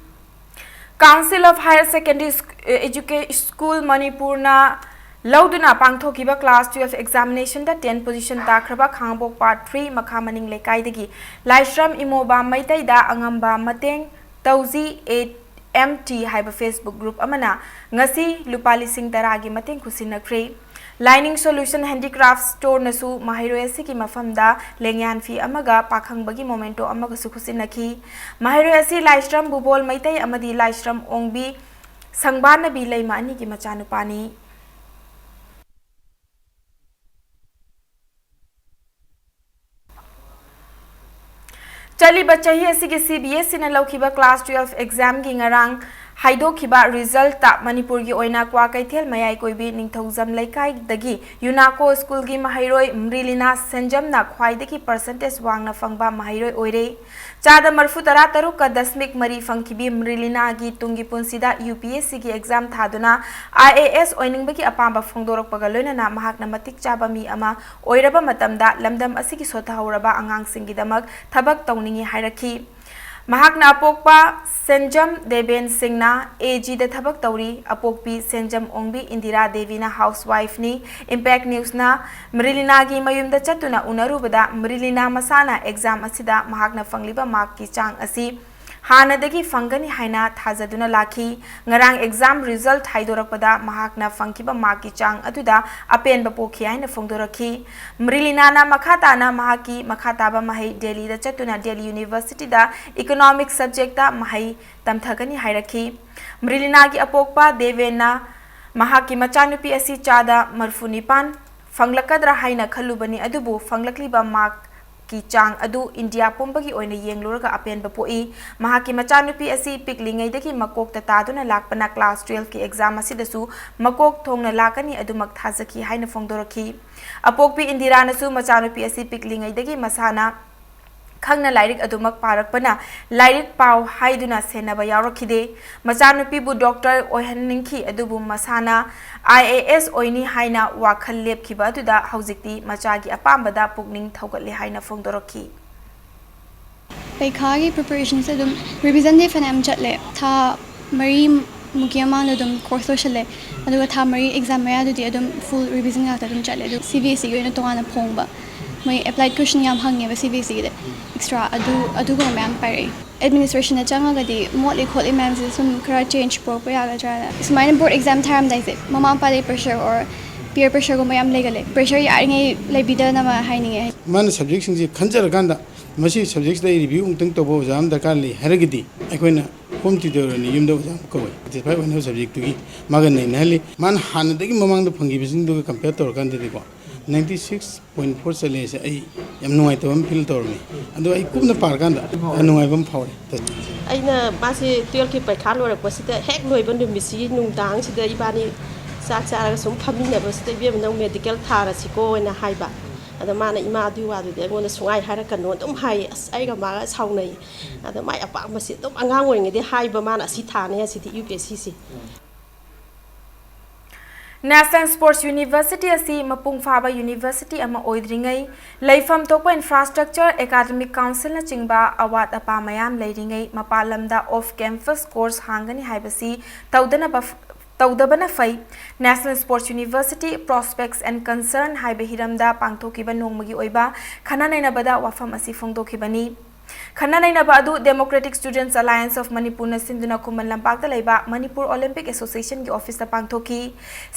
Council of Higher Secondary Sc-, Educa-, School ꯃꯅꯤꯄꯨꯔꯅ ꯂꯧꯗꯨꯅ ꯄꯥꯡꯊꯣꯛꯈꯤꯕ class twelve examinationꯗ ten position ꯇꯥꯈ꯭ꯔꯕ ꯈꯥꯡꯉꯕꯣꯛ Part three ꯃꯈꯥ ꯃꯅꯤꯡ ꯂꯩꯀꯥꯏꯗꯒꯤ ꯂꯥꯏꯁ꯭ꯔꯝ ꯏꯃꯣꯕꯥꯝ ꯃꯩꯇꯩꯗ ꯑꯉꯝꯕ ꯃꯇꯦꯡ ꯇꯧꯖꯤ, A M T ꯍꯥꯏꯕ Facebook group ꯑꯃꯅ ꯉꯁꯤ ꯂꯨꯄꯥ ꯂꯤꯁꯤꯡ ꯇꯔꯥꯒꯤ ꯃꯇꯦꯡ ꯈꯨꯠꯁꯤꯟꯅꯈ꯭ꯔꯦ꯫ Lining Solution Handicraft Storeꯅꯁꯨ ꯃꯍꯩꯔꯣꯏ ꯑꯁꯤꯒꯤ ꯃꯐꯝꯗ ꯂꯦꯡꯌꯥꯟ ꯐꯤ ꯑꯃꯒ ꯄꯥꯈꯪꯕꯒꯤ memento ꯑꯃꯒꯁꯨ ꯈꯨꯠꯁꯤꯟꯅꯈꯤ꯫ ꯃꯍꯩꯔꯣꯏ ꯑꯁꯤ ꯂꯥꯏꯁ꯭ꯔꯝ ꯕꯨꯕꯣꯜ ꯃꯩꯇꯩ ꯑꯃꯗꯤ ꯂꯥꯏꯁ꯭ꯔꯝ ꯑꯣꯡꯕꯤ ꯁꯪꯕꯥꯅꯕꯤ ꯂꯩꯃ ꯑꯅꯤꯒꯤ ꯃꯆꯥꯅꯨꯄꯥꯅꯤ꯫ ꯆꯠꯂꯤꯕ ꯆꯍꯤ ꯑꯁꯤꯒꯤ CBSEꯅ ꯂꯧꯈꯤꯕ class twelve examꯒꯤ ꯉꯔꯥꯡ ꯍꯥꯏꯗꯣꯛꯈꯤꯕ ꯔꯤꯖꯜꯇ ꯃꯅꯤꯄꯨꯔꯒꯤ ꯑꯣꯏꯅ ꯀ꯭ꯋꯥꯀꯩꯊꯦꯜ ꯃꯌꯥꯏ ꯀꯣꯏꯕꯤ ꯅꯤꯡꯊꯧꯖꯝ ꯂꯩꯀꯥꯏꯗꯒꯤ ꯌꯨꯅꯥꯀꯣ ꯁ꯭ꯀꯨꯜꯒꯤ ꯃꯍꯩꯔꯣꯏ ꯃ꯭ꯔꯤꯂꯤꯅꯥ ꯁꯦꯟꯖꯝꯅ ꯈ꯭ꯋꯥꯏꯗꯒꯤ ꯄꯔꯁꯦꯟꯇꯦꯖ ꯋꯥꯡꯅ ꯐꯪꯕ ꯃꯍꯩꯔꯣꯏ ꯑꯣꯏꯔꯦ꯫ ꯆꯥꯗ ꯃꯔꯤꯐꯨ ꯇꯔꯥ ꯇꯔꯨꯛꯀ ꯗꯁꯃꯤꯛ ꯃꯔꯤ ꯐꯪꯈꯤꯕꯤ ꯃ꯭ꯔꯤꯂꯤꯅꯥꯒꯤ ꯇꯨꯡꯒꯤ ꯄꯨꯟꯁꯤꯗ ꯌꯨ ꯄꯤ ꯑꯦꯁ ꯁꯤꯒꯤ ꯑꯦꯛꯖꯥꯝ ꯊꯥꯗꯨꯅ ꯑꯥꯏ ꯑꯦ ꯑꯦꯁ ꯑꯣꯏꯅꯤꯡꯕꯒꯤ ꯑꯄꯥꯝꯕ ꯐꯣꯡꯗꯣꯔꯛꯄꯒ ꯂꯣꯏꯅꯅ ꯃꯍꯥꯛꯅ ꯃꯇꯤꯛ ꯆꯥꯕ ꯃꯤ ꯑꯃ ꯑꯣꯏꯔꯕ ꯃꯇꯝꯗ ꯂꯝꯗꯝ ꯑꯁꯤꯒꯤ ꯁꯣꯊꯍꯧꯔꯕ ꯑꯉꯥꯡꯁꯤꯡꯒꯤꯗꯃꯛ ꯊꯕꯛ ꯇꯧꯅꯤꯡꯏ ꯍꯥꯏꯔꯛꯈꯤ꯫ ꯃꯍꯥꯛꯅ ꯑꯄꯣꯛꯄ ꯁꯦꯟꯖꯝ ꯗꯦꯕꯦꯟ ꯁꯤꯡꯅ ꯑꯦ ꯖꯤꯗ ꯊꯕꯛ ꯇꯧꯔꯤ꯫ ꯑꯄꯣꯛꯄꯤ ꯁꯦꯟꯖꯝ ꯑꯣꯡꯕꯤ ꯏꯟꯗꯤꯔꯥ ꯗꯦꯕꯤꯅ ꯍꯥꯎꯁ ꯋꯥꯏꯐꯅꯤ꯫ ꯏꯝꯄꯦꯛ ꯅ꯭ꯌꯨꯁꯅ ꯃ꯭ꯔꯤꯂꯤꯅꯥꯒꯤ ꯃꯌꯨꯝꯗ ꯆꯠꯇꯨꯅ ꯎꯅꯔꯨꯕꯗ ꯃ꯭ꯔꯤꯂꯤꯅꯥ ꯃꯁꯥꯅ ꯑꯦꯛꯖꯥꯝ ꯑꯁꯤꯗ ꯃꯍꯥꯛꯅ ꯐꯪꯂꯤꯕ ꯃꯥꯔꯛꯀꯤ ꯆꯥꯡ ꯑꯁꯤ ꯍꯥꯟꯅꯗꯒꯤ ꯐꯪꯒꯅꯤ ꯍꯥꯏꯅ ꯊꯥꯖꯗꯨꯅ ꯂꯥꯛꯈꯤ꯫ ꯉꯔꯥꯡ ꯑꯦꯛꯖꯥꯝ ꯔꯤꯖꯜꯠ ꯍꯥꯏꯗꯣꯔꯛꯄꯗ ꯃꯍꯥꯛꯅ ꯐꯪꯈꯤꯕ ꯃꯥꯔꯛꯀꯤ ꯆꯥꯡ ꯑꯗꯨꯗ ꯑꯄꯦꯟꯕ ꯄꯣꯛꯈꯤ ꯍꯥꯏꯅ ꯐꯣꯡꯗꯣꯔꯛꯈꯤ꯫ ꯃ꯭ꯔꯤꯂꯤꯅꯥꯅ ꯃꯈꯥ ꯇꯥꯅ ꯃꯍꯥꯛꯀꯤ ꯃꯈꯥ ꯇꯥꯕ ꯃꯍꯩ ꯗꯦꯜꯂꯤꯗ ꯆꯠꯇꯨꯅ ꯗꯦꯜꯂꯤ ꯌꯨꯅꯤꯚꯔꯁꯤꯇꯤꯗ ꯏꯀꯣꯅꯣꯃꯤꯛ ꯁꯕꯖꯦꯛꯇ ꯃꯍꯩ ꯇꯝꯊꯒꯅꯤ ꯍꯥꯏꯔꯛꯈꯤ꯫ ꯃ꯭ꯔꯤꯂꯤꯅꯥꯒꯤ ꯑꯄꯣꯛꯄ ꯗꯦꯕꯦꯟꯅ ꯃꯍꯥꯛꯀꯤ ꯃꯆꯥꯅꯨꯄꯤ ꯑꯁꯤ ꯆꯥꯗ ꯃꯔꯤꯐꯨ ꯅꯤꯄꯥꯟ ꯐꯪꯂꯛꯀꯗ꯭ꯔꯥ ꯍꯥꯏꯅ ꯈꯜꯂꯨꯕꯅꯤ, ꯑꯗꯨꯕꯨ ꯐꯪꯂꯛꯂꯤꯕ ꯃꯥꯔꯛꯀꯤ ꯆꯥꯡ ꯑꯗꯨ ꯏꯟꯗꯤꯌꯥ ꯄꯨꯝꯕꯒꯤ ꯑꯣꯏꯅ ꯌꯦꯡꯂꯨꯔꯒ ꯑꯄꯦꯟꯕ ꯄꯣꯛꯏ꯫ ꯃꯍꯥꯛꯀꯤ ꯃꯆꯥꯅꯨꯄꯤ ꯑꯁꯤ ꯄꯤꯛꯂꯤꯉꯩꯗꯒꯤ ꯃꯀꯣꯛꯇ ꯇꯥꯗꯨꯅ ꯂꯥꯛꯄꯅ ꯀ꯭ꯂꯥꯁ ꯇꯨꯌꯦꯜꯐꯀꯤ ꯑꯦꯛꯖꯥꯝ ꯑꯁꯤꯗꯁꯨ ꯃꯀꯣꯛ ꯊꯣꯡꯅ ꯂꯥꯛꯀꯅꯤ ꯑꯗꯨꯃꯛ ꯊꯥꯖꯈꯤ ꯍꯥꯏꯅ ꯐꯣꯡꯗꯣꯔꯛꯈꯤ꯫ ꯑꯄꯣꯛꯄꯤ ꯏꯟꯗꯤꯔꯥꯅꯁꯨ ꯃꯆꯥꯅꯨꯄꯤ ꯑꯁꯤ ꯄꯤꯛꯂꯤꯉꯩꯗꯒꯤ ꯃꯁꯥꯅ ꯈꯪꯅ ꯂꯥꯏꯔꯤꯛ ꯑꯗꯨꯃꯛ ꯄꯥꯔꯛꯄꯅ ꯂꯥꯏꯔꯤꯛ ꯄꯥꯎ ꯍꯥꯏꯗꯨꯅ ꯁꯦꯟꯅꯕ ꯌꯥꯎꯔꯛꯈꯤꯗꯦ꯫ ꯃꯆꯥꯅꯨꯄꯤꯕꯨ ꯗꯣꯛꯇꯔ ꯑꯣꯏꯍꯟꯅꯤꯡꯈꯤ, ꯑꯗꯨꯕꯨ ꯃꯁꯥꯅ ꯑꯥꯏ ꯑꯦ ꯑꯦꯁ ꯑꯣꯏꯅꯤ ꯍꯥꯏꯅ ꯋꯥꯈꯜ ꯂꯦꯞꯈꯤꯕ ꯑꯗꯨꯗ ꯍꯧꯖꯤꯛꯇꯤ ꯃꯆꯥꯒꯤ ꯑꯄꯥꯝꯕꯗ ꯄꯨꯛꯅꯤꯡ ꯊꯧꯒꯠꯂꯦ ꯍꯥꯏꯅ ꯐꯣꯡꯗꯣꯔꯛꯈꯤ꯫ ꯄꯩꯈꯥꯒꯤ ꯄ꯭ꯔꯤꯄꯦꯔꯦꯁꯟꯁꯦ ꯑꯗꯨꯝ ꯔꯤꯚꯤꯖꯟꯗꯤ ꯐꯅꯌꯥꯝ ꯆꯠꯂꯦ꯫ ꯊꯥ ꯃꯔꯤꯃꯨꯛꯀꯤ ꯃꯃꯥꯡꯗ ꯑꯗꯨꯝ ꯀꯣꯔꯁ ꯂꯣꯏꯁꯤꯜꯂꯦ꯫ ꯑꯗꯨꯒ ꯊꯥ ꯃꯔꯤ ꯑꯦꯛꯖꯥꯝ ꯃꯌꯥꯗꯨꯗꯤ ꯑꯗꯨꯝ ꯐꯨꯜ ꯔꯤꯚꯤꯖꯟ ꯉꯥꯛꯇ ꯑꯗꯨꯝ ꯆꯠꯂꯦ꯫ ꯑꯗꯨ ꯁꯤ ꯕꯤ ꯑꯦꯁ ꯏꯒꯤ ꯑꯣꯏꯅ ꯇꯣꯉꯥꯟꯅ ꯐꯣꯡꯕ ꯃꯣꯏ ꯑꯦꯄ꯭ꯂꯥꯏꯠ ꯀꯣꯏꯁꯟ ꯌꯥꯝ ꯍꯪꯉꯦꯕ ꯁꯤ ꯕꯤ ꯑꯦꯁ ꯏꯒꯤꯗꯤ꯫ ꯑꯦꯛꯁꯇ꯭ꯔꯥ ꯑꯗꯨ, ꯑꯗꯨꯒꯨꯝꯕ ꯃꯌꯥꯝ ꯄꯥꯏꯔꯛꯏ꯫ ꯑꯦꯗꯃꯤꯅꯤꯁꯇ꯭ꯔꯦꯁꯟꯗ ꯆꯪꯉꯒꯗꯤ ꯃꯣꯠꯂꯤ ꯈꯣꯠꯂꯤ ꯃꯌꯥꯝꯁꯦ ꯁꯨꯝ ꯈꯔ ꯆꯦꯟꯖ ꯄꯨꯔꯛꯄ ꯌꯥꯒꯗ꯭ꯔꯥꯅ꯫ ꯁꯨꯃꯥꯏꯅ ꯕꯣꯔꯗ ꯑꯦꯛꯖꯥꯝ ꯊꯥꯔꯝꯗꯥꯏꯁꯦ ꯃꯃꯥ ꯃꯄꯥꯗꯒꯤ ꯄ꯭ꯔꯦꯁꯔ ꯑꯣꯔ ꯄꯤꯌꯔ ꯄ꯭ꯔꯦꯁꯔꯒꯨꯝꯕ ꯌꯥꯝ ꯂꯩꯒꯜꯂꯦ꯫ ꯄ꯭ꯔꯦꯁꯔ ꯌꯥꯔꯤꯉꯩ ꯂꯩꯕꯤꯗꯅꯕ ꯍꯥꯏꯅꯤꯡꯉꯦ꯫ ꯃꯥꯅ ꯁꯕꯖꯦꯛꯁꯤꯡꯁꯦ ꯈꯟꯖꯔꯀꯥꯟꯗ ꯃꯁꯤꯒꯤ ꯁꯕꯖꯦꯛꯁꯤꯗ ꯑꯩ ꯔꯤꯚ꯭ꯌꯨ ꯑꯃꯨꯛꯇꯪ ꯇꯧꯕ ꯑꯣꯖꯥ ꯑꯃ ꯗꯔꯀꯥꯔ ꯂꯩ ꯍꯥꯏꯔꯒꯗꯤ ꯑꯩꯈꯣꯏꯅ ꯍꯣꯝ ꯇ꯭ꯌꯨꯇꯔ ꯑꯣꯏꯅ ꯌꯨꯝꯗ ꯑꯣꯖꯥ ꯑꯃ ꯀꯧꯋꯦ꯫ ꯁꯦꯇꯤꯁꯐꯥꯏ ꯑꯣꯏꯅꯕ ꯁꯕꯖꯦꯛꯇꯨꯒꯤ ꯃꯥꯒ ꯅꯩꯅꯍꯜꯂꯤ꯫ ꯃꯥꯅ ꯍꯥꯟꯅꯗꯒꯤ ꯃꯃꯥꯡꯗ ꯐꯪꯈꯤꯕꯁꯤꯡꯗꯨꯒ ꯀꯝꯄꯤꯌꯔ ꯇꯧꯔꯀꯥꯟꯗꯗꯤꯀꯣ, ꯅꯥꯏꯟꯇꯤ ꯁꯤꯛꯁ ꯄꯣꯏꯟ ꯐꯣꯔ ꯆꯠꯂꯦꯁꯦ ꯑꯩ ꯌꯥꯝ ꯅꯨꯡꯉꯥꯏꯇꯕ ꯑꯃ ꯐꯤꯜ ꯇꯧꯔꯝꯃꯤ꯫ ꯑꯗꯣ ꯑꯩ ꯀꯨꯞꯅ ꯄꯥꯔꯀꯥꯟꯗ ꯌꯥꯝ ꯅꯨꯡꯉꯥꯏꯕ ꯑꯃ ꯐꯥꯎꯔꯦ꯫ ꯑꯩꯅ ꯃꯥꯁꯦ ꯇꯨꯌꯦꯜꯐꯀꯤ ꯄꯩꯈꯥ ꯂꯣꯏꯔꯛꯄꯁꯤꯗ ꯍꯦꯛ ꯂꯣꯏꯕ ꯅꯨꯃꯤꯠꯁꯤꯒꯤ ꯅꯨꯡꯗꯥꯡꯁꯤꯗ ꯏꯕꯥꯅꯤ ꯆꯥꯛ ꯆꯥꯔꯒ ꯁꯨꯝ ꯐꯝꯃꯤꯟꯅꯕꯁꯤꯗ, "ꯏꯕꯦꯝꯃ, ꯅꯪ ꯃꯦꯗꯤꯀꯦꯜ ꯊꯥꯔꯁꯤꯀꯣ" ꯍꯥꯏꯅ ꯍꯥꯏꯕ꯫ ꯑꯗ ꯃꯥꯅ, "ꯏꯃꯥ, ꯑꯗꯨꯒꯤ ꯋꯥꯗꯨꯗꯤ ꯑꯩꯉꯣꯟꯗ ꯁꯨꯡꯍꯥꯏ ꯍꯥꯏꯔꯛꯀꯅꯨ" ꯑꯗꯨꯝ ꯍꯥꯏꯌꯦ꯫ ꯑꯁ, ꯑꯩꯒ ꯃꯥꯒ ꯁꯥꯎꯅꯩ꯫ ꯑꯗ ꯃꯥꯏ ꯑꯄꯥꯝꯕꯁꯤ ꯑꯗꯨꯝ, ꯑꯉꯥꯡ ꯑꯣꯏꯔꯤꯉꯩꯗꯩ ꯍꯥꯏꯕ ꯃꯥꯅ, "ꯑꯁꯤ ꯊꯥꯅꯤ ꯍꯥꯏꯁꯤꯗꯤ ꯌꯨ ꯄꯤ ꯑꯦꯁ ꯁꯤꯁꯤ"꯫ National Sports University ꯑꯁꯤ ꯃꯄꯨꯡ ꯐꯥꯕ university ꯑꯃ ꯑꯣꯏꯗ꯭ꯔꯤꯉꯩ, ꯂꯩꯐꯝ ꯊꯣꯛꯄ infrastructure, academic councilꯅꯆꯤꯡꯕ ꯑꯋꯥꯠ ꯑꯄꯥ ꯃꯌꯥꯝ ꯂꯩꯔꯤꯉꯩ, ꯃꯄꯥꯟ ꯂꯝꯗ off campus course ꯍꯥꯡꯒꯅꯤ ꯍꯥꯏꯕꯁꯤ ꯇꯧꯗꯅꯕ ꯇꯧꯗꯕꯅ ꯐꯩ꯫ National Sports University Prospects and Concern ꯍꯥꯏꯕ ꯍꯤꯔꯝꯗ ꯄꯥꯡꯊꯣꯛꯈꯤꯕ ꯅꯣꯡꯃꯒꯤ ꯑꯣꯏꯕ ꯈꯟꯅ ꯅꯩꯅꯕꯗ ꯋꯥꯐꯝ ꯑꯁꯤ ꯐꯣꯡꯗꯣꯛꯈꯤꯕꯅꯤ꯫ ꯈꯟꯅ ꯅꯩꯅꯕ ꯑꯗꯨ Democratic Students Alliance of Manipurꯅ ꯁꯤꯟꯗꯨꯅ ꯈꯨꯃꯟ ꯂꯝꯄꯥꯛꯇ ꯂꯩꯕ Manipur Olympic Associationꯒꯤ officeꯇ ꯄꯥꯡꯊꯣꯛꯈꯤ꯫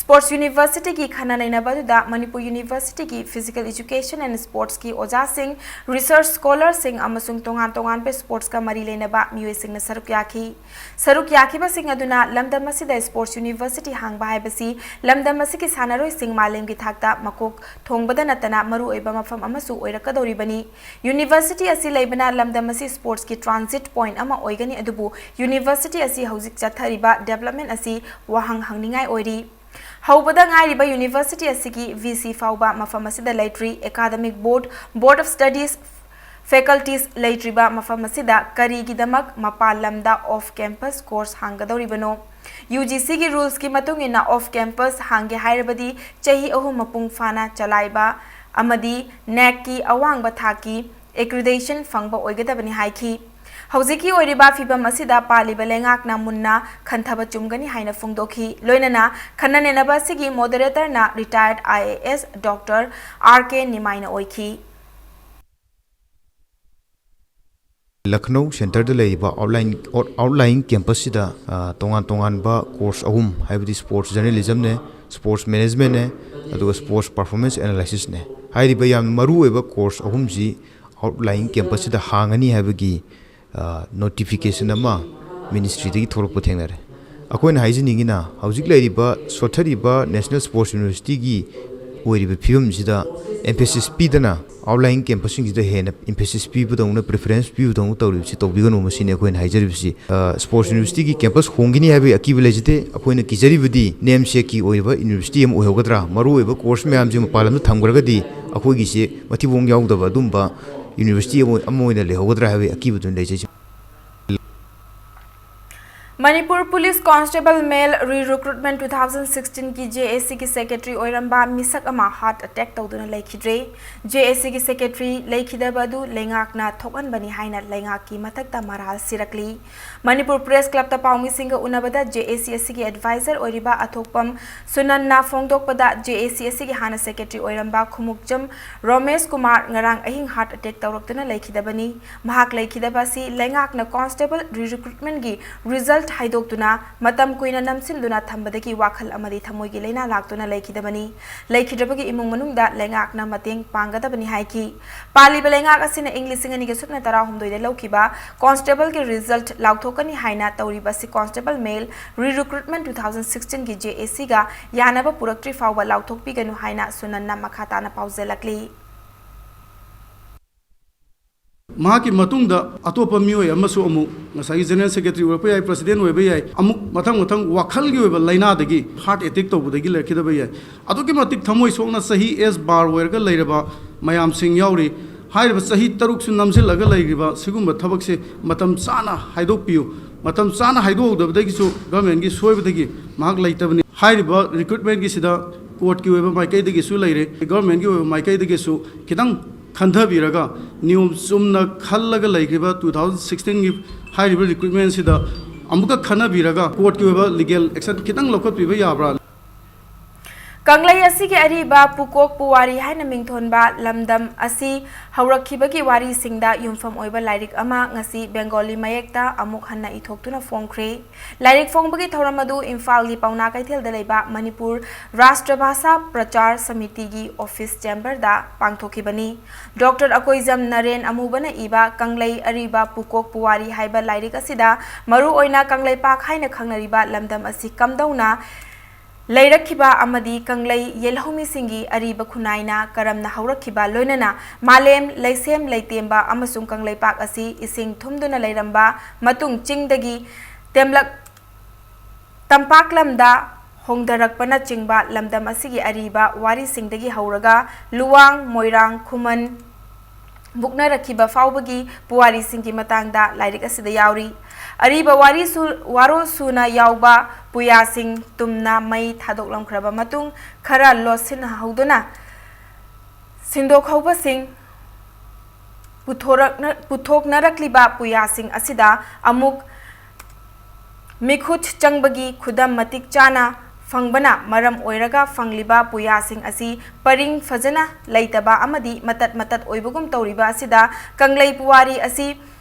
Sports Universityꯒꯤ ꯈꯟꯅ ꯅꯩꯅꯕ ꯑꯗꯨꯗ Manipur Universityꯒꯤ Physical Education and Sportsꯀꯤ ꯑꯣꯖꯥꯁꯤꯡ, research scholarꯁꯤꯡ ꯑꯃꯁꯨꯡ ꯇꯣꯉꯥꯟ ꯇꯣꯉꯥꯟꯕ sportsꯀ ꯃꯔꯤ ꯂꯩꯅꯕ ꯃꯤꯑꯣꯏꯁꯤꯡꯅ ꯁꯔꯨꯛ ꯌꯥꯈꯤ꯫ ꯁꯔꯨꯛ ꯌꯥꯈꯤꯕꯁꯤꯡ ꯑꯗꯨꯅ ꯂꯝꯗꯝ ꯑꯁꯤꯗ sports university ꯍꯥꯡꯕ ꯍꯥꯏꯕꯁꯤ ꯂꯝꯗꯝ ꯑꯁꯤꯒꯤ ꯁꯥꯟꯅꯔꯣꯏꯁꯤꯡ ꯃꯥꯂꯦꯝꯒꯤ ꯊꯥꯛꯇ ꯃꯀꯣꯛ ꯊꯣꯡꯕꯗ ꯅꯠꯇꯅ ꯃꯔꯨꯑꯣꯏꯕ ꯃꯐꯝ ꯑꯃꯁꯨ ꯑꯣꯏꯔꯛꯀꯗꯧꯔꯤꯕꯅꯤ꯫ University ꯑꯁꯤ ꯂꯩꯕꯅ ꯂꯝꯗꯝ ꯑꯁꯤ sportsꯀꯤ transit point ꯑꯃ ꯑꯣꯏꯒꯅꯤ, ꯑꯗꯨꯕꯨ university ꯑꯁꯤ ꯍꯧꯖꯤꯛ ꯆꯠꯊꯔꯤꯕ development ꯑꯁꯤ ꯋꯥꯍꯪ ꯍꯪꯅꯤꯡꯉꯥꯏ ꯑꯣꯏꯔꯤ꯫ ꯍꯧꯕꯗ ꯉꯥꯏꯔꯤꯕ university ꯑꯁꯤꯒꯤ V C ꯐꯥꯎꯕ ꯃꯐꯝ ꯑꯁꯤꯗ ꯂꯩꯇ꯭ꯔꯤ꯫ Academic board, board of studies, faculties ꯂꯩꯇ꯭ꯔꯤꯕ ꯃꯐꯝ ꯑꯁꯤꯗ ꯀꯔꯤꯒꯤꯗꯃꯛ ꯃꯄꯥꯟ ꯂꯝꯗ off campus course ꯍꯥꯡꯒꯗꯧꯔꯤꯕꯅꯣ? UGCꯒꯤ rulesꯀꯤ ꯃꯇꯨꯡ ꯏꯟꯅ off campus ꯍꯥꯡꯒꯦ ꯍꯥꯏꯔꯕꯗꯤ ꯆꯍꯤ ꯑꯍꯨꯝ ꯃꯄꯨꯡ ꯐꯥꯅ ꯆꯂꯥꯏꯕ ꯑꯃꯗꯤ NAACꯀꯤ ꯑꯋꯥꯡꯕ ꯊꯥꯛꯀꯤ accreditation ꯐꯪꯕ ꯑꯣꯏꯒꯗꯕꯅꯤ ꯍꯥꯏꯈꯤ꯫ ꯍꯧꯖꯤꯛꯀꯤ ꯑꯣꯏꯔꯤꯕ ꯐꯤꯚꯝ ꯑꯁꯤꯗ ꯄꯥꯜꯂꯤꯕ ꯂꯩꯉꯥꯛꯅ ꯃꯨꯟꯅ ꯈꯟꯊꯕ ꯆꯨꯝꯒꯅꯤ ꯍꯥꯏꯅ ꯐꯣꯡꯗꯣꯛꯈꯤ꯫ ꯂꯣꯏꯅꯅ ꯈꯟꯅ ꯅꯩꯅꯕ ꯑꯁꯤꯒꯤ moderatorꯅ retired IAS Doctor R K ꯅꯤꯃꯥꯏꯅ ꯑꯣꯏꯈꯤ꯫ ꯂꯈꯅꯧ centreꯗ ꯂꯩꯔꯤꯕ outlying outlying campusꯁꯤꯗ ꯇꯣꯉꯥꯟ ꯇꯣꯉꯥꯟꯕ course ꯑꯍꯨꯝ, ꯍꯥꯏꯕꯗꯤ sports journalismꯅꯦ, sports managementꯅꯦ, ꯑꯗꯨꯒ sports performance analysisꯅꯦ꯫ ꯍꯥꯏꯔꯤꯕ ꯌꯥꯝ ꯃꯔꯨꯑꯣꯏꯕ course ꯑꯍꯨꯝꯁꯤ outlying campusꯁꯤꯗ ꯍꯥꯡꯒꯅꯤ ꯍꯥꯏꯕꯒꯤ notification ꯑꯃ ministryꯗꯒꯤ ꯊꯣꯛꯂꯛꯄ ꯊꯦꯡꯅꯔꯦ꯫ ꯑꯩꯈꯣꯏꯅ ꯍꯥꯏꯖꯅꯤꯡꯉꯤꯅ, ꯍꯧꯖꯤꯛ ꯂꯩꯔꯤꯕ ꯁꯣꯠꯊꯔꯤꯕ National Sports Universityꯒꯤ ꯑꯣꯏꯔꯤꯕ ꯐꯤꯕꯝꯁꯤꯗ emphasis ꯄꯤꯗꯅ outlying campusꯁꯤꯡꯁꯤꯗ ꯍꯦꯟꯅ emphasis ꯄꯤꯕꯗꯧꯅ, preference ꯄꯤꯕꯗꯧꯅ ꯇꯧꯔꯤꯕꯁꯤ ꯇꯧꯕꯤꯒꯅꯨ꯫ ꯃꯁꯤꯅꯤ ꯑꯩꯈꯣꯏꯅ ꯍꯥꯏꯖꯔꯤꯕꯁꯤ꯫ ꯑ, sports universityꯒꯤ campus ꯍꯣꯡꯒꯅꯤ ꯍꯥꯏꯕꯒꯤ ꯑꯀꯤꯕ ꯂꯩꯖꯗꯦ꯫ ꯑꯩꯈꯣꯏꯅ ꯀꯤꯖꯔꯤꯕꯗꯤ namesake ꯑꯣꯏꯕ university ꯑꯃ ꯑꯣꯏꯍꯧꯒꯗ꯭ꯔꯥ, ꯃꯔꯨꯑꯣꯏꯕ course ꯃꯌꯥꯝꯁꯤ ꯃꯄꯥꯟ ꯂꯝꯗ ꯊꯝꯈ꯭ꯔꯒꯗꯤ ꯑꯩꯈꯣꯏꯒꯤꯁꯦ ꯃꯊꯤꯕꯣꯡ ꯌꯥꯎꯗꯕ ꯑꯗꯨꯝꯕ university ꯑꯃ, ꯑꯃ ꯑꯣꯏꯅ ꯂꯩꯍꯧꯒꯗ꯭ꯔꯥ ꯍꯥꯏꯕꯒꯤ ꯑꯀꯤꯕꯗꯨꯅꯤ ꯂꯩꯖꯩ꯫ ꯃꯅꯤꯄꯨꯔ ꯄꯨꯂꯤꯁ ꯀꯣꯟꯁꯇꯦꯕꯜ ꯃꯦꯜ ꯔꯤ ꯔꯤꯀ꯭ꯔꯨꯠꯃꯦꯟ ꯇꯨ ꯊꯥꯎꯖꯟ ꯁꯤꯛꯁꯇꯤꯟꯒꯤ ꯖꯦ ꯑꯦ ꯁꯤꯒꯤ ꯁꯦꯀ꯭ꯔꯦꯇꯔꯤ ꯑꯣꯏꯔꯝꯕ ꯃꯤꯁꯛ ꯑꯃ ꯍꯥꯔꯠ ꯑꯦꯇꯦꯛ ꯇꯧꯗꯨꯅ ꯂꯩꯈꯤꯗ꯭ꯔꯦ꯫ ꯖꯦ ꯑꯦ ꯁꯤꯒꯤ ꯁꯦꯀ꯭ꯔꯦꯇꯔꯤ ꯂꯩꯈꯤꯗꯕ ꯑꯗꯨ ꯂꯩꯉꯥꯛꯅ ꯊꯣꯛꯍꯟꯕꯅꯤ ꯍꯥꯏꯅ ꯂꯩꯉꯥꯛꯀꯤ ꯃꯊꯛꯇ ꯃꯔꯥꯜ ꯁꯤꯔꯛꯂꯤ꯫ ꯃꯅꯤꯄꯨꯔ ꯄ꯭ꯔꯦꯁ ꯀ꯭ꯂꯕꯇ ꯄꯥꯎꯃꯤꯁꯤꯡꯒ ꯎꯅꯕꯗ ꯖꯦ ꯑꯦ ꯁꯤ ꯑꯁꯤꯒꯤ ꯑꯦꯗꯚꯥꯏꯖꯔ ꯑꯣꯏꯔꯤꯕ ꯑꯊꯣꯛꯄꯝ ꯁꯨꯅꯟꯅ ꯐꯣꯡꯗꯣꯛꯄꯗ, ꯖꯦ ꯑꯦ ꯁꯤ ꯑꯁꯤꯒꯤ ꯍꯥꯟꯅ ꯁꯦꯀ꯭ꯔꯦꯇꯔꯤ ꯑꯣꯏꯔꯝꯕ ꯈꯨꯃꯨꯛꯆꯝ ꯔꯣꯃꯦꯁ ꯀꯨꯃꯥꯔ ꯉꯔꯥꯡ ꯑꯍꯤꯡ ꯍꯥꯔꯠ ꯑꯦꯇꯦꯛ ꯇꯧꯔꯛꯇꯨꯅ ꯂꯩꯈꯤꯗꯕꯅꯤ꯫ ꯃꯍꯥꯛ ꯂꯩꯈꯤꯗꯕ ꯑꯁꯤ ꯂꯩꯉꯥꯛꯅ ꯀꯣꯟꯁꯇꯦꯕꯜ ꯔꯤ ꯔꯤꯀ꯭ꯔꯨꯠꯃꯦꯟꯒꯤ ꯔꯤꯖꯜꯠ ꯍꯥꯏꯗꯣꯛꯇꯨꯅ ꯃꯇꯝ ꯀꯨꯏꯅ ꯅꯝꯁꯤꯟꯗꯨꯅ ꯊꯝꯕꯗꯒꯤ ꯋꯥꯈꯜ ꯑꯃꯗꯤ ꯊꯃꯣꯏꯒꯤ ꯂꯥꯏꯅꯥ ꯂꯥꯛꯇꯨꯅ ꯂꯩꯈꯤꯗꯕꯅꯤ꯫ ꯂꯩꯈꯤꯗ꯭ꯔꯕꯒꯤ ꯏꯃꯨꯡ ꯃꯅꯨꯡꯗ ꯂꯩꯉꯥꯛꯅ ꯃꯇꯦꯡ ꯄꯥꯡꯒꯗꯕꯅꯤ ꯍꯥꯏꯈꯤ꯫ ꯄꯥꯜꯂꯤꯕ ꯂꯩꯉꯥꯛ ꯑꯁꯤꯅ ꯏꯪ ꯂꯤꯁꯤꯡ ꯑꯅꯤꯒ ꯁꯨꯞꯅ ꯇꯔꯥꯍꯨꯝꯗꯣꯏꯗ ꯂꯧꯈꯤꯕ ꯀꯣꯟꯁꯇꯦꯕꯜꯒꯤ ꯔꯤꯖꯜꯠ ꯂꯥꯎꯊꯣꯛꯀꯅꯤ ꯍꯥꯏꯅ ꯇꯧꯔꯤꯕ ꯑꯁꯤ ꯀꯣꯟꯁꯇꯦꯕꯜ ꯃꯦꯜ ꯔꯤ ꯔꯤꯀ꯭ꯔꯨꯠꯃꯦꯟ ꯇꯨ ꯊꯥꯎꯖꯟ ꯁꯤꯛꯁꯇꯤꯟꯒꯤ ꯖꯦ ꯑꯦ ꯁꯤꯒ ꯌꯥꯅꯕ ꯄꯨꯔꯛꯇ꯭ꯔꯤ ꯐꯥꯎꯕ ꯂꯥꯎꯊꯣꯛꯄꯤꯒꯅꯨ ꯍꯥꯏꯅ ꯁꯨꯅꯟꯅ ꯃꯈꯥ ꯇꯥꯅ ꯄꯥꯎꯖꯦꯜꯂꯛꯂꯤ꯫ ꯃꯍꯥꯛꯀꯤ ꯃꯇꯨꯡꯗ ꯑꯇꯣꯞꯄ ꯃꯤꯑꯣꯏ ꯑꯃꯁꯨ ꯑꯃꯨꯛ ꯉꯁꯥꯏꯒꯤ ꯖꯦꯅꯔꯦꯜ ꯁꯦꯀ꯭ꯔꯦꯇꯔꯤ ꯑꯣꯏꯔꯛꯄ ꯌꯥꯏ, ꯄ꯭ꯔꯁꯤꯗꯦꯟ ꯑꯣꯏꯕ ꯌꯥꯏ, ꯑꯃꯨꯛ ꯃꯊꯪ ꯃꯊꯪ ꯋꯥꯈꯜꯒꯤ ꯑꯣꯏꯕ ꯂꯥꯏꯅꯥꯗꯒꯤ, ꯍꯥꯔꯠ ꯑꯦꯇꯦꯛ ꯇꯧꯕꯗꯒꯤ ꯂꯩꯔꯛꯀꯗꯕ ꯌꯥꯏ꯫ ꯑꯗꯨꯛꯀꯤ ꯃꯇꯤꯛ ꯊꯃꯣꯏ ꯁꯣꯛꯅ ꯆꯍꯤ ꯑꯦꯖ ꯕꯥꯔ ꯑꯣꯏꯔꯒ ꯂꯩꯔꯕ ꯃꯌꯥꯝꯁꯤꯡ ꯌꯥꯎꯔꯤ꯫ ꯍꯥꯏꯔꯤꯕ ꯆꯍꯤ ꯇꯔꯨꯛꯁꯨ ꯅꯝꯁꯤꯜꯂꯒ ꯂꯩꯔꯤꯕ ꯁꯤꯒꯨꯝꯕ ꯊꯕꯛꯁꯦ ꯃꯇꯝ ꯆꯥꯅ ꯍꯥꯏꯗꯣꯛꯄꯤꯌꯨ꯫ ꯃꯇꯝ ꯆꯥꯅ ꯍꯥꯏꯗꯣꯛꯍꯧꯗꯕꯗꯒꯤꯁꯨ ꯒꯚꯔꯟꯃꯦꯟꯒꯤ ꯁꯣꯏꯕꯗꯒꯤ ꯃꯍꯥꯛ ꯂꯩꯇꯕꯅꯤ꯫ ꯍꯥꯏꯔꯤꯕ ꯔꯤꯀ꯭ꯔꯨꯠꯃꯦꯟꯒꯤꯁꯤꯗ ꯀꯣꯔꯠꯀꯤ ꯑꯣꯏꯕ ꯃꯥꯏꯀꯩꯗꯒꯤꯁꯨ ꯂꯩꯔꯦ, ꯒꯚꯔꯟꯃꯦꯟꯒꯤ ꯑꯣꯏꯕ ꯃꯥꯏꯀꯩꯗꯒꯤꯁꯨ ꯈꯤꯇꯪ ꯈꯟꯊꯕꯤꯔꯒ, ꯅꯤꯌꯣꯝ ꯆꯨꯝꯅ ꯈꯜꯂꯒ ꯂꯩꯈ꯭ꯔꯤꯕ ꯇꯨ ꯊꯥꯎꯖꯟ ꯁꯤꯛꯁꯇꯤꯟꯒꯤ ꯍꯥꯏꯔꯤꯕ ꯔꯤꯀ꯭ꯔꯨꯠꯃꯦꯟꯁꯤꯗ ꯑꯃꯨꯛꯀ ꯈꯟꯅꯕꯤꯔꯒ ꯀꯣꯔꯠꯀꯤ ꯑꯣꯏꯕ ꯂꯤꯒꯦꯜ ꯑꯦꯛꯁꯟ ꯈꯤꯇꯪ ꯂꯧꯈꯠꯄꯤꯕ ꯌꯥꯕ꯭ꯔꯥ? ꯀꯪꯂꯩ ꯑꯁꯤꯒꯤ ꯑꯔꯤꯕ ꯄꯨꯀꯣꯛ ꯄꯨꯋꯥꯔꯤ ꯍꯥꯏꯅ ꯃꯤꯡꯊꯣꯟꯕ ꯂꯝꯗꯝ ꯑꯁꯤ ꯍꯧꯔꯛꯈꯤꯕꯒꯤ ꯋꯥꯔꯤꯁꯤꯡꯗ ꯌꯨꯝꯐꯝ ꯑꯣꯏꯕ ꯂꯥꯏꯔꯤꯛ ꯑꯃ ꯉꯁꯤ ꯕꯦꯡꯒꯣꯂꯤ ꯃꯌꯦꯛꯇ ꯑꯃꯨꯛ ꯍꯟꯅ ꯏꯊꯣꯛꯇꯨꯅ ꯐꯣꯡꯈ꯭ꯔꯦ꯫ ꯂꯥꯏꯔꯤꯛ ꯐꯣꯡꯕꯒꯤ ꯊꯧꯔꯝ ꯑꯗꯨ ꯏꯝꯐꯥꯜꯒꯤ ꯄꯥꯎꯅꯥ ꯀꯩꯊꯦꯜꯗ ꯂꯩꯕ ꯃꯅꯤꯄꯨꯔ ꯔꯥꯁꯇ꯭ꯔ ꯚꯥꯁꯥ ꯄ꯭ꯔꯆꯥꯔ ꯁꯃꯤꯇꯤꯒꯤ ꯑꯣꯐꯤꯁ ꯆꯦꯝꯕꯔꯗ ꯄꯥꯡꯊꯣꯛꯈꯤꯕꯅꯤ꯫ ꯗꯣꯛꯇꯔ ꯑꯀꯣꯏꯖꯝ ꯅꯔꯦꯟ ꯑꯃꯨꯕꯅ ꯏꯕ ꯀꯪꯂꯩ ꯑꯔꯤꯕ ꯄꯨꯀꯣꯛ ꯄꯨꯋꯥꯔꯤ ꯍꯥꯏꯕ ꯂꯥꯏꯔꯤꯛ ꯑꯁꯤꯗ ꯃꯔꯨꯑꯣꯏꯅ ꯀꯪꯂꯩꯄꯥꯛ ꯍꯥꯏꯅ ꯈꯪꯅꯔꯤꯕ ꯂꯝꯗꯝ ꯑꯁꯤ ꯀꯝꯗꯧꯅ ꯂꯩꯔꯛꯈꯤꯕ ꯑꯃꯗꯤ ꯀꯪꯂꯩ ꯌꯦꯜꯍꯧꯃꯤꯁꯤꯡꯒꯤ ꯑꯔꯤꯕ ꯈꯨꯟꯅꯥꯏꯅ ꯀꯔꯝꯅ ꯍꯧꯔꯛꯈꯤꯕ, ꯂꯣꯏꯅꯅ ꯃꯥꯂꯦꯝ ꯂꯩꯁꯦꯝ ꯂꯩꯇꯦꯝꯕ ꯑꯃꯁꯨꯡ ꯀꯪꯂꯩꯄꯥꯛ ꯑꯁꯤ ꯏꯁꯤꯡ ꯊꯨꯝꯗꯨꯅ ꯂꯩꯔꯝꯕ ꯃꯇꯨꯡ ꯆꯤꯡꯗꯒꯤ ꯇꯦꯝꯂꯛ ꯇꯝꯄꯥꯛꯂꯝꯗ ꯍꯣꯡꯗꯔꯛꯄꯅꯆꯤꯡꯕ ꯂꯝꯗꯝ ꯑꯁꯤꯒꯤ ꯑꯔꯤꯕ ꯋꯥꯔꯤꯁꯤꯡꯗꯒꯤ ꯍꯧꯔꯒ ꯂꯨꯋꯥꯡ, ꯃꯣꯏꯔꯥꯡ, ꯈꯨꯃꯟ, ꯃꯨꯛꯅꯔꯛꯈꯤꯕ ꯐꯥꯎꯕꯒꯤ ꯄꯨꯋꯥꯔꯤꯁꯤꯡꯒꯤ ꯃꯇꯥꯡꯗ ꯂꯥꯏꯔꯤꯛ ꯑꯁꯤꯗ ꯌꯥꯎꯔꯤ꯫ ꯑꯔꯤꯕ ꯋꯥꯔꯤꯁꯨ, ꯋꯥꯔꯣꯜꯁꯨꯅ ꯌꯥꯎꯕ ꯄꯨꯌꯥꯁꯤꯡ ꯇꯨꯝꯅ ꯃꯩ ꯊꯥꯗꯣꯛꯂꯝꯈ꯭ꯔꯕ ꯃꯇꯨꯡ ꯈꯔ ꯂꯣꯠꯁꯤꯟꯍꯧꯗꯨꯅ ꯁꯤꯟꯗꯣꯛꯍꯧꯕꯁꯤꯡ ꯄꯨꯊꯣꯔꯛꯅ-, ꯄꯨꯊꯣꯛꯅꯔꯛꯂꯤꯕ ꯄꯨꯌꯥꯁꯤꯡ ꯑꯁꯤꯗ ꯑꯃꯨꯛ ꯃꯤꯈꯨꯠ ꯆꯪꯕꯒꯤ ꯈꯨꯗꯝ ꯃꯇꯤꯛ ꯆꯥꯅ ꯐꯪꯕꯅ ꯃꯔꯝ ꯑꯣꯏꯔꯒ ꯐꯪꯂꯤꯕ ꯄꯨꯌꯥꯁꯤꯡ ꯑꯁꯤ ꯄꯔꯤꯡ ꯐꯖꯅ ꯂꯩꯇꯕ ꯑꯃꯗꯤ ꯃꯇꯠ ꯃꯇꯠ ꯑꯣꯏꯕꯒꯨꯝ ꯇꯧꯔꯤꯕ ꯑꯁꯤꯗ ꯀꯪꯂꯩ ꯄꯨꯋꯥꯔꯤ ꯑꯁꯤ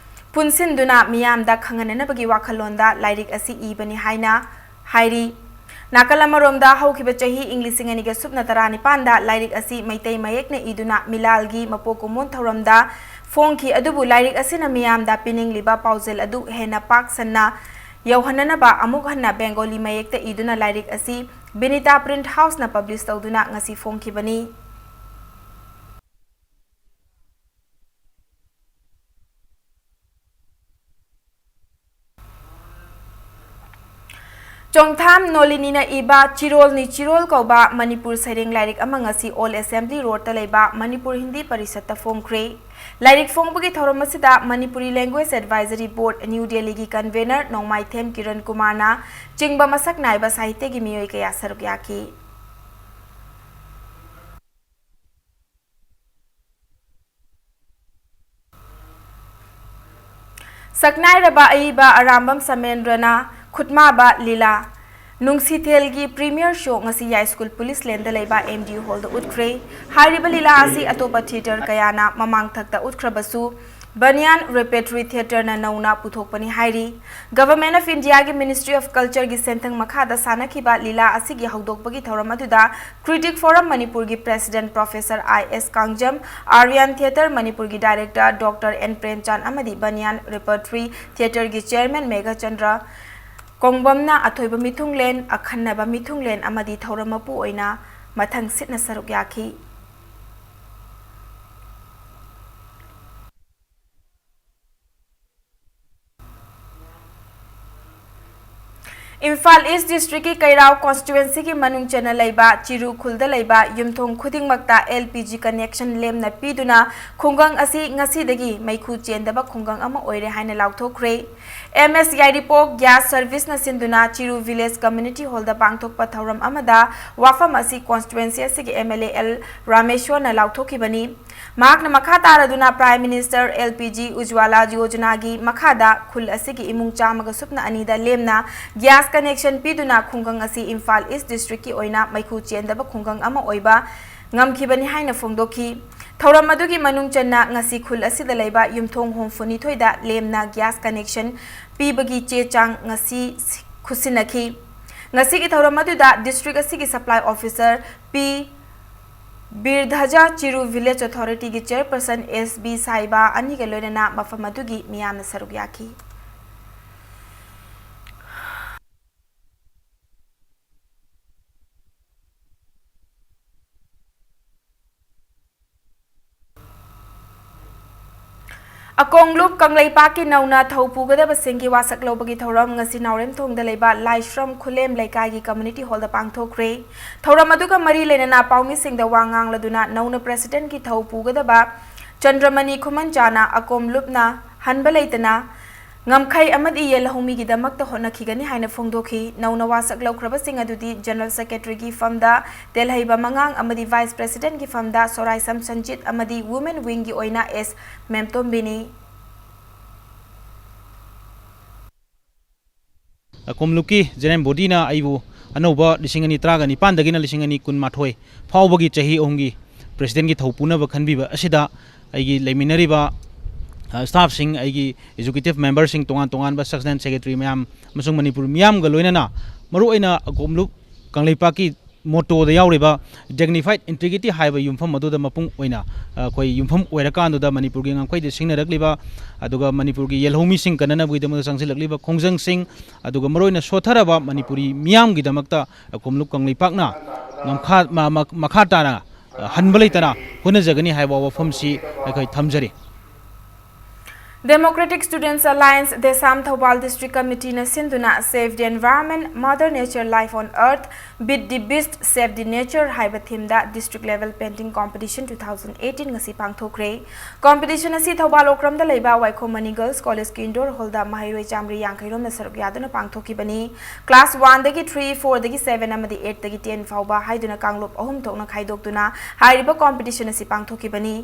ꯄꯨꯟꯁꯤꯟꯗꯨꯅ ꯃꯤꯌꯥꯝꯗ ꯈꯪꯍꯟꯅꯅꯕꯒꯤ ꯋꯥꯈꯜꯂꯣꯟꯗ ꯂꯥꯏꯔꯤꯛ ꯑꯁꯤ ꯏꯕꯅꯤ ꯍꯥꯏꯅ ꯍꯥꯏꯔꯤ꯫ ꯅꯥꯀꯜ ꯑꯃꯔꯣꯝꯗ, ꯍꯧꯈꯤꯕ ꯆꯍꯤ ꯏꯪ ꯂꯤꯁꯤꯡ ꯑꯅꯤꯒ ꯁꯨꯞꯅ ꯇꯔꯥꯅꯤꯄꯥꯟꯗ ꯂꯥꯏꯔꯤꯛ ꯑꯁꯤ ꯃꯩꯇꯩ ꯃꯌꯦꯛꯅ ꯏꯗꯨꯅ ꯃꯤꯂꯥꯜꯒꯤ ꯃꯄꯣꯛ ꯀꯨꯝꯑꯣꯟ ꯊꯧꯔꯝꯗ ꯐꯣꯡꯈꯤ, ꯑꯗꯨꯕꯨ ꯂꯥꯏꯔꯤꯛ ꯑꯁꯤꯅ ꯃꯤꯌꯥꯝꯗ ꯄꯤꯅꯤꯡꯂꯤꯕ ꯄꯥꯎꯖꯦꯜ ꯑꯗꯨ ꯍꯦꯟꯅ ꯄꯥꯛ ꯁꯟꯅ ꯌꯧꯍꯟꯅꯅꯕ ꯑꯃꯨꯛ ꯍꯟꯅ ꯕꯦꯡꯒꯣꯂꯤ ꯃꯌꯦꯛꯇ ꯏꯗꯨꯅ ꯂꯥꯏꯔꯤꯛ ꯑꯁꯤ ꯕꯤꯅꯤꯇꯥ ꯄ꯭ꯔꯤꯟꯠ ꯍꯥꯎꯁꯅ ꯄꯕ꯭ꯂꯤꯁ ꯇꯧꯗꯨꯅ ꯉꯁꯤ ꯐꯣꯡꯈꯤꯕꯅꯤ꯫ ꯆꯣꯡꯊꯥꯝ ꯅꯣꯂꯤꯅꯤꯅ ꯏꯕ ꯆꯤꯔꯣꯜꯅꯤ ꯆꯤꯔꯣꯜ ꯀꯧꯕ ꯃꯅꯤꯄꯨꯔ ꯁꯩꯔꯦꯡ ꯂꯥꯏꯔꯤꯛ ꯑꯃ ꯉꯁꯤ ꯑꯣꯜ ꯑꯦꯁꯦꯝꯕ꯭ꯂꯤ ꯔꯣꯗꯇ ꯂꯩꯕ ꯃꯅꯤꯄꯨꯔ ꯍꯤꯟꯗꯤ ꯄꯔꯤꯁꯠꯇ ꯐꯣꯡꯈ꯭ꯔꯦ꯫ ꯂꯥꯏꯔꯤꯛ ꯐꯣꯡꯕꯒꯤ ꯊꯧꯔꯝ ꯑꯁꯤꯗ ꯃꯅꯤꯄꯨꯔꯤ ꯂꯦꯡꯒ꯭ꯋꯦꯖ ꯑꯦꯗꯚꯥꯏꯖꯔꯤ ꯕꯣꯔꯗ, ꯅ꯭ꯌꯨ ꯗꯦꯜꯂꯤꯒꯤ ꯀꯟꯚꯦꯅꯔ ꯅꯣꯡꯃꯥꯏꯊꯦꯝ ꯀꯤꯔꯟ ꯀꯨꯃꯥꯔꯅ ꯆꯤꯡꯕ ꯃꯁꯛ ꯅꯥꯏꯕ ꯁꯥꯍꯤꯇ꯭ꯌꯒꯤ ꯃꯤꯑꯣꯏ ꯀꯌꯥ ꯁꯔꯨꯛ ꯌꯥꯈꯤ꯫ ꯁꯛꯅꯥꯏꯔꯕ ꯑꯏꯕ ꯑꯔꯥꯝꯕꯝ ꯁꯃꯦꯟꯗ꯭ꯔꯅ ꯈꯨꯠꯃꯥꯕ ꯂꯤꯂꯥ ꯅꯨꯡꯁꯤꯊꯦꯜꯒꯤ ꯄ꯭ꯔꯤꯃꯤꯌꯔ ꯁꯣ ꯉꯁꯤ ꯌꯥꯏꯁ꯭ꯀꯨꯜ ꯄꯨꯂꯤꯁ ꯂꯦꯟꯗ ꯂꯩꯕ ꯑꯦꯝ ꯗꯤ ꯌꯨ ꯍꯣꯜꯗ ꯎꯠꯈ꯭ꯔꯦ꯫ ꯍꯥꯏꯔꯤꯕ ꯂꯤꯂꯥ ꯑꯁꯤ ꯑꯇꯣꯞꯄ ꯊꯤꯌꯦꯇꯔ ꯀꯌꯥꯅ ꯃꯃꯥꯡꯊꯛꯇ ꯎꯠꯈ꯭ꯔꯕꯁꯨ, ꯕꯅꯤꯌꯥꯟ ꯔꯦꯄꯦꯇ꯭ꯔꯤ ꯊꯤꯌꯦꯇꯔꯅ ꯅꯧꯅ ꯄꯨꯊꯣꯛꯄꯅꯤ ꯍꯥꯏꯔꯤ꯫ ꯒꯚꯔꯟꯃꯦꯟꯠ ꯑꯣꯐ ꯏꯟꯗꯤꯌꯥꯒꯤ ꯃꯤꯅꯤꯁꯇ꯭ꯔꯤ ꯑꯣꯐ ꯀꯜꯆꯔꯒꯤ ꯁꯦꯟꯊꯪ ꯃꯈꯥꯗ ꯁꯥꯟꯅꯈꯤꯕ ꯂꯤꯂꯥ ꯑꯁꯤꯒꯤ ꯍꯧꯗꯣꯛꯄꯒꯤ ꯊꯧꯔꯝ ꯑꯗꯨꯗ ꯀ꯭ꯔꯤꯇꯤꯛ ꯐꯣꯔꯝ ꯃꯅꯤꯄꯨꯔꯒꯤ ꯄ꯭ꯔꯦꯁꯤꯗꯦꯟꯠ ꯄ꯭ꯔꯣꯐꯦꯁꯔ ꯑꯥꯏ ꯑꯦꯁ ꯀꯥꯡꯖꯝ, ꯑꯥꯔꯌꯥꯟ ꯊꯤꯌꯦꯇꯔ ꯃꯅꯤꯄꯨꯔꯒꯤ ꯗꯥꯏꯔꯦꯛꯇꯔ ꯗꯣꯛꯇꯔ ꯑꯦꯟ ꯄ꯭ꯔꯦꯝꯆꯥꯟ ꯑꯃꯗꯤ ꯕꯅꯤꯌꯥꯟ ꯔꯦꯄꯔꯇ꯭ꯔꯤ ꯊꯤꯌꯦꯇꯔꯒꯤ ꯆꯦꯌꯔꯃꯦꯟ ꯃꯦꯘꯆꯟꯗ꯭ꯔ ꯀꯣꯡꯕꯝꯅ ꯑꯊꯣꯏꯕ ꯃꯤꯊꯨꯡꯂꯦꯟ, ꯑꯈꯟꯅꯕ ꯃꯤꯊꯨꯡꯂꯦꯟ ꯑꯃꯗꯤ ꯊꯧꯔꯝ ꯃꯄꯨ ꯑꯣꯏꯅ ꯃꯊꯪ ꯁꯤꯠꯅ ꯁꯔꯨꯛ ꯌꯥꯈꯤ꯫ ꯏꯝꯐꯥꯜ ꯏꯁ ꯗꯤꯁꯇ꯭ꯔꯤꯛꯀꯤ ꯀꯩꯔꯥꯎ ꯀꯣꯟꯁꯇꯤꯇ꯭ꯋꯦꯟꯁꯤꯒꯤ ꯃꯅꯨꯡ ꯆꯟꯅ ꯂꯩꯕ ꯆꯤꯔꯨ ꯈꯨꯜꯗ ꯂꯩꯕ ꯌꯨꯝꯊꯣꯡ ꯈꯨꯗꯤꯡꯃꯛꯇ L P G connection ꯂꯦꯝꯅ ꯄꯤꯗꯨꯅ ꯈꯨꯡꯒꯪ ꯑꯁꯤ ꯉꯁꯤꯗꯒꯤ ꯃꯩꯈꯨ ꯆꯦꯟꯗꯕ ꯈꯨꯡꯒꯪ ꯑꯃ ꯑꯣꯏꯔꯦ ꯍꯥꯏꯅ ꯂꯥꯎꯊꯣꯛꯈ꯭ꯔꯦ꯫ M S ꯌꯥꯏꯔꯤꯄꯣꯛ ꯒ꯭ꯌꯥꯁ ꯁꯔꯚꯤꯁꯅ ꯁꯤꯟꯗꯨꯅ ꯆꯤꯔꯨ ꯚꯤꯂꯦꯖ ꯀꯝꯃ꯭ꯌꯨꯅꯤꯇꯤ ꯍꯣꯜꯗ ꯄꯥꯡꯊꯣꯛꯄ ꯊꯧꯔꯝ ꯑꯃꯗ ꯋꯥꯐꯝ ꯑꯁꯤ ꯀꯣꯟꯁꯇꯤꯇ꯭ꯋꯦꯟꯁꯤ ꯑꯁꯤꯒꯤ M L A L ꯔꯥꯃꯦꯁ꯭ꯋꯔꯅ ꯂꯥꯎꯊꯣꯛꯈꯤꯕꯅꯤ꯫ ꯃꯍꯥꯛꯅ ꯃꯈꯥ ꯇꯥꯔꯗꯨꯅ Prime Minister L P G Ujjwala Yojanaꯒꯤ ꯃꯈꯥꯗ ꯈꯨꯜ ꯑꯁꯤꯒꯤ ꯏꯃꯨꯡ ꯆꯥꯝꯃꯒ ꯁꯨꯞꯅ ꯑꯅꯤꯗ ꯂꯦꯝꯅ ꯒ꯭ꯌꯥꯁ connection ꯄꯤꯗꯨꯅ ꯈꯨꯡꯒꯪ ꯑꯁꯤ ꯏꯝꯐꯥꯜ ꯏꯁ ꯗꯤꯁꯇ꯭ꯔꯤꯛꯀꯤ ꯑꯣꯏꯅ ꯃꯩꯈꯨ ꯆꯦꯟꯗꯕ ꯈꯨꯡꯒꯪ ꯑꯃ ꯑꯣꯏꯕ ꯉꯝꯈꯤꯕꯅꯤ ꯍꯥꯏꯅ ꯐꯣꯡꯗꯣꯛꯈꯤ꯫ ꯊꯧꯔꯝ ꯑꯗꯨꯒꯤ ꯃꯅꯨꯡ ꯆꯟꯅ ꯉꯁꯤ ꯈꯨꯜ ꯑꯁꯤꯗ ꯂꯩꯕ ꯌꯨꯝꯊꯣꯡ ꯍꯨꯝꯐꯨꯅꯤꯊꯣꯏꯗ ꯂꯦꯝꯅ ꯒ꯭ꯌꯥꯁ connection ꯄꯤꯕꯒꯤ ꯆꯦ ꯆꯥꯡ ꯉꯁꯤ ꯈꯨꯠꯁꯤꯟꯅꯈꯤ꯫ ꯉꯁꯤꯒꯤ ꯊꯧꯔꯝ ꯑꯗꯨꯗ ꯗꯤꯁꯇ꯭ꯔꯤꯛ ꯑꯁꯤꯒꯤ supply officer P Birdhwaja, Chiru village ꯑꯣꯊꯣꯔꯤꯇꯤꯒꯤ ꯆꯦꯌꯔꯄꯔꯁꯟ S B ꯁꯥꯏꯕꯥ ꯑꯅꯤꯒ ꯂꯣꯏꯅꯅ ꯃꯐꯝ ꯑꯗꯨꯒꯤ ꯃꯤꯌꯥꯝꯅ ꯁꯔꯨꯛ ꯌꯥꯈꯤ꯫ ꯑꯀꯣꯡꯂꯨꯞ ꯀꯪꯂꯩꯄꯥꯛꯀꯤ ꯅꯧꯅ ꯊꯧ ꯄꯨꯒꯗꯕꯁꯤꯡꯒꯤ ꯋꯥꯁꯛ ꯂꯧꯕꯒꯤ ꯊꯧꯔꯝ ꯉꯁꯤ ꯅꯥꯎꯔꯦꯝꯊꯣꯡꯗ ꯂꯩꯕ ꯂꯥꯏꯁ꯭ꯔꯝ ꯈꯨꯂꯦꯝ ꯂꯩꯀꯥꯏꯒꯤ ꯀꯝꯃ꯭ꯌꯨꯅꯤꯇꯤ ꯍꯣꯜꯗ ꯄꯥꯡꯊꯣꯛꯈ꯭ꯔꯦ꯫ ꯊꯧꯔꯝ ꯑꯗꯨꯒ ꯃꯔꯤ ꯂꯩꯅꯅ ꯄꯥꯎꯃꯤꯁꯤꯡꯗ ꯋꯥ ꯉꯥꯡꯂꯗꯨꯅ ꯅꯧꯅ ꯄ꯭ꯔꯦꯁꯤꯗꯦꯟꯠꯀꯤ ꯊꯧ ꯄꯨꯒꯗꯕ ꯆꯟꯗ꯭ꯔꯃꯅꯤ ꯈꯨꯃꯟꯆꯥꯅ ꯑꯀꯣꯝꯂꯨꯞꯅ ꯍꯟꯕ ꯂꯩꯇꯅ ꯉꯝꯈꯩ ꯑꯃꯗꯤ ꯌꯦꯜꯍꯧꯃꯤꯒꯤꯗꯃꯛꯇ ꯍꯣꯠꯅꯈꯤꯒꯅꯤ ꯍꯥꯏꯅ ꯐꯣꯡꯗꯣꯛꯈꯤ꯫ ꯅꯧꯅ ꯋꯥꯁꯛ ꯂꯧꯈ꯭ꯔꯕꯁꯤꯡ ꯑꯗꯨꯗꯤ ꯖꯦꯅꯔꯦꯜ ꯁꯦꯀ꯭ꯔꯦꯇꯔꯤꯒꯤ ꯐꯝꯗ ꯇꯦꯜꯍꯩꯕ ꯃꯉꯥꯡ ꯑꯃꯗꯤ ꯚꯥꯏꯁ ꯄ꯭ꯔꯦꯁꯤꯗꯦꯟꯠꯀꯤ ꯐꯝꯗ ꯁꯣꯔꯥꯏꯁꯝ ꯁꯟꯖꯤꯠ ꯑꯃꯗꯤ ꯋꯨꯃꯦꯟ ꯋꯤꯡꯒꯤ ꯑꯣꯏꯅ ꯑꯦꯁ ꯃꯦꯝꯇꯣꯝꯕꯤꯅꯤ꯫ ꯑꯀꯣꯝꯂꯨꯞꯀꯤ ꯖꯦꯅꯔꯦꯜ ꯕꯣꯗꯤꯅ ꯑꯩꯕꯨ ꯑꯅꯧꯕ ꯂꯤꯁꯤꯡ ꯑꯅꯤ ꯇꯔꯥꯒ ꯅꯤꯄꯥꯟꯗꯒꯤꯅ ꯂꯤꯁꯤꯡ ꯑꯅꯤ ꯀꯨꯟꯃꯥꯊꯣꯏ ꯐꯥꯎꯕꯒꯤ ꯆꯍꯤ ꯑꯍꯨꯝꯒꯤ ꯄ꯭ꯔꯦꯁꯤꯗꯦꯟꯠꯀꯤ ꯊꯧ ꯄꯨꯅꯕ ꯈꯟꯕꯤꯕ ꯑꯁꯤꯗ ꯑꯩꯒꯤ ꯂꯩꯃꯤꯟꯅꯔꯤꯕ, ꯑ, ꯁ꯭ꯇꯥꯐꯁꯤꯡ, ꯑꯩꯒꯤ ꯑꯦꯛꯖꯤꯀ꯭ꯌꯨꯇꯤꯚ ꯃꯦꯝꯕꯔꯁꯤꯡ, ꯇꯣꯉꯥꯟ ꯇꯣꯉꯥꯟꯕ ꯁꯦꯛꯁꯅꯦꯜ ꯁꯦꯀ꯭ꯔꯦꯇꯔꯤ ꯃꯌꯥꯝ ꯑꯃꯁꯨꯡ ꯃꯅꯤꯄꯨꯔ ꯃꯤꯌꯥꯝꯒ ꯂꯣꯏꯅꯅ ꯃꯔꯨꯑꯣꯏꯅ ꯑꯀꯣꯝꯂꯨꯞ ꯀꯪꯂꯩꯄꯥꯛꯀꯤ ꯃꯣꯇꯣꯗ ꯌꯥꯎꯔꯤꯕ Dignified Integrity ꯍꯥꯏꯕ ꯌꯨꯝꯐꯝ ꯑꯗꯨꯗ ꯃꯄꯨꯡ ꯑꯣꯏꯅ, ꯑ, ꯑꯩꯈꯣꯏ ꯌꯨꯝꯐꯝ ꯑꯣꯏꯔꯀꯥꯟꯗꯨꯗ ꯃꯅꯤꯄꯨꯔꯒꯤ ꯉꯝꯈꯩꯗ ꯁꯤꯡꯅꯔꯛꯂꯤꯕ, ꯑꯗꯨꯒ ꯃꯅꯤꯄꯨꯔꯒꯤ ꯌꯦꯜꯍꯧꯃꯤꯁꯤꯡ ꯀꯟꯅꯅꯕꯒꯤꯗꯃꯛꯇ ꯆꯪꯁꯤꯜꯂꯛꯂꯤꯕ ꯈꯣꯡꯖꯪꯁꯤꯡ, ꯑꯗꯨꯒ ꯃꯔꯨꯑꯣꯏꯅ ꯁꯣꯠꯊꯔꯕ ꯃꯅꯤꯄꯨꯔꯤ ꯃꯤꯌꯥꯝꯒꯤꯗꯃꯛꯇ ꯀꯣꯝꯂꯨꯞ ꯀꯪꯂꯩꯄꯥꯛꯅ ꯉꯝꯈꯥ-, ꯃ-, ꯃ-, ꯃꯈꯥ ꯇꯥꯅ, ꯑ, ꯍꯟꯕ ꯂꯩꯇꯅ ꯍꯣꯠꯅꯖꯒꯅꯤ ꯍꯥꯏꯕ ꯋꯥꯐꯝꯁꯤ ꯑꯩꯈꯣꯏ ꯊꯝꯖꯔꯤ꯫ Democratic Students Alliance, DESAM, Thoubal District Committeeꯅ ꯁꯤꯟꯗꯨꯅ Save the Environment, Mother Nature, Life on Earth, Beat the Beast, Save the Nature ꯍꯥꯏꯕ themeꯗ District Level Painting Competition two thousand eighteen ꯉꯁꯤ ꯄꯥꯡꯊꯣꯛꯈ꯭ꯔꯦ꯫ Competition ꯑꯁꯤ ꯊꯧꯕꯥꯜ ꯑꯣꯀ꯭ꯔꯝꯗ ꯂꯩꯕ ꯋꯥꯏꯈꯣꯝ ꯃꯅꯤ Girls Collegeꯀꯤ indoor hallꯗ ꯃꯍꯩꯔꯣꯏ ꯆꯥꯃꯔꯤ ꯌꯥꯡꯈꯩ ꯔꯣꯝꯅ ꯁꯔꯨꯛ ꯌꯥꯗꯨꯅ ꯄꯥꯡꯊꯣꯛꯈꯤꯕꯅꯤ꯫ Class oneꯗꯒꯤ three, fourꯗꯒꯤ seven ꯑꯃꯗꯤ eightꯇꯒꯤ ten ꯐꯥꯎꯕ ꯍꯥꯏꯗꯨꯅ ꯀꯥꯡꯂꯨꯞ ꯑꯍꯨꯝ ꯊꯣꯛꯅ ꯈꯥꯏꯗꯣꯛꯇꯨꯅ ꯍꯥꯏꯔꯤꯕ competition ꯑꯁꯤ ꯄꯥꯡꯊꯣꯛꯈꯤꯕꯅꯤ꯫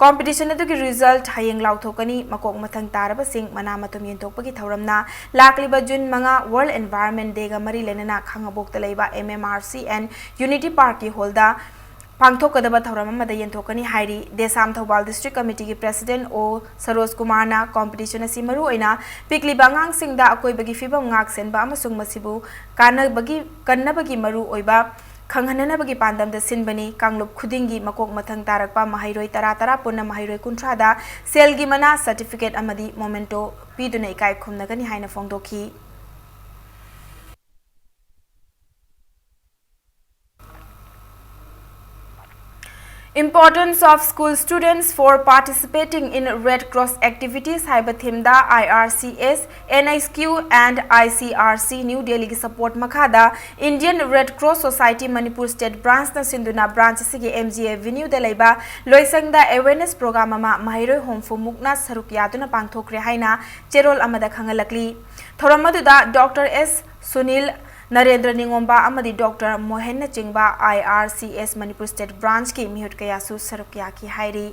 Competition ꯑꯗꯨꯒꯤ result ꯍꯌꯦꯡ ꯂꯥꯎꯊꯣꯛꯀꯅꯤ꯫ ꯃꯀꯣꯛ ꯃꯊꯪ ꯇꯥꯔꯕꯁꯤꯡ ꯃꯅꯥ ꯃꯊꯨꯝ ꯌꯦꯟꯊꯣꯛꯄꯒꯤ ꯊꯧꯔꯝꯅ ꯂꯥꯛꯂꯤꯕ June ꯃꯉꯥ World Environment Dayꯒ ꯃꯔꯤ ꯂꯩꯅꯅ ꯈꯥꯉꯕꯣꯛꯇ ꯂꯩꯕ M M R C and Unity Parkꯀꯤ hallꯗ ꯄꯥꯡꯊꯣꯛꯀꯗꯕ ꯊꯧꯔꯝ ꯑꯃꯗ ꯌꯦꯟꯊꯣꯛꯀꯅꯤ ꯍꯥꯏꯔꯤ꯫ DESAM Thoubal District Committeeꯒꯤ President O Saroj ꯀꯨꯃꯥꯔꯅ competition ꯑꯁꯤ ꯃꯔꯨꯑꯣꯏꯅ ꯄꯤꯛꯂꯤꯕ ꯑꯉꯥꯡꯁꯤꯡꯗ ꯑꯀꯣꯏꯕꯒꯤ ꯐꯤꯕꯝ ꯉꯥꯛ ꯁꯦꯟꯕ ꯑꯃꯁꯨꯡ ꯃꯁꯤꯕꯨ ꯀꯥꯟꯅꯕꯒꯤ, ꯀꯟꯅꯕꯒꯤ ꯃꯔꯨꯑꯣꯏꯕ ꯈꯪꯍꯟꯅꯅꯕꯒꯤ ꯄꯥꯟꯗꯝꯗ ꯁꯤꯟꯕꯅꯤ꯫ ꯀꯥꯡꯂꯨꯞ ꯈꯨꯗꯤꯡꯒꯤ ꯃꯀꯣꯛ ꯃꯊꯪ ꯇꯥꯔꯛꯄ ꯃꯍꯩꯔꯣꯏ ꯇꯔꯥ ꯇꯔꯥ ꯄꯨꯟꯅ ꯃꯍꯩꯔꯣꯏ ꯀꯨꯟꯊ꯭ꯔꯥꯗ ꯁꯦꯜꯒꯤ ꯃꯅꯥ, certificate ꯑꯃꯗꯤ memento ꯄꯤꯗꯨꯅ ꯏꯀꯥꯏ ꯈꯨꯝꯅꯒꯅꯤ ꯍꯥꯏꯅ ꯐꯣꯡꯗꯣꯛꯈꯤ꯫ Importance of School Students for Participating in Red Cross Activities ꯍꯥꯏꯕ themeꯗ I R C S, N H Q and I C R C New Delhiꯒꯤ support ꯃꯈꯥꯗ Indian Red Cross Society Manipur State Branchꯅ ꯁꯤꯟꯗꯨꯅ branch ꯑꯁꯤꯒꯤ M G Avenueꯗ ꯂꯩꯕ ꯂꯣꯏꯁꯪꯗ awareness program ꯑꯃ ꯃꯍꯩꯔꯣꯏ ꯍꯨꯝꯐꯨ ꯃꯨꯛꯅ ꯁꯔꯨꯛ ꯌꯥꯗꯨꯅ ꯄꯥꯡꯊꯣꯛꯈ꯭ꯔꯦ ꯍꯥꯏꯅ ꯆꯦꯔꯣꯜ ꯑꯃꯗ ꯈꯪꯍꯜꯂꯛꯂꯤ꯫ ꯊꯧꯔꯝ ꯑꯗꯨꯗ Doctor S ꯁꯨꯅꯤꯜ, ꯅꯔꯦꯟꯗ꯭ꯔ ꯅꯤꯉꯣꯝꯕ ꯑꯃꯗꯤ Doctor ꯃꯣꯍꯦꯟꯅꯆꯤꯡꯕ I R C S Manipur State Branchꯀꯤ ꯃꯤꯍꯨꯠ ꯀꯌꯥꯁꯨ ꯁꯔꯨꯛ ꯌꯥꯈꯤ ꯍꯥꯏꯔꯤ꯫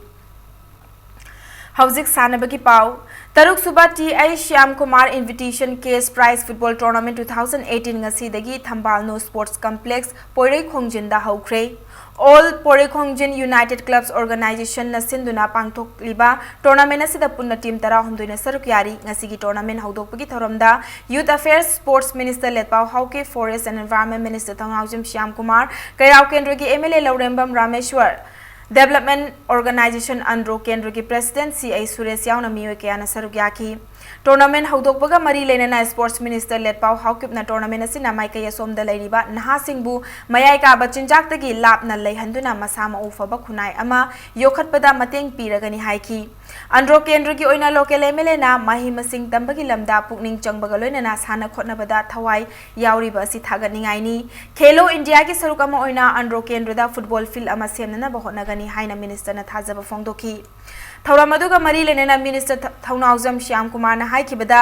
ꯍꯧꯖꯤꯛ ꯁꯥꯟꯅꯕꯒꯤ ꯄꯥꯎ꯫ ꯇꯔꯨꯛꯁꯨꯕ T H Shyam Kumar invitation cash prize football tournament two thousand eighteen ꯉꯁꯤꯗꯒꯤ ꯊꯝꯕꯥꯜ ꯅꯨ ꯁ꯭ꯄꯣꯔꯠꯁ ꯀꯝꯄ꯭ꯂꯦꯛꯁ ꯄꯣꯏꯔꯩ ꯈꯣꯡꯖꯤꯟꯗ ꯍꯧꯈ꯭ꯔꯦ꯫ ꯑꯣꯜ ꯄꯣꯏꯔꯩ ꯈꯣꯡꯖꯤꯟ ꯌꯨꯅꯥꯏꯇꯦꯗ ꯀ꯭ꯂꯕꯁ ꯑꯣꯔꯒꯅꯥꯏꯖꯦꯁꯟꯅ ꯁꯤꯟꯗꯨꯅ ꯄꯥꯡꯊꯣꯛꯂꯤꯕ ꯇꯣꯔꯅꯥꯃꯦꯟ ꯑꯁꯤꯗ ꯄꯨꯟꯅ ꯇꯤꯝ ꯇꯔꯥꯍꯨꯝꯗꯣꯏꯅ ꯁꯔꯨꯛ ꯌꯥꯔꯤ꯫ ꯉꯁꯤꯒꯤ ꯇꯣꯔꯅꯥꯃꯦꯟ ꯍꯧꯗꯣꯛꯄꯒꯤ ꯊꯧꯔꯝꯗ youth affairs, sports minister Letpao Haokip, forest and environment minister Thounaojam Shyam Kumar, Keirao ꯀꯦꯟꯗ꯭ꯔꯒꯤ M L A Lourembam Rameshwar, development organisation Andro ꯀꯦꯟꯗ꯭ꯔꯒꯤ ꯄ꯭ꯔꯦꯁꯤꯗꯦꯟꯠ ꯁꯤ ꯑꯩ ꯁꯨꯔꯦꯁ ꯌꯥꯎꯅ ꯃꯤꯑꯣꯏ ꯀꯌꯥꯅ ꯁꯔꯨꯛ ꯌꯥꯈꯤ꯫ ꯇꯣꯔꯅꯥꯃꯦꯟ ꯍꯧꯗꯣꯛꯄꯒ ꯃꯔꯤ ꯂꯩꯅꯅ ꯁ꯭ꯄꯣꯔꯠꯁ ꯃꯤꯅꯤꯁꯇꯔ ꯂꯦꯠꯄꯥꯎ ꯍꯥꯎꯀꯤꯞꯅ ꯇꯣꯔꯅꯥꯃꯦꯟ ꯑꯁꯤꯅ ꯃꯥꯏꯀꯩ ꯑꯁꯣꯝꯗ ꯂꯩꯔꯤꯕ ꯅꯍꯥꯁꯤꯡꯕꯨ ꯃꯌꯥꯏ ꯀꯥꯕ ꯆꯤꯟꯖꯥꯛꯇꯒꯤ ꯂꯥꯞꯅ ꯂꯩꯍꯟꯗꯨꯅ ꯃꯁꯥ ꯃꯎ ꯐꯕ ꯈꯨꯟꯅꯥꯏ ꯑꯃ ꯌꯣꯛꯈꯠꯄꯗ ꯃꯇꯦꯡ ꯄꯤꯔꯒꯅꯤ ꯍꯥꯏꯈꯤ꯫ ꯑꯟꯗ꯭ꯔꯣ ꯀꯦꯟꯗ꯭ꯔꯒꯤ ꯑꯣꯏꯅ ꯂꯣꯀꯦꯜ ꯑꯦꯝ ꯑꯦꯜ ꯑꯦꯅ ꯃꯍꯩ ꯃꯁꯤꯡ ꯇꯝꯕꯒꯤ ꯂꯝꯗ ꯄꯨꯛꯅꯤꯡ ꯆꯪꯕꯒ ꯂꯣꯏꯅꯅ ꯁꯥꯟꯅ ꯈꯣꯠꯅꯕꯗ ꯊꯋꯥꯏ ꯌꯥꯎꯔꯤꯕ ꯑꯁꯤ ꯊꯥꯒꯠꯅꯤꯡꯉꯥꯏꯅꯤ꯫ ꯈꯦꯂꯣ ꯏꯟꯗꯤꯌꯥꯒꯤ ꯁꯔꯨꯛ ꯑꯃ ꯑꯣꯏꯅ ꯑꯟꯗ꯭ꯔꯣ ꯀꯦꯟꯗ꯭ꯔꯗ ꯐꯨꯠꯕꯣꯜ ꯐꯤꯜꯗ ꯑꯃ ꯁꯦꯝꯅꯅꯕ ꯍꯣꯠꯅꯒꯅꯤ ꯍꯥꯏꯅ ꯃꯤꯅꯤꯁꯇꯔꯅ ꯊꯥꯖꯕ ꯐꯣꯡꯗꯣꯛꯈꯤ꯫ ꯊꯧꯔꯝ ꯑꯗꯨꯒ ꯃꯔꯤ ꯂꯩꯅꯅ ꯃꯤꯅꯤꯁꯇꯔ ꯊ-, ꯊꯧꯅꯥꯎꯖꯝ ꯁ꯭ꯌꯥꯝ ꯀꯨꯃꯥꯔꯅ ꯍꯥꯏꯈꯤꯕꯗ,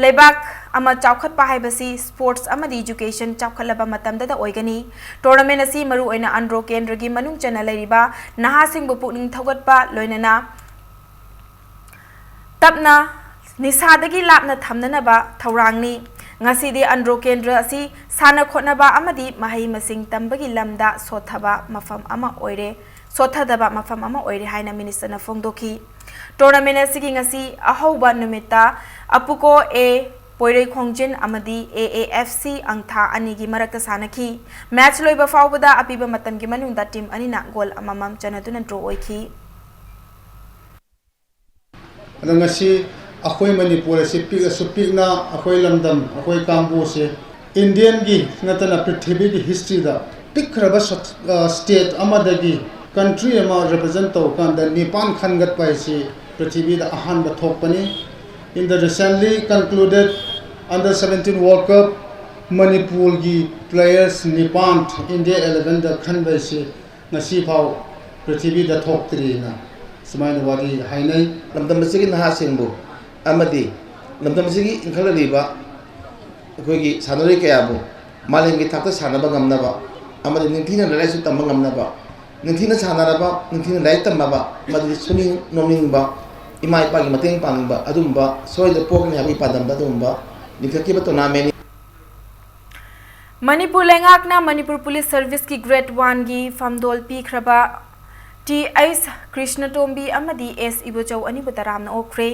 ꯂꯩꯕꯥꯛ ꯑꯃ ꯆꯥꯎꯈꯠꯄ ꯍꯥꯏꯕꯁꯤ ꯁ꯭ꯄꯣꯔꯠꯁ ꯑꯃꯗꯤ ꯏꯖꯨꯀꯦꯁꯟ ꯆꯥꯎꯈꯠꯂꯕ ꯃꯇꯝꯗꯗ ꯑꯣꯏꯒꯅꯤ꯫ ꯇꯣꯔꯅꯥꯃꯦꯟ ꯑꯁꯤ ꯃꯔꯨꯑꯣꯏꯅ ꯑꯟꯗ꯭ꯔꯣ ꯀꯦꯟꯗ꯭ꯔꯒꯤ ꯃꯅꯨꯡ ꯆꯟꯅ ꯂꯩꯔꯤꯕ ꯅꯍꯥꯁꯤꯡꯕꯨ ꯄꯨꯛꯅꯤꯡ ꯊꯧꯒꯠꯄ ꯂꯣꯏꯅꯅ ꯇꯞꯅ ꯅꯤꯁꯥꯗꯒꯤ ꯂꯥꯞꯅ ꯊꯝꯅꯅꯕ ꯊꯧꯔꯥꯡꯅꯤ꯫ ꯉꯁꯤꯗꯤ ꯑꯟꯗ꯭ꯔꯣ ꯀꯦꯟꯗ꯭ꯔ ꯑꯁꯤ ꯁꯥꯟꯅ ꯈꯣꯠꯅꯕ ꯑꯃꯗꯤ ꯃꯍꯩ ꯃꯁꯤꯡ ꯇꯝꯕꯒꯤ ꯂꯝꯗ ꯁꯣꯠꯊꯕ ꯃꯐꯝ ꯑꯃ ꯑꯣꯏꯔꯦ, ꯁꯣꯠꯊꯗꯕ ꯃꯐꯝ ꯑꯃ ꯑꯣꯏꯔꯦ ꯍꯥꯏꯅ ꯃꯤꯅꯤꯁꯇꯔꯅ ꯐꯣꯡꯗꯣꯛꯈꯤ꯫ ꯇꯣꯔꯅꯥꯃꯦꯟ ꯑꯁꯤꯒꯤ ꯉꯁꯤ ꯑꯍꯧꯕ ꯅꯨꯃꯤꯠꯇ ꯑꯄꯨꯀꯣ ꯑꯦ ꯄꯣꯏꯔꯩ ꯈꯣꯡꯖꯤꯟ ꯑꯃꯗꯤ ꯑꯦ ꯑꯦ ꯑꯦꯐ ꯁꯤ ꯑꯪꯊꯥ ꯑꯅꯤꯒꯤ ꯃꯔꯛꯇ ꯁꯥꯟꯅꯈꯤ꯫ ꯃꯦꯆ ꯂꯣꯏꯕ ꯐꯥꯎꯕꯗ ꯑꯄꯤꯕ ꯃꯇꯝꯒꯤ ꯃꯅꯨꯡꯗ ꯇꯤꯝ ꯑꯅꯤꯅ ꯒꯣꯜ ꯑꯃꯃꯝ ꯆꯟꯅꯗꯨꯅ ꯗ꯭ꯔꯣ ꯑꯣꯏꯈꯤ꯫ ꯑꯗꯣ ꯉꯁꯤ ꯑꯩꯈꯣꯏ ꯃꯅꯤꯄꯨꯔ ꯑꯁꯤ ꯄꯤꯛꯑꯁꯨ ꯄꯤꯛꯅ ꯑꯩꯈꯣꯏ ꯂꯝꯗꯝ, ꯑꯩꯈꯣꯏ ꯀꯥꯡꯕꯨꯁꯦ ꯏꯟꯗꯤꯌꯟꯒꯤ ꯅꯠꯇꯅ ꯄ꯭ꯔꯤꯊꯤꯕꯤꯒꯤ ꯍꯤꯁꯇ꯭ꯔꯤꯗ ꯄꯤꯛꯈ꯭ꯔꯕ ꯁ-, ꯑ, ꯁ꯭ꯇꯦꯠ ꯑꯃꯗꯒꯤ ꯀꯟꯇ꯭ꯔꯤ ꯑꯃ ꯔꯤꯄ꯭ꯔꯖꯦꯟ ꯇꯧꯕ ꯀꯥꯟꯗ ꯅꯤꯄꯥꯟ ꯈꯟꯒꯠꯄ ꯍꯥꯏꯁꯤ ꯄ꯭ꯔꯤꯊꯤꯕꯤꯗ ꯑꯍꯥꯟꯕ ꯊꯣꯛꯄꯅꯤ꯫ In the recently concluded under seventeen World Cup, ꯃꯅꯤꯄꯨꯔꯒꯤ ꯄ꯭ꯂꯦꯌꯔꯁ ꯅꯤꯄꯥꯟ ꯏꯟꯗꯤꯌꯥ elevenꯗ ꯈꯟꯕ ꯍꯥꯏꯁꯤ ꯉꯁꯤꯐꯥꯎ ꯄ꯭ꯔꯤꯊꯤꯕꯤꯗ ꯊꯣꯛꯇ꯭ꯔꯤꯅ ꯁꯨꯃꯥꯏꯅ ꯋꯥꯔꯤ ꯍꯥꯏꯅꯩ꯫ ꯂꯝꯗꯝ ꯑꯁꯤꯒꯤ ꯅꯍꯥꯁꯤꯡꯕꯨ ꯑꯃꯗꯤ ꯂꯝꯗꯝ ꯑꯁꯤꯒꯤ ꯏꯟꯈꯠꯂꯛꯂꯤꯕ ꯑꯩꯈꯣꯏꯒꯤ ꯁꯥꯟꯅꯔꯣꯏ ꯀꯌꯥꯕꯨ ꯃꯥꯂꯦꯝꯒꯤ ꯊꯥꯛꯇ ꯁꯥꯟꯅꯕ ꯉꯝꯅꯕ ꯑꯃꯗꯤ ꯅꯤꯡꯊꯤꯅ ꯂꯥꯏꯔꯤꯛ ꯂꯥꯏꯁꯨ ꯇꯝꯕ ꯉꯝꯅꯕ, ꯅꯤꯡꯊꯤꯅ ꯁꯥꯟꯅꯔꯕ, ꯅꯤꯡꯊꯤꯅ ꯂꯥꯏꯔꯤꯛ ꯇꯝꯃꯕ ꯑꯃꯗꯤ ꯁꯨꯅꯤꯡ ꯅꯣꯝꯅꯤꯡꯕ ꯏꯃꯥ ꯏꯄꯥꯒꯤ ꯃꯇꯦꯡ ꯄꯥꯡꯅꯤꯡꯕ ꯑꯗꯨꯒꯨꯝꯕ ꯁꯣꯏꯗꯅ ꯄꯣꯛꯀꯅꯤ ꯍꯥꯏꯕꯒꯤ ꯄꯥꯟꯗꯝꯗ ꯑꯗꯨꯒꯨꯝꯕ ꯂꯤꯡꯈꯠꯈꯤꯕ tournament ꯅꯤ꯫ ꯃꯅꯤꯄꯨꯔ ꯂꯩꯉꯥꯛꯅ ꯃꯅꯤꯄꯨꯔ ꯄꯨꯂꯤꯁ ꯁꯔꯚꯤꯁꯀꯤ grade one ꯒꯤ ꯐꯝꯗꯣꯜ ꯄꯤꯈ꯭ꯔꯕ ꯇꯤ ꯑꯩꯆ ꯀ꯭ꯔꯤꯁꯅꯇꯣꯝꯕꯤ ꯑꯃꯗꯤ ꯑꯦꯁ ꯏꯕꯣꯆꯧ ꯑꯅꯤꯕꯨ ꯇꯔꯥꯝꯅ ꯑꯣꯛꯈ꯭ꯔꯦ꯫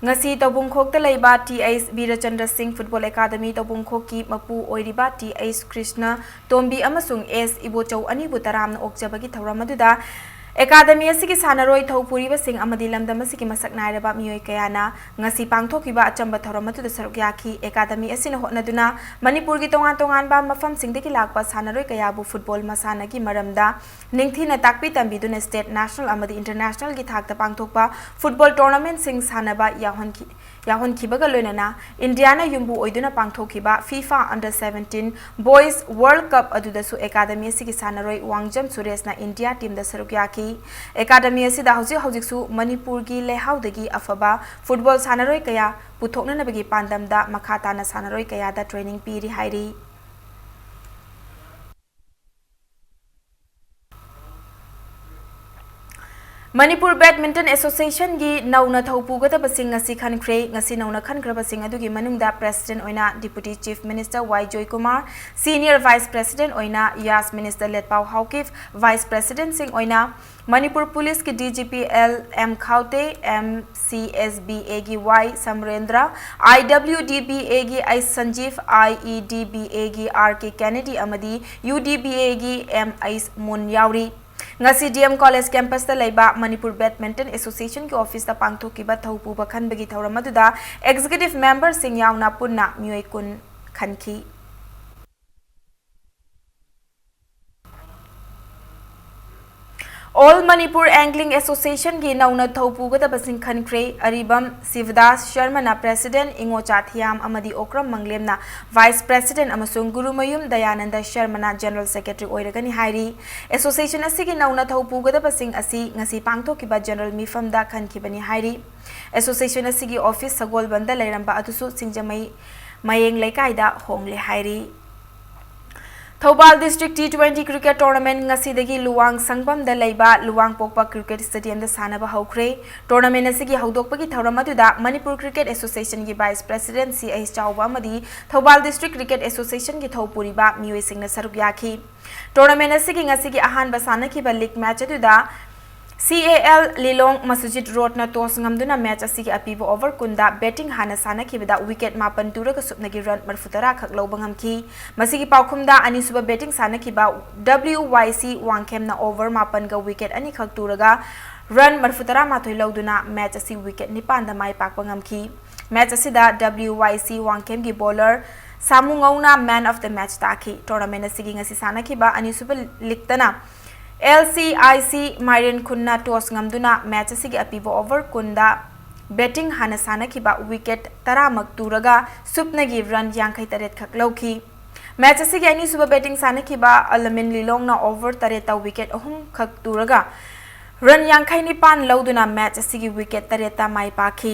ꯉꯁꯤ ꯇꯧꯕꯨꯡꯈꯣꯛꯇ ꯂꯩꯕ ꯇꯤ ꯑꯩꯆ ꯕꯤꯔꯆꯟꯗ꯭ꯔ ꯁꯤꯡ ꯐꯨꯠꯕꯣꯜ ꯑꯦꯀꯥꯗꯃꯤ ꯇꯧꯕꯨꯡꯈꯣꯛꯀꯤ ꯃꯄꯨ ꯑꯣꯏꯔꯤꯕ ꯇꯤ ꯑꯩꯆ ꯀ꯭ꯔꯤꯁꯅ ꯇꯣꯝꯕꯤ ꯑꯃꯁꯨꯡ ꯑꯦꯁ ꯏꯕꯣꯆꯧ ꯑꯅꯤꯕꯨ ꯇꯔꯥꯝꯅ ꯑꯣꯛꯆꯕꯒꯤ ꯊꯧꯔꯝ ꯑꯗꯨꯗ ꯑꯦꯀꯥꯗꯃꯤ ꯑꯁꯤꯒꯤ ꯁꯥꯟꯅꯔꯣꯏ ꯊꯧ ꯄꯨꯔꯤꯕꯁꯤꯡ ꯑꯃꯗꯤ ꯂꯝꯗꯝ ꯑꯁꯤꯒꯤ ꯃꯁꯛ ꯅꯥꯏꯔꯕ ꯃꯤꯑꯣꯏ ꯀꯌꯥꯅ ꯉꯁꯤ ꯄꯥꯡꯊꯣꯛꯈꯤꯕ ꯑꯆꯝꯕ ꯊꯧꯔꯝ ꯑꯗꯨꯗ ꯁꯔꯨꯛ ꯌꯥꯈꯤ꯫ ꯑꯦꯀꯥꯗꯃꯤ ꯑꯁꯤꯅ ꯍꯣꯠꯅꯗꯨꯅ ꯃꯅꯤꯄꯨꯔꯒꯤ ꯇꯣꯉꯥꯟ ꯇꯣꯉꯥꯟꯕ ꯃꯐꯝꯁꯤꯡꯗꯒꯤ ꯂꯥꯛꯄ ꯁꯥꯟꯅꯔꯣꯏ ꯀꯌꯥꯕꯨ ꯐꯨꯠꯕꯣꯜ ꯃꯁꯥꯟꯅꯒꯤ ꯃꯔꯝꯗ ꯅꯤꯡꯊꯤꯅ ꯇꯥꯛꯄꯤ ꯇꯝꯕꯤꯗꯨꯅ state, national ꯑꯃꯗꯤ international ꯒꯤ ꯊꯥꯛꯇ ꯄꯥꯡꯊꯣꯛꯄ ꯐꯨꯠꯕꯣꯜ tournament ꯁꯤꯡ ꯁꯥꯟꯅꯕ ꯌꯥꯎꯍꯟꯈꯤ꯫ ꯌꯥꯎꯍꯟꯈꯤꯕꯒ ꯂꯣꯏꯅꯅ ꯏꯟꯗꯤꯌꯥꯅ ꯌꯨꯝꯕꯨ ꯑꯣꯏꯗꯨꯅ ꯄꯥꯡꯊꯣꯛꯈꯤꯕ FIFA Under seventeen Boys World Cup ꯑꯗꯨꯗꯁꯨ ꯑꯦꯀꯥꯗꯃꯤ ꯑꯁꯤꯒꯤ ꯁꯥꯟꯅꯔꯣꯏ ꯋꯥꯡꯖꯝ ꯁꯨꯔꯦꯁꯅ ꯏꯟꯗꯤꯌꯥ team ꯗ ꯁꯔꯨꯛ ꯌꯥꯈꯤ꯫ ꯑꯦꯀꯥꯗꯃꯤ ꯑꯁꯤꯗ ꯍꯧꯖꯤꯛ ꯍꯧꯖꯤꯛꯁꯨ ꯃꯅꯤꯄꯨꯔꯒꯤ ꯂꯩꯍꯥꯎꯗꯒꯤ ꯑꯐꯕ ꯐꯨꯠꯕꯣꯜ ꯁꯥꯟꯅꯔꯣꯏ ꯀꯌꯥ ꯄꯨꯊꯣꯛꯅꯅꯕꯒꯤ ꯄꯥꯟꯗꯝꯗ ꯃꯈꯥ ꯇꯥꯅ ꯁꯥꯟꯅꯔꯣꯏ ꯀꯌꯥꯗ training ꯄꯤꯔꯤ ꯍꯥꯏꯔꯤ꯫ ꯃꯅꯤꯄꯨꯔ Badminton Association ꯒꯤ ꯅꯧꯅ ꯊꯧ ꯄꯨꯒꯗꯕꯁꯤꯡ ꯉꯁꯤ ꯈꯟꯈ꯭ꯔꯦ꯫ ꯉꯁꯤ ꯅꯧꯅ ꯈꯟꯈ꯭ꯔꯕꯁꯤꯡ ꯑꯗꯨꯒꯤ ꯃꯅꯨꯡꯗ president ꯑꯣꯏꯅ Deputy Chief Minister ꯋꯥꯏ ꯖꯣꯏꯀꯨꯃꯥꯔ, Senior Vice President ꯑꯣꯏꯅ YAS minister Letpao Haokip, Vice President ꯁꯤꯡ ꯑꯣꯏꯅ ꯃꯅꯤꯄꯨꯔ ꯄꯨꯂꯤꯁꯀꯤ D G P L M Khaute, M C S B A ꯒꯤ ꯋꯥꯏ ꯁꯃꯔꯦꯟꯗ꯭ꯔ, ꯑꯥꯏ ꯗꯕ꯭ꯂꯤꯎ ꯗꯤ ꯕꯤ ꯑꯦ ꯒꯤ H Sanjib, I E D B A ꯒꯤ ꯑꯥꯔ ꯀꯦ ꯀꯦꯅꯦꯗꯤ ꯑꯃꯗꯤ ꯌꯨ ꯗꯤ ꯕꯤ ꯑꯦ ꯒꯤ ꯑꯦꯝ ꯑꯩꯆ ꯃꯨꯟ ꯌꯥꯎꯔꯤ꯫ ꯉꯁꯤ ꯗꯤ ꯑꯦꯝ ꯀꯣꯂꯦꯖ campus ꯇ ꯂꯩꯕ ꯃꯅꯤꯄꯨꯔ Badminton Association ꯒꯤ office ꯇ ꯄꯥꯡꯊꯣꯛꯈꯤꯕ ꯊꯧ ꯄꯨꯕ ꯈꯟꯕꯒꯤ ꯊꯧꯔꯝ ꯑꯗꯨꯗ executive member ꯁꯤꯡ ꯌꯥꯎꯅ ꯄꯨꯟꯅ ꯃꯤꯑꯣꯏ ꯀꯨꯟ ꯈꯟꯈꯤ꯫ All Manipur Angling Association ꯒꯤ ꯅꯧꯅ ꯊꯧ ꯄꯨꯒꯗꯕꯁꯤꯡ ꯈꯟꯈ꯭ꯔꯦ꯫ ꯑꯔꯤꯕꯝ ꯁꯤꯕꯗꯥꯁ ꯁꯔꯃꯅ president, ꯏꯉꯣꯆꯥ ꯊꯤꯌꯥꯝ ꯑꯃꯗꯤ ꯑꯣꯀ꯭ꯔꯝ ꯃꯪꯂꯦꯝꯅ vice president ꯑꯃꯁꯨꯡ ꯒꯨꯔꯨꯃꯌꯨꯝ ꯗꯌꯥꯅꯟꯗ ꯁꯔꯃꯅ general secretary ꯑꯣꯏꯔꯒꯅꯤ ꯍꯥꯏꯔꯤ꯫ Association ꯑꯁꯤꯒꯤ ꯅꯧꯅ ꯊꯧ ꯄꯨꯒꯗꯕꯁꯤꯡ ꯑꯁꯤ ꯉꯁꯤ ꯄꯥꯡꯊꯣꯛꯈꯤꯕ general ꯃꯤꯐꯝꯗ ꯈꯟꯈꯤꯕꯅꯤ ꯍꯥꯏꯔꯤ꯫ Association ꯑꯁꯤꯒꯤ office ꯁꯒꯣꯜꯕꯟꯗ ꯂꯩꯔꯝꯕ ꯑꯗꯨꯁꯨ ꯁꯤꯡꯖꯃꯩ ꯃꯌꯦꯡ ꯂꯩꯀꯥꯏꯗ ꯍꯣꯡꯂꯦ ꯍꯥꯏꯔꯤ꯫ Thoubal District T twenty Cricket Tournament ꯉꯁꯤꯗꯒꯤ ꯂꯨꯋꯥꯡ ꯁꯪꯕꯝꯗ ꯂꯩꯕ ꯂꯨꯋꯥꯡꯄꯣꯛꯄ Cricket Stadiumꯗ ꯁꯥꯟꯅꯕ ꯍꯧꯈ꯭ꯔꯦ꯫ Tournament ꯑꯁꯤꯒꯤ ꯍꯧꯗꯣꯛꯄꯒꯤ ꯊꯧꯔꯝ ꯑꯗꯨꯗ Manipur Cricket Associationꯒꯤ Vice President C H ꯆꯥꯎꯕ ꯑꯃꯗꯤ ꯊꯧꯕꯥꯜ District Cricket Associationꯒꯤ ꯊꯧꯄꯨꯔꯤꯕ ꯃꯤꯑꯣꯏꯁꯤꯡꯅ ꯁꯔꯨꯛ ꯌꯥꯈꯤ꯫ Tournament ꯑꯁꯤꯒꯤ ꯉꯁꯤꯒꯤ ꯑꯍꯥꯟꯕ ꯁꯥꯟꯅꯈꯤꯕ league match ꯑꯗꯨꯗ C A L Lilong Masujit Roadꯅ toss ꯉꯝꯗꯨꯅ match ꯑꯁꯤꯒꯤ ꯑꯄꯤꯕ over ꯀꯨꯟꯗ batting ꯍꯥꯟꯅ ꯁꯥꯟꯅꯈꯤꯕꯗ wicket ꯃꯥꯄꯟ ꯇꯨꯔꯒ ꯁꯨꯞꯅꯒꯤ run ꯃꯔꯐꯨꯇꯔꯥ ꯈꯛ ꯂꯧꯕ ꯉꯝꯈꯤ꯫ ꯃꯁꯤꯒꯤ ꯄꯥꯎꯈꯨꯝꯗ ꯑꯅꯤꯁꯨꯕ batting ꯁꯥꯟꯅꯈꯤꯕ W Y C ꯋꯥꯡꯈꯦꯝꯅ over ꯃꯥꯄꯟꯒ wicket ꯑꯅꯤꯈꯛ ꯇꯨꯔꯒ run ꯃꯔꯐꯨꯇꯔꯥ ꯃꯥꯊꯣꯏ ꯂꯧꯗꯨꯅ match ꯑꯁꯤ wicket ꯅꯤꯄꯥꯟꯗ ꯃꯥꯏ ꯄꯥꯛꯄ ꯉꯝꯈꯤ꯫ Match ꯑꯁꯤꯗ W Y C ꯋꯥꯡꯈꯦꯝꯒꯤ bowler ꯁꯥꯃꯨ ꯉꯧꯅ man of the match ꯇꯥꯈꯤ꯫ Tournament ꯑꯁꯤꯒꯤ ꯉꯁꯤ ꯁꯥꯟꯅꯈꯤꯕ ꯑꯅꯤꯁꯨꯕ leagueꯇꯅ L C I C ꯃꯥꯏꯔꯦꯟ ꯈꯨꯟꯅ toss ꯉꯝꯗꯨꯅ match ꯑꯁꯤꯒꯤ ꯑꯄꯤꯕ over ꯀꯨꯟꯗ batting ꯍꯥꯟꯅ ꯁꯥꯟꯅꯈꯤꯕ wicket ꯇꯔꯥꯃꯛ ꯇꯨꯔꯒ ꯁꯨꯞꯅꯒꯤ run ꯌꯥꯡꯈꯩ ꯇꯔꯦꯠ ꯈꯛ ꯂꯧꯈꯤ꯫ Match ꯑꯁꯤꯒꯤ ꯑꯅꯤꯁꯨꯕ batting ꯁꯥꯟꯅꯈꯤꯕ ꯑꯂꯃꯤꯟ ꯂꯤꯂꯣꯡꯅ over ꯇꯔꯦꯠꯇ wicket ꯑꯍꯨꯝ ꯈꯛ ꯇꯨꯔꯒ run ꯌꯥꯡꯈꯩ ꯅꯤꯄꯥꯟ ꯂꯧꯗꯨꯅ match ꯑꯁꯤꯒꯤ wicket ꯇꯔꯦꯠꯇ ꯃꯥꯏ ꯄꯥꯛꯈꯤ꯫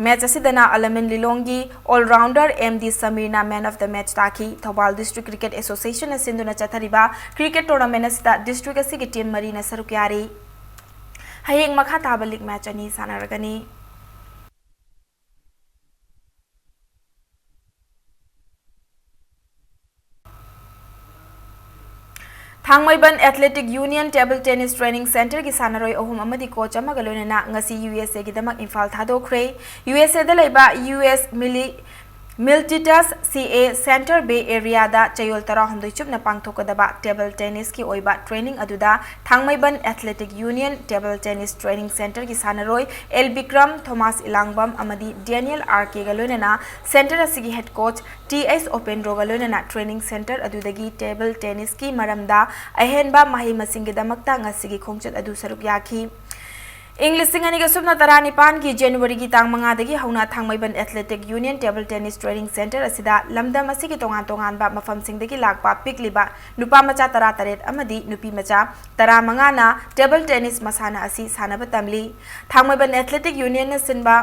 Match ꯑꯁꯤꯗꯅ ꯑꯂꯃꯤꯟ ꯂꯤꯂꯣꯡꯒꯤ all-rounder M D ꯁꯃꯤꯔꯅ man of the match ꯇꯥꯈꯤ꯫ ꯊꯧꯕꯥꯜ District Cricket Associationꯅ ꯁꯤꯟꯗꯨꯅ ꯆꯠꯊꯔꯤꯕ cricket tournament ꯑꯁꯤꯗ district ꯑꯁꯤꯒꯤ team ꯃꯔꯤꯅ ꯁꯔꯨꯛ ꯌꯥꯔꯤ꯫ ꯍꯌꯦꯡ ꯃꯈꯥ ꯇꯥꯕ league match ꯑꯅꯤ ꯁꯥꯟꯅꯔꯒꯅꯤ꯫ ꯊꯥꯡꯃꯩꯕꯟ Athletic Union Table Tennis Training Centreꯒꯤ ꯁꯥꯟꯅꯔꯣꯏ ꯑꯍꯨꯝ ꯑꯃꯗꯤ coach ꯑꯃꯒ ꯂꯣꯏꯅꯅ ꯉꯁꯤ U S Aꯒꯤꯗꯃꯛ Imphal ꯊꯥꯗꯣꯛꯈ꯭ꯔꯦ꯫ U S Aꯗ ꯂꯩꯕ U S Mili-, Miltitas C A Center Bay Areaꯗ ꯆꯌꯣꯜ ꯇꯔꯥꯍꯨꯝꯗꯣꯏ ꯆꯨꯞꯅ ꯄꯥꯡꯊꯣꯛꯀꯗꯕ table tennisꯀꯤ ꯑꯣꯏꯕ training ꯑꯗꯨꯗ ꯊꯥꯡꯃꯩꯕꯟ Athletic Union Table Tennis Training Centreꯒꯤ ꯁꯥꯟꯅꯔꯣꯏ L Bikram, Thomas Ilangbam ꯑꯃꯗꯤ Daniel R Kꯒ ꯂꯣꯏꯅꯅ center ꯑꯁꯤꯒꯤ head coach T S ꯎꯄꯦꯟꯗ꯭ꯔꯣꯒ ꯂꯣꯏꯅꯅ training center ꯑꯗꯨꯗꯒꯤ table tennisꯀꯤ ꯃꯔꯝꯗ ꯑꯍꯦꯟꯕ ꯃꯍꯩ ꯃꯁꯤꯡꯒꯤꯗꯃꯛꯇ ꯉꯁꯤꯒꯤ ꯈꯣꯡꯆꯠ ꯑꯗꯨ ꯁꯔꯨꯛ ꯌꯥꯈꯤ꯫ ꯏꯪ ꯂꯤꯁꯤꯡ ꯑꯅꯤꯒ ꯁꯨꯞꯅ ꯇꯔꯥꯅꯤꯄꯥꯟꯒꯤ Januaryꯒꯤ ꯇꯥꯡ ꯃꯉꯥꯗꯒꯤ ꯍꯧꯅ ꯊꯥꯡꯃꯩꯕꯟ Athletic Union Table Tennis Training Center ꯑꯁꯤꯗ ꯂꯝꯗꯝ ꯑꯁꯤꯒꯤ ꯇꯣꯉꯥꯟ ꯇꯣꯉꯥꯟꯕ ꯃꯐꯝꯁꯤꯡꯗꯒꯤ ꯂꯥꯛꯄ ꯄꯤꯛꯂꯤꯕ ꯅꯨꯄꯥ ꯃꯆꯥ ꯇꯔꯥꯇꯔꯦꯠ ꯑꯃꯗꯤ ꯅꯨꯄꯤ ꯃꯆꯥ ꯇꯔꯥꯃꯉꯥꯅ table tennis ꯃꯁꯥꯟꯅ ꯑꯁꯤ ꯁꯥꯟꯅꯕ ꯇꯝꯂꯤ꯫ ꯊꯥꯡꯃꯩꯕꯟ Athletic Unionꯅ ꯁꯤꯟꯕ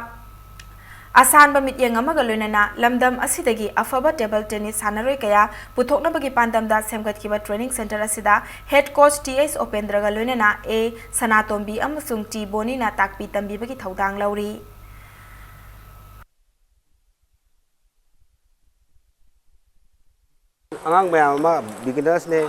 ꯑꯁꯥꯟꯕ ꯃꯤꯠꯌꯦꯡ ꯑꯃꯒ ꯂꯣꯏꯅꯅ ꯂꯝꯗꯝ ꯑꯁꯤꯗꯒꯤ ꯑꯐꯕ table tennis ꯁꯥꯟꯅꯔꯣꯏ ꯀꯌꯥ ꯄꯨꯊꯣꯛꯅꯕꯒꯤ ꯄꯥꯟꯗꯝꯗ ꯁꯦꯝꯒꯠꯈꯤꯕ training centre ꯑꯁꯤꯗ head coach ꯇꯤ ꯑꯩꯆ ꯎꯄꯦꯟꯗ꯭ꯔꯒ ꯂꯣꯏꯅꯅ ꯑꯦ ꯁꯅꯥꯇꯣꯝꯕꯤ ꯑꯃꯁꯨꯡ ꯇꯤ ꯕꯣꯅꯤꯅ ꯇꯥꯛꯄꯤ ꯇꯝꯕꯤꯕꯒꯤ ꯊꯧꯗꯥꯡ ꯂꯧꯔꯤ꯫ ꯑꯉꯥꯡ ꯃꯌꯥꯝ ꯑꯃ beginnersꯅꯦ,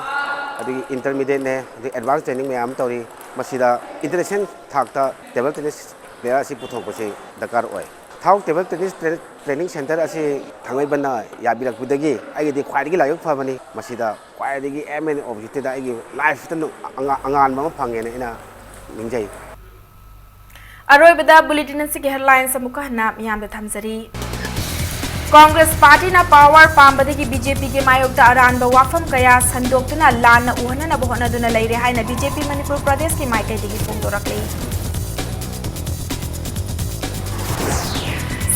ꯑꯗꯒꯤ intermediateꯅꯦ, ꯑꯗꯒꯤ advance training ꯃꯌꯥꯝ ꯑꯃ ꯇꯧꯔꯤ꯫ ꯃꯁꯤꯗ international ꯊꯥꯛꯇ table tennis player ꯑꯁꯤ ꯄꯨꯊꯣꯛꯄꯁꯤ ꯗꯔꯀꯥꯔ ꯑꯣꯏ꯫ ꯊꯥꯎ table tennis tra-, training centre ꯑꯁꯤ ꯊꯥꯡꯃꯩꯕꯟꯅ ꯌꯥꯕꯤꯔꯛꯄꯗꯒꯤ ꯑꯩꯒꯤꯗꯤ ꯈ꯭ꯋꯥꯏꯗꯒꯤ ꯂꯥꯏꯕꯛ ꯐꯕꯅꯤ꯫ ꯃꯁꯤꯗ ꯈ꯭ꯋꯥꯏꯗꯒꯤ aim and objectiveꯇ ꯑꯩꯒꯤ lifeꯇ ꯅꯨ-, ꯑꯉꯥ-, ꯑꯉꯥꯟꯕ ꯑꯃ ꯐꯪꯉꯦꯅ ꯑꯩꯅ ꯅꯤꯡꯖꯩ꯫ ꯑꯔꯣꯏꯕꯗ bulletin ꯑꯁꯤꯒꯤ headlines ꯑꯃꯨꯛꯀ ꯍꯟꯅ ꯃꯤꯌꯥꯝꯗ ꯊꯝꯖꯔꯤ꯫ ꯀꯣꯡꯒ꯭ꯔꯦꯁ ꯄꯥꯔꯇꯤꯅ power ꯄꯥꯝꯕꯗꯒꯤ ꯕꯤ ꯖꯦ ꯄꯤꯒꯤ ꯃꯥꯌꯣꯛꯇ ꯑꯔꯥꯟꯕ ꯋꯥꯐꯝ ꯀꯌꯥ ꯁꯟꯗꯣꯛꯇꯨꯅ ꯂꯥꯟꯅ ꯎꯍꯟꯅꯅꯕ ꯍꯣꯠꯅꯗꯨꯅ ꯂꯩꯔꯦ ꯍꯥꯏꯅ ꯕꯤ ꯖꯦ ꯄꯤ ꯃꯅꯤꯄꯨꯔ ꯄ꯭ꯔꯗꯦꯁꯀꯤ ꯃꯥꯏꯀꯩꯗꯒꯤ ꯐꯣꯡꯗꯣꯔꯛꯂꯤ꯫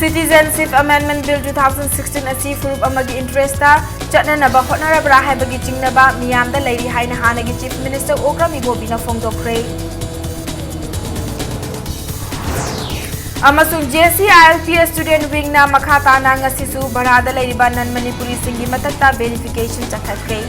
Citizenship Amendment Bill two thousand sixteen ꯑꯁꯤ ꯐꯨꯔꯨꯞ ꯑꯃꯒꯤ interestꯇ ꯆꯠꯅꯅꯕ ꯍꯣꯠꯅꯔꯕ꯭ꯔꯥ ꯍꯥꯏꯕꯒꯤ ꯆꯤꯡꯅꯕ ꯃꯤꯌꯥꯝꯗ ꯂꯩꯔꯤ ꯍꯥꯏꯅ ꯍꯥꯟꯅꯒꯤ Chief Minister ꯑꯣꯀ꯭ꯔꯝ ꯏꯕꯣꯕꯤꯅ ꯐꯣꯡꯗꯣꯛꯈ꯭ꯔꯦ꯫ ꯑꯃꯁꯨꯡ J C I L P student wingꯅ ꯃꯈꯥ ꯇꯥꯅ ꯉꯁꯤꯁꯨ ꯚꯔꯥꯗ ꯂꯩꯔꯤꯕ non Manipuriꯁꯤꯡꯒꯤ ꯃꯊꯛꯇ verification ꯆꯠꯊꯈ꯭ꯔꯦ꯫